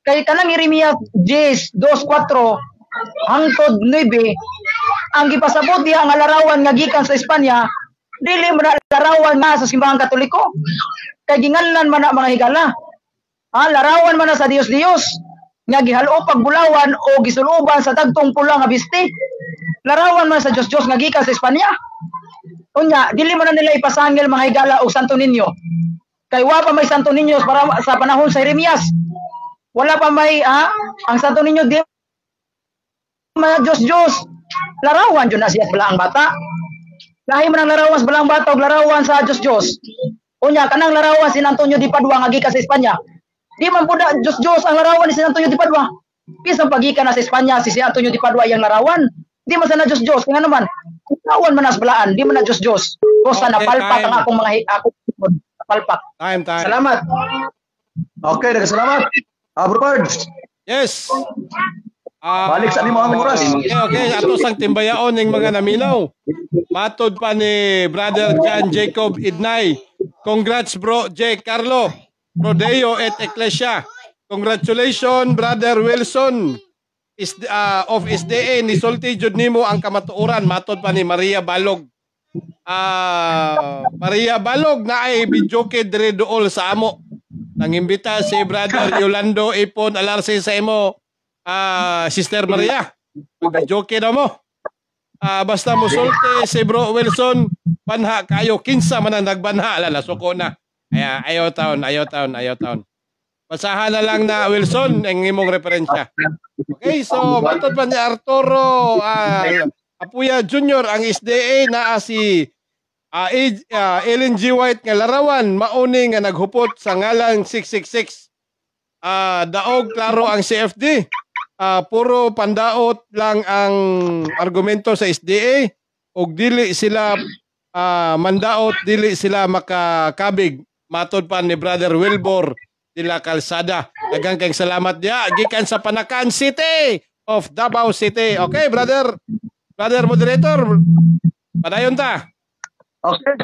Kay kanang Jeremias 10:2-4 hangtod 9, ang gipasabot diha nga larawan nga gikan sa Espanya, dili man na larawan nga sa simbahang Katoliko. Kay ginganlan man na, mga higala. Ha, larawan man na sa Dios-Dios nga gihalo pagbulawan o gisuluban sa dagtong pula nga biste. Larawan man sa Dios-Dios nga gikan sa Espanya. Unya, dili man na nila ipasangil, mga higala, og Santo Niño. Kay wa pa may Santo Niño para sa panahon sa Jeremias. Wala pa may ang Santo Niño di mga Diyos Diyos. Larawan jud na siya sa balaang bata. Lahi man ang larawan sa balaang bata og larawan sa Diyos Diyos. Unya, kanang larawan si Antonio di Padua nga gikan sa Espanya. Di man pud na Diyos Diyos ang larawan ni si Antonio di Padua. Bisan pagikan na sa Espanya si Antonio di Padua iyang larawan. Di man sana Diyos Diyos. Kaya naman, larawan man na sa balaan, di man na Diyos Diyos. Basta Okay, napalpak time. Ang akong mga akong napalpak. Time, time. Salamat. Okay, salamat. Bro Pards, Yes. Balik sa nimo ang oras. Okay. Ato sang timbayaon ning mga naminaw. Matod pa ni Brother John Jacob Idnay. Congrats, bro J. Carlo. Pro Deo et Ecclesia. Congratulations, Brother Wilson is of SDA, nisulti jud nimo ang kamatuoran, matod pa ni Maria Balog. Maria Balog na ay videoke dire duol sa amo. Nangimbita si Brother Yolando Ipon Alarse sa imo, Sister Maria. Mag-joke na mo. Basta musulti si Bro Wilson, banha kayo, kinsa man ang nagbanha, ala, nasuko na. Ay, ayaw taon, ayaw taon, ayaw taon. Basahan na lang na, Wilson, ang imong referensya. Okay, so matod pa ni Arturo Apuya Jr., ang SDA naa si Ellen G. White nga larawan mauni nga naghupot sa ngalang 666. Daog klaro ang CFD. Puro pandaot lang ang argumento sa SDA. Ug dili sila mandaot, dili sila makakabig. Matod pa ni Brother Wilbur de la Calzada. Daghang kayong salamat diya gikan sa Panacan City of Davao City. Okay, brother. Brother moderator, padayon ta. Okay.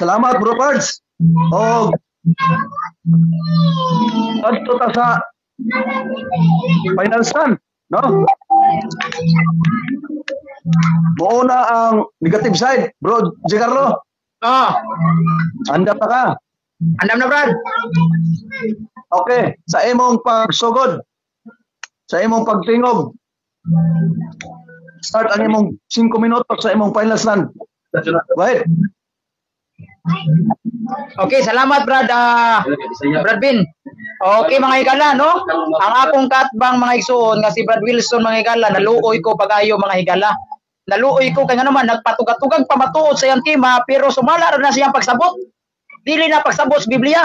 Salamat, Bro Pards. Og adto ta sa final stand, no? Muuna ang negative side, Bro Giancarlo. Ah, Andam pa ka? Andam na, Brad. Okay, sa imong pagsugod, sa imong pagtingog, start ang imong 5 minutos sa imong final stand. Go ahead. Okay, salamat, Brad. Brad Bin. Okay, mga higala, no? Ang akong katbang, mga igsuon, nga si Brad Wilson, mga higala, naluoy ko pagayo, mga higala. Naluoy ko kay nga naman nagpatugag-tugag pamatuod sa iyang tema pero sumala ra na siyang pagsabot. Dili na pagsabot sa Biblia.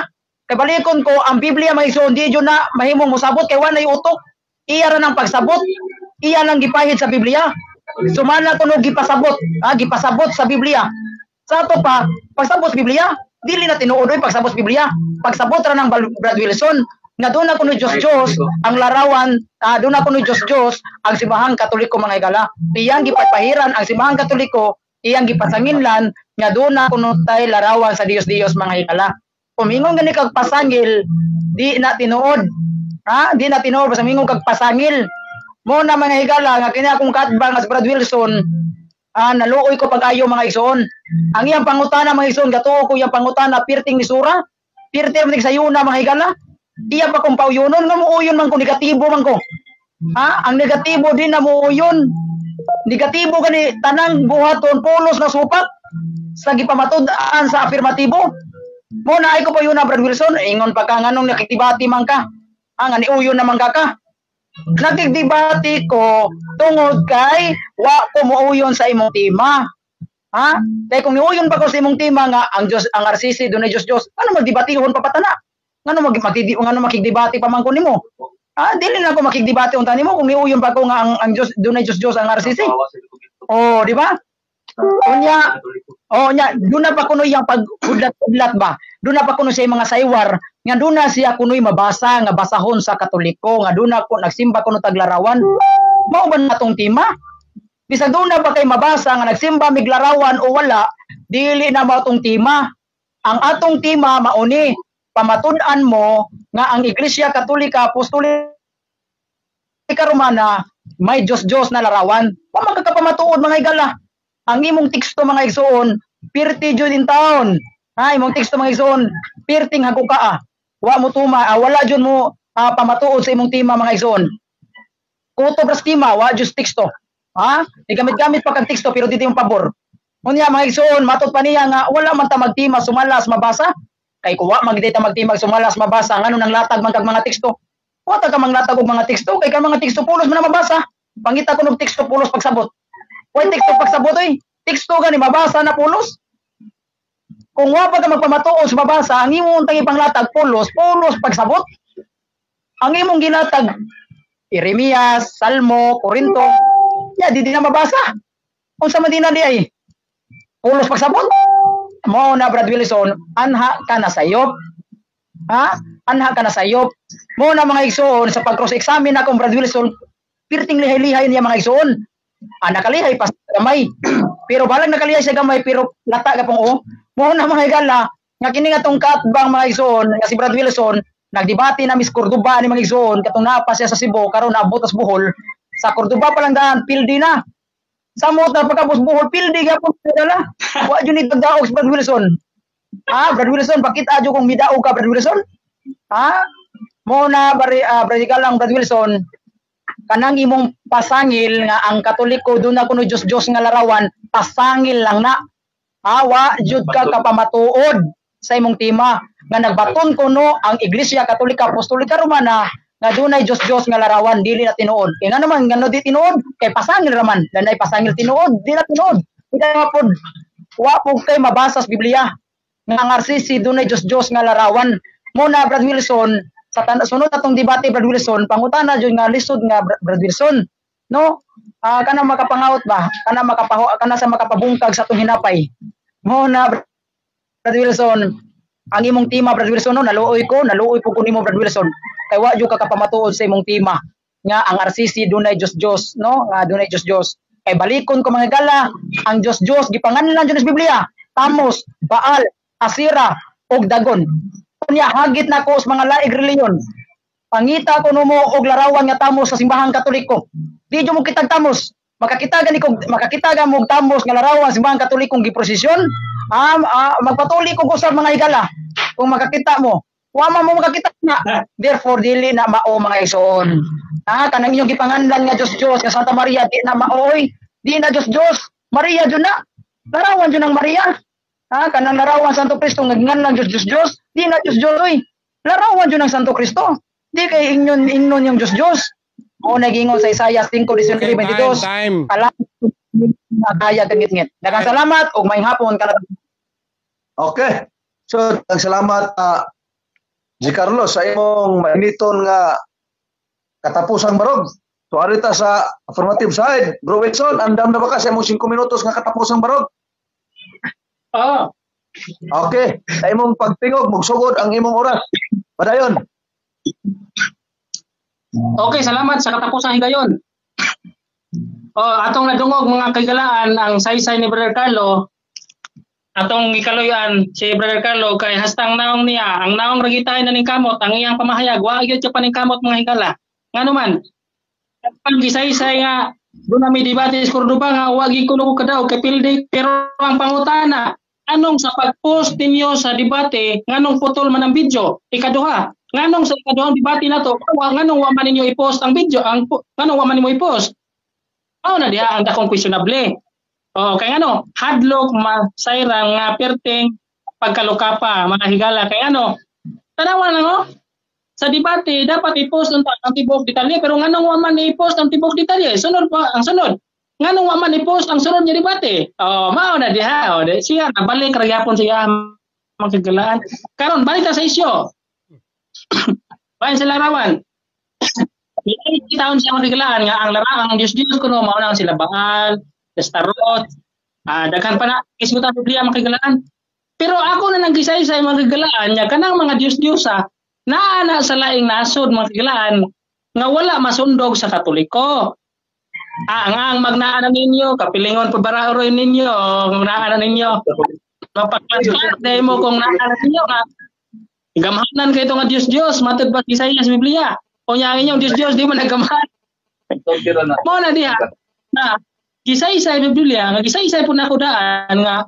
Kay balikon ko ang Biblia, mga igsuon, di jud na mahimong mosabot kay walay utok. Iya ra nang pagsabot. Iya lang gipahid sa Biblia. Sumala kuno gipasabot, gipasabot sa Biblia. Sa ato pa, pagsabot sa Biblia, dili na tinuod oy pagsabot sa Biblia. Pagsabot ra ng Brad Wilson nga doon na kuno Diyos Diyos ang larawan, doon na kuno Diyos Diyos ang Simbahang Katoliko, mga higala. Iyang gipapahiran ang Simbahang Katoliko, iyang gipasanginlan nga doon na kuno tay larawan sa Dios Dios, mga higala. Kung gani kag pasangil, di na tinuod. Ha? Di na tinuod basta mingon kag pasangil. Mo na, mga higala, nga kini akong katbang nga si Brad Wilson, naluoy ko pag-ayo, mga igsoon. Ang iyang pangutana, mga igsoon, gatuo ko iyang pangutana, pirting misura, pirting man sayuna, mga higala. Iya pa kung pauyunon, nga muuyon man ko, negatibo man ko. Ha? Ang negatibo din na muuyon. Negatibo gani tanang buhaton pulos na supak sa gipamatud-an sa afirmatibo. Mo na ay ko pa yun na, Brad Wilson, ingon pa ka nganong nakikdebate man ka. Ah, nga niuyon naman ka ka. Nakikdebate ko tungod kay wa ko muuyon sa imong tema. Ha? Kay kung niuyon pa ko sa imong tema nga ang Dios, ang RCC dunay Dios Dios, ano magdebatihon pa patana? Ngano makigdebate pa man ko nimo? Ah, dili na ako makigdebate unta nimo kung niuyon pa ko nga ang Dios dunay Dios Dios ang RCC. Oh, di ba? Unya, oh nya, doon na pa kuno iyang paghudlat-hudlat ba? Doon na pa kuno siya mga saywar nga doon na siya kuno'y mabasa nga basahon sa Katoliko nga doon na ko nagsimba kuno taglarawan. Mao ba natong tema? Bisag doon na ba kay mabasa nga nagsimba miglarawan o wala, dili na mao tong tema. Ang atong tema mauni pamatud-an mo nga ang Iglesia Katolika Apostolika Romana may Diyos-Diyos na larawan. Wa man ka kapamatuod, mga higala. Ang imong teksto, mga igsoon, pirti jud in town. Ha, imong teksto, mga igsoon, pirting haguka ah. Wa mo tuma, wala jud mo pamatuod sa imong tema, mga igsoon. Kutob ra sa tema, wa jud teksto. Ha? Gigamit-gamit pa kag teksto pero dito yung pabor. Unya, mga igsoon, matod pa niya nga wala man ta magtima sumalas mabasa. Kay kuwa man gid ta magtima sumalas mabasa, ngano nang latag man kag mga teksto? Wa ta ka manglatag og mga teksto kay kan mga teksto pulos man na mabasa. Pangita ko og teksto pulos pagsabot. Way teksto pagsabot oy. Teksto gani mabasa na pulos. Kung wa pa ka magpamatuod sa mabasa, ang imong tangi panglatag pulos, pulos pagsabot. Ang imong gilatag Jeremias, Salmo, Korinto, ya di na mabasa. Unsa man din na di ay? Pulos pagsabot. Mao na, Brad Wilson, anha ka na sayop. Ha? Anha ka na sayop. Mo na, mga igsoon, sa pag cross-examine akong Brad Wilson, pirting lihay-lihay niya, mga igsoon. Nakalihay pa sa gamay. Pero balag nakalihay siya gamay pero lata ka pong o. Mo na, mga higala nga kini nga tong katbang, mga igsoon, nga si Brad Wilson, nagdebate na Miss Cordoba ni, mga igsoon, katong naa pa siya sa Cebu, karon naabot sa Bohol. Sa Cordoba pa lang daan pildi na. Samot na pagkabos Bohol, pildi gyapon dala. Wa jud ni daog si Brad Wilson. Ha, Brad Wilson, pakita jud kung midaog ka, Brad Wilson. Ha? Mo na bari Brad lang Brad Wilson, kanang imong pasangil nga ang Katoliko doon na kuno Diyos Diyos nga larawan, pasangil lang na. Awa jud ka kapamatuod sa imong tema nga nagbaton kuno ang Iglesia Katolika Apostolika Romana nga dunay Diyos Diyos nga larawan, dili na tinuod. Kay nga naman ngano di tinuod? Kay pasangil raman. Danay pasangil tinuod, di na tinuod. Di na pod wa po kay mabasa sa Biblia nga ang RCC dunay Diyos Diyos nga larawan. Mo na, Brad Wilson, sa sunod atong debate, Brad Wilson, pangutana jud nga lisod nga Brad Wilson. No? Kana makapangawat ba? Kana makapaho, kana sa makapabungkag sa atong hinapay. Mo na, Brad Wilson, ang imong tema, Brad Wilson, no, naluoy ko, naluoy po ko nimo, Brad Wilson. Kay wa jud ka kapamatuod sa imong tema nga ang RCC dunay Diyos Diyos, no? Nga dunay Diyos Diyos. Kay balikon ko, mga higala, ang Diyos Diyos gipanganlan jud sa Biblia. Tamos, Baal, Asira ug Dagon. Unya hagit na ko sa mga laing reliyon. Pangita ko nimo og larawan nga Tamos sa simbahang Katoliko. Di jud mo kitag Tamos. Makakita gani ko, makakita ga mo og Tamos nga larawan sa simbahang Katolikong giprosesyon. Magpatuli ko sa mga higala kung makakita mo. Wa man mo makakita na. Therefore dili na mao, mga igsoon. Kanang inyong gipanganlan nga Diyos Diyos nga Santa Maria, di na maoy. Di na Diyos Diyos. Maria jud na. Larawan jud ng Maria. Kanang larawan Santo Cristo nga ginganlan Diyos Diyos Diyos, di na Diyos Diyos oy. Larawan jud ng Santo Cristo. Di kay ingon ingnon yung Diyos Diyos. O nagingon sa Isaiah 5:19 Okay, time, 22. time. Kala na kaya kangitngit. Daghang salamat ug maayong hapon kana. Okay. So, ang salamat, G. Carlos, sa imong mainiton nga katapusang barog. So, ari ta sa affirmative side. Bro Wilson, andam na ba ka sa imong 5 minutos nga katapusang barog? Oo. Okay. Sa imong pagtingog, magsugod ang imong oras. Padayon. Okay, salamat sa katapusang higayon. Oh, atong nadungog, mga kahigalaan, ang saysay ni Brother Carlo. Atong gikaluyan si Brother Carlo kay hastang naong niya, ang naong ra gitay na ning kamot, ang iyang pamahayag wa gyud siya paningkamot, mga higala. Ngano man pag gisaysay nga doon na may debate sa Cordoba nga wa gyud kuno ko kadaog kay pildi, pero ang pangutana, anong sa pag-post ninyo sa debate, nganong putol man ang video? Ikaduha, nganong sa ikaduhang debate na to, nganong wa man ninyo i-post ang video, ang nganong wa man nimo i-post? Mao na diha ang dakong questionable. Oh, kay ano, hadlok masayrang nga perting pagkalukapa, mga higala, kay ano, tanawa lang oh. Sa debate dapat i-post ang tibuok detalye, pero nganong wa man i-post ang tibuok detalye? Sunod pa ang sunod. Nganong wa man i-post ang sunod nga debate? Oh, mao na diha. Oh, di, siya nabalik ra gyapon siya, mga kagalaan. Karon balik ta sa isyo. Bahin sa larawan. Taon siya, mga kagalaan, nga ang larawan ang Diyos Diyos kuno mao na ang sila Baal, Astarot, daghan pa na isgutan sa Biblia, mga kagalaan. Pero ako na nang gisaysay, mga kagalaan, nya kanang mga Diyos Diyosa naa na sa laing nasod, mga kagalaan, nga wala masundog sa Katoliko. Ang magnaa na ninyo, kapilingon pa bara ninyo, magnaa na ninyo. Mapagpaskat mo kung naa na ninyo nga gamhanan kay nga Diyos Diyos matud ba gisaya sa Biblia? O nya ang inyong Diyos Diyos di man naggamhan. Mo na diha na gisaysay sa Biblia nga gisaysay po nako daan nga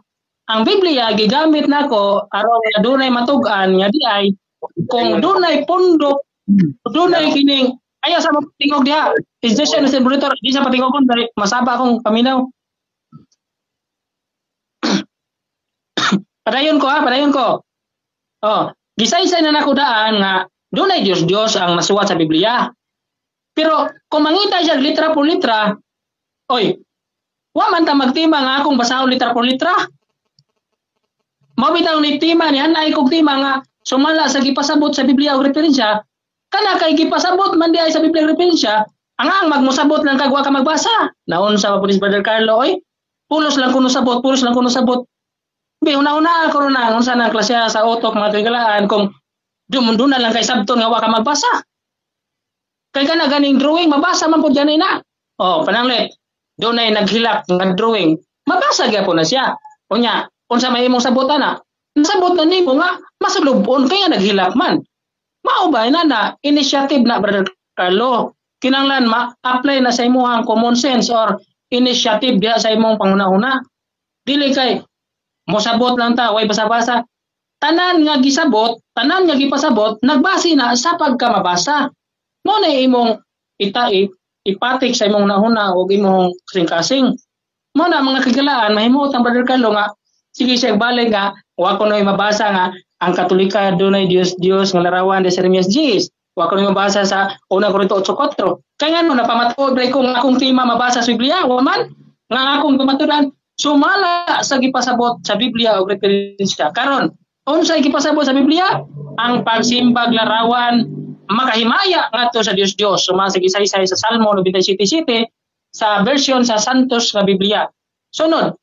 ang Biblia gigamit nako aron nga dunay matug-an nga di ay kung dunay pundok, dunay kining ayaw sa mapatingog diha. Is this siya sa monitor, di sa patingogon dahil masaba akong paminaw. Padayon ko ha, padayon ko. Oh, gisaysay na nako daan nga dunay Diyos Diyos ang nasuwat sa Biblia. Pero kung mangita siya litra por litra, oy, wa man ta magtima nga akong basahon litra por litra. Mao bitaw ni tima ni hanay kog tima nga sumala sa gipasabot sa Biblia og referensya, kana kay gipasabot man di ay sa Biblia og referensya, ang magmusabot lang kag wa ka magbasa. Naon sa Police Brother Carlo, oy, pulos lang kuno sabot, pulos lang kuno sabot. Bi una-una ako na unsa na klase sa utok, mga kagalaan, kung dumunduna lang kay sabton nga wa ka magbasa. Kay kana ganing drawing mabasa man pud gani na. Oh, pananglit dunay naghilak nga drawing, mabasa gyapon na siya. Unya, unsa may imong sabutan na? Nasabot na nimo nga masulubon kay nga naghilak man. Mao ba na na initiative na, Brother Carlo? Kinanglan ma-apply na sa imong common sense or initiative diha sa imong panghuna-huna. Dili kay mosabot lang ta, way basa-basa. Tanan nga gisabot, tanan nga gipasabot, nagbase na sa pagkamabasa. Mao na imong ipatik sa imong nahuna o imong kasing-kasing. Mao na, mga kagalaan, mahimuot ang Brother Carlo nga sige siya balik nga wa ko noy mabasa nga ang Katolika dunay Dios Dios nga larawan de Jeremias Gis. Wa ko noy mabasa sa 1 Korinto 8:4. Kay ngano napamatuod ray kung akong tema mabasa sa Biblia, wa man nga akong pamatudan sumala sa gipasabot sa Biblia og referensya. Karon, unsay gipasabot sa Biblia? Ang pagsimbag larawan makahimaya ngadto sa Dios Dios. Sumala sa gisaysay sa Salmo 97:7, sa version sa Santos nga Biblia. Sunod,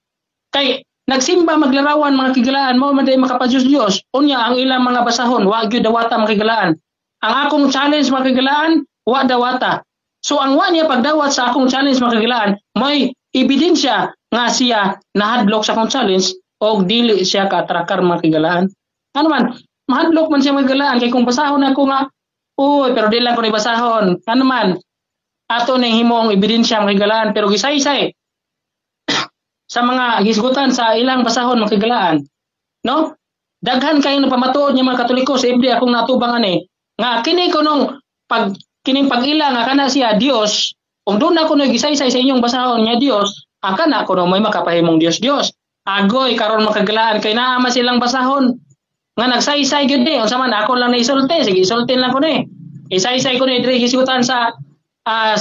kay nagsimba maglarawan mga kigalaan mo man day makapadyos-Diyos, unya ang ilang mga basahon wa gyud dawata mga kigalaan. Ang akong challenge mga kigalaan, wa dawata. So ang wa niya pagdawat sa akong challenge mga kigalaan, may ebidensya nga siya nahadlok sa akong challenge og dili siya kaatrakar mga kigalaan. Ano man, mahadlok man siya mga kigalaan kay kung basahon ako nga, uy, pero di lang ko ni basahon. Ano man, ato ning himong ebidensya mga kigalaan, pero gisaysay sa mga gisgutan sa ilang basahon mga kigalaan, no? Daghan kayo na pamatuod niya mga Katoliko sa FB akong natubang ani nga kini kunong pag kining pag-ila nga kana siya Dios, kung doon ako gisaysay sa inyong basahon nga Dios, ang kana kuno may makapahimong Dios Dios. Agoy karon makagilaan kay naa man silang basahon nga nagsaysay gyud ni, unsa man ako lang naisulti, sige isulti lang ko ni. Isaysay ko ni diri gisgutan sa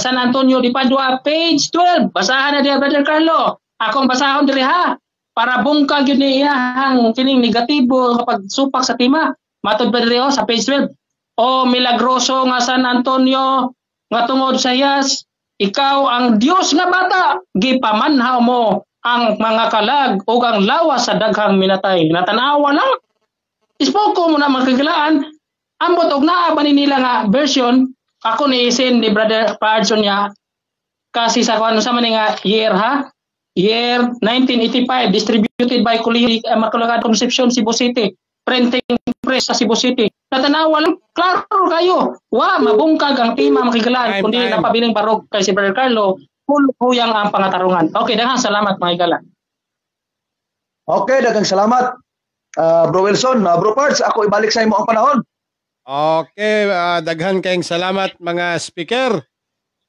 San Antonio de Padua page 12. Basahan na diya Brother Carlo. Akong basahon diri ha para bungkag gyud ni iyahang kining negatibo kapag supak sa tema. Matod pa diri oh, sa page 12. O milagroso nga San Antonio nga tungod sa hiyas, ikaw ang Dios nga bata, gipamanhaw mo ang mga kalag ug ang lawas sa daghang minatay. Natanawa lang. Ispoko mo na mga kagilaan. Ambot og naa ba ni nila nga version, ako ni isin ni Brother Parson niya kasi sa kuan sa man nga year ha? Year 1985, distributed by Colegio Immaculada Concepcion, Cebu City. Printing press sa Cebu City. Natanawa lang, klaro kayo. Wa, mabungkag ang tema makigalaan, Time, kundi time. napabiling barog kay si Brother Carlo, huyang ang pangatarungan. Okay, daghang salamat mga higala. Okay, daghang salamat. Bro Wilson, Bro Pards, ako ibalik sa imo ang panahon. Okay, daghan kayong salamat mga speaker.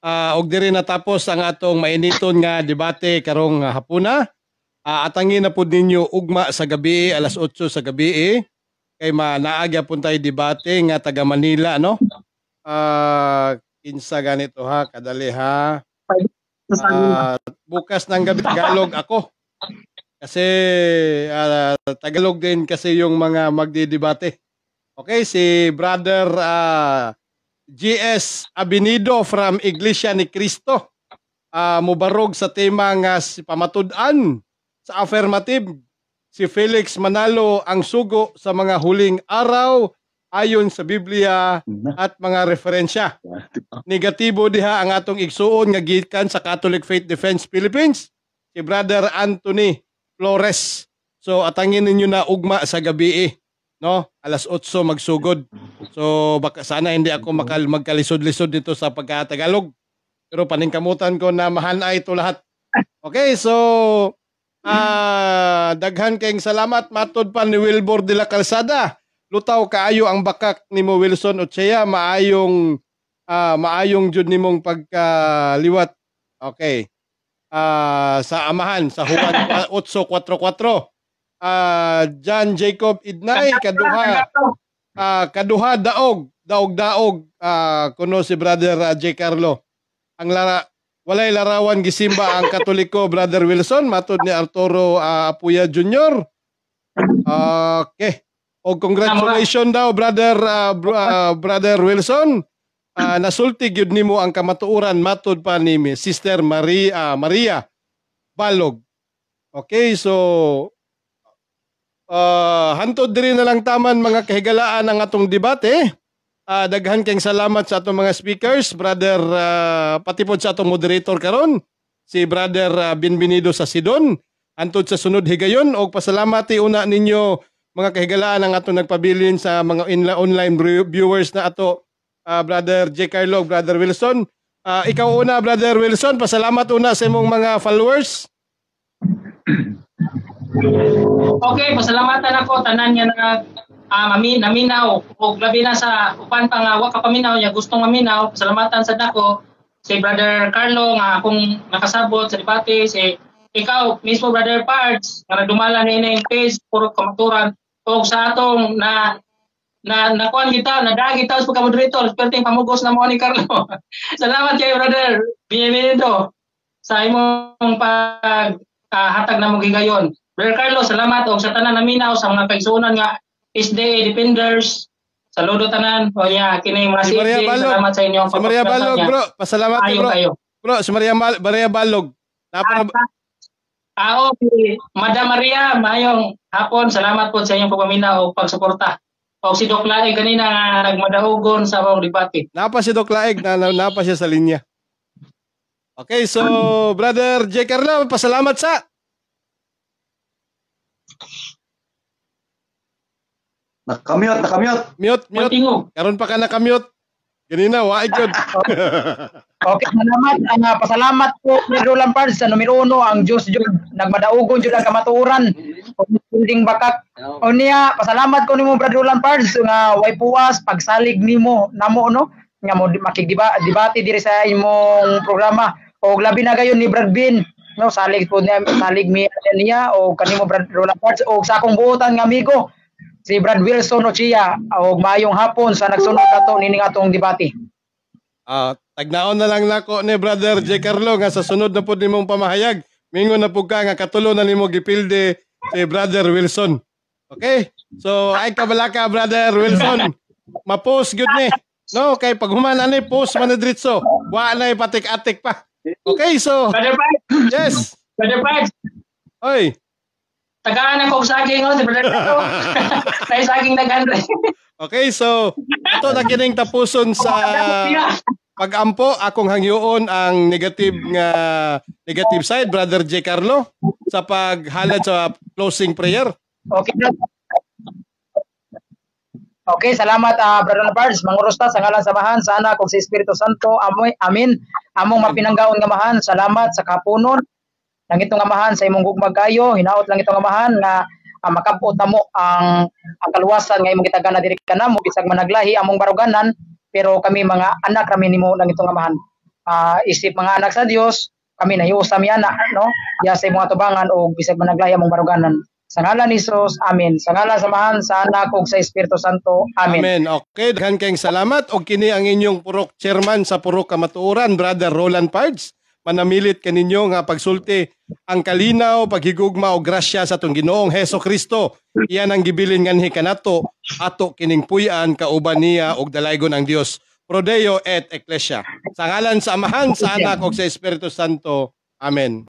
Og diri natapos ang atong mainiton nga debate karong hapuna. Atangin na pud ninyo ugma sa gabi, alas 8 sa gabi, kay manaagya pun tayo debate nga taga Manila, no? Kinsa ganito ha, kadali ha. Bukas ng gabi Tagalog ako. Kasi Tagalog din kasi yung mga magdidebate. Okay, si Brother GS Abinido from Iglesia ni Cristo. Mubarog sa tema nga si pamatud-an sa affirmative. Si Felix Manalo ang sugo sa mga huling araw ayon sa Biblia at mga referensya. Negatibo diha ang atong igsuon nga gikan sa Catholic Faith Defense Philippines, si Brother Anthony Flores. So atangin ninyo na ugma sa gabi, no? Alas 8 magsugod. So baka sana hindi ako magkalisod-lisod dito sa pagkatagalog. Pero paningkamutan ko na mahanay ito lahat. Okay, so daghan kayong salamat matod pa ni Wilbur de la Calzada. Lutaw kaayo ang bakak nimo Wilson Ochea, maayong maayong jud nimong pagkaliwat. Okay. Sa amahan sa Juan 8:44. John Jacob Idnay kaduha kaduha daog daog kuno si Brother J Carlo. Ang walay larawan gisimba ang Katoliko Brother Wilson matod ni Arturo Apuya Jr. Okay. O congratulations daw Brother Brother Wilson. Nasulti gyud nimo ang kamatuoran matod pa ni Sister Maria Maria Balog. Okay, so hantod diri na lang taman mga kahigalaan ang atong debate. Daghan kayong salamat sa atong mga speakers, Brother pati pod sa atong moderator karon, si Brother Bienvenido sa Sidon. Hantod sa sunod higayon og pasalamati una ninyo mga kahigalaan ang atong nagpabilin sa mga online viewers na ato, Brother J. Carlo, Brother Wilson. Ikaw una, Brother Wilson, pasalamat una sa imong mga followers. Okay, pasalamatan ako tanan nga na naminaw og labi na sa uban pa nga wa ka paminaw nya gustong maminaw, pasalamatan sa dako si Brother Carlo nga akong nakasabot sa debate, si ikaw mismo Brother Pards nga nagdumala ni ining page puro kamaturan og sa atong na nakuan kita, nadaag kita sa pagka-moderator, perting pamugos na mo ni Carlo. Salamat kay Brother Bienvenido sa imong pag hatag na mong higayon. Brother Carlo, salamat og sa tanan naminaw sa mga kaigsuonan nga SDA Defenders. Saludo tanan. O ya, kini mga Si Maria CFD, Balog. salamat sa inyong Si Maria Balog, bro, pasalamat Ayo bro. kayo. Bro, si Maria, Maria Balog. Napa na, Okay. Madam Maria, maayong hapon. Salamat po sa inyong pagpaminaw o pagsuporta. O si Doc Lae ganina nga nagmadahugon sa among debate. Napa si Doc Laeg, napa siya sa linya. Okay, so Brother J. Carlo, pasalamat sa. Nakamute, nakamute. Mute, mute. Tingog. Karon pa ka nakamute. Ganina, waay gyud. Okay, salamat. Pasalamat po Brad Roland Pards sa numero 1 ang Diyos jud nagmadaugon jud ang kamatuoran. Building bakak. O niya, pasalamat ko nimo Brad Roland Pards nga way puwas pagsalig nimo namo no nga mo makigdiba debate diri sa imong programa. Og labi na gayon ni Brad Bin no, salig po niya, salig mi niya o kanimo Brad Roland Pards og sa akong buotan nga amigo si Brad Wilson Ochia og maayong hapon sa nagsunod kato nining atong debate. Tagnaon na lang nako ni Brother J. Carlo nga sa sunod na pud nimong pamahayag, mingon na pud ka nga katulo na nimo gipilde si Brother Wilson. Okay? So ay kabalaka Brother Wilson. Ma-post gyud ni. No, kay pag human ani post man na diretso. Wa na ipatik-atik pa. Okay, so Brother Pards, yes. Brother Pards, Oy. tagaan ako og saging oh, si Brother Tato. Tayo saging naghan. Okay, so ato na kining tapuson sa pagampo. Akong hangyoon ang negative nga negative side, Brother J. Carlo, sa paghalad sa closing prayer. Okay, Brad. Okay, salamat Brother Pards. Mangurusta sa ngalan sa Amahan, sa Anak ug sa Espiritu Santo. Amoy, amin. Among mapinanggaon nga Amahan, salamat sa kapunon. Lang itong Amahan sa imong gugma kayo, hinaot lang itong Amahan nga makabot namo ang kaluwasan nga imong gitagana diri kanamo bisag managlahi among baruganan, pero kami mga anak kami nimo lang itong Amahan. Isip mga anak sa Dios, kami nahiusa mi ana no, diya sa imong atubangan og bisag managlahi among baruganan. Sa ngalan ni Jesus, amen. Sa ngalan sa Amahan, sa Anak ug sa Espiritu Santo. Amen. Amen. Okay, daghan kayong salamat og kini ang inyong purok chairman sa Purok Kamatuoran, Brother Roland Pards. Manamilit kaninyo nga pagsulti ang kalinaw, paghigugma o grasya sa atong Ginoong Heso Kristo. Iyan ang gibilin nganhi kanato, ato kining puy-an kauban niya og dalaygon ang Dios. Pro Deo et Ecclesia. Sa ngalan sa Amahan, sa Anak ug sa Espiritu Santo. Amen.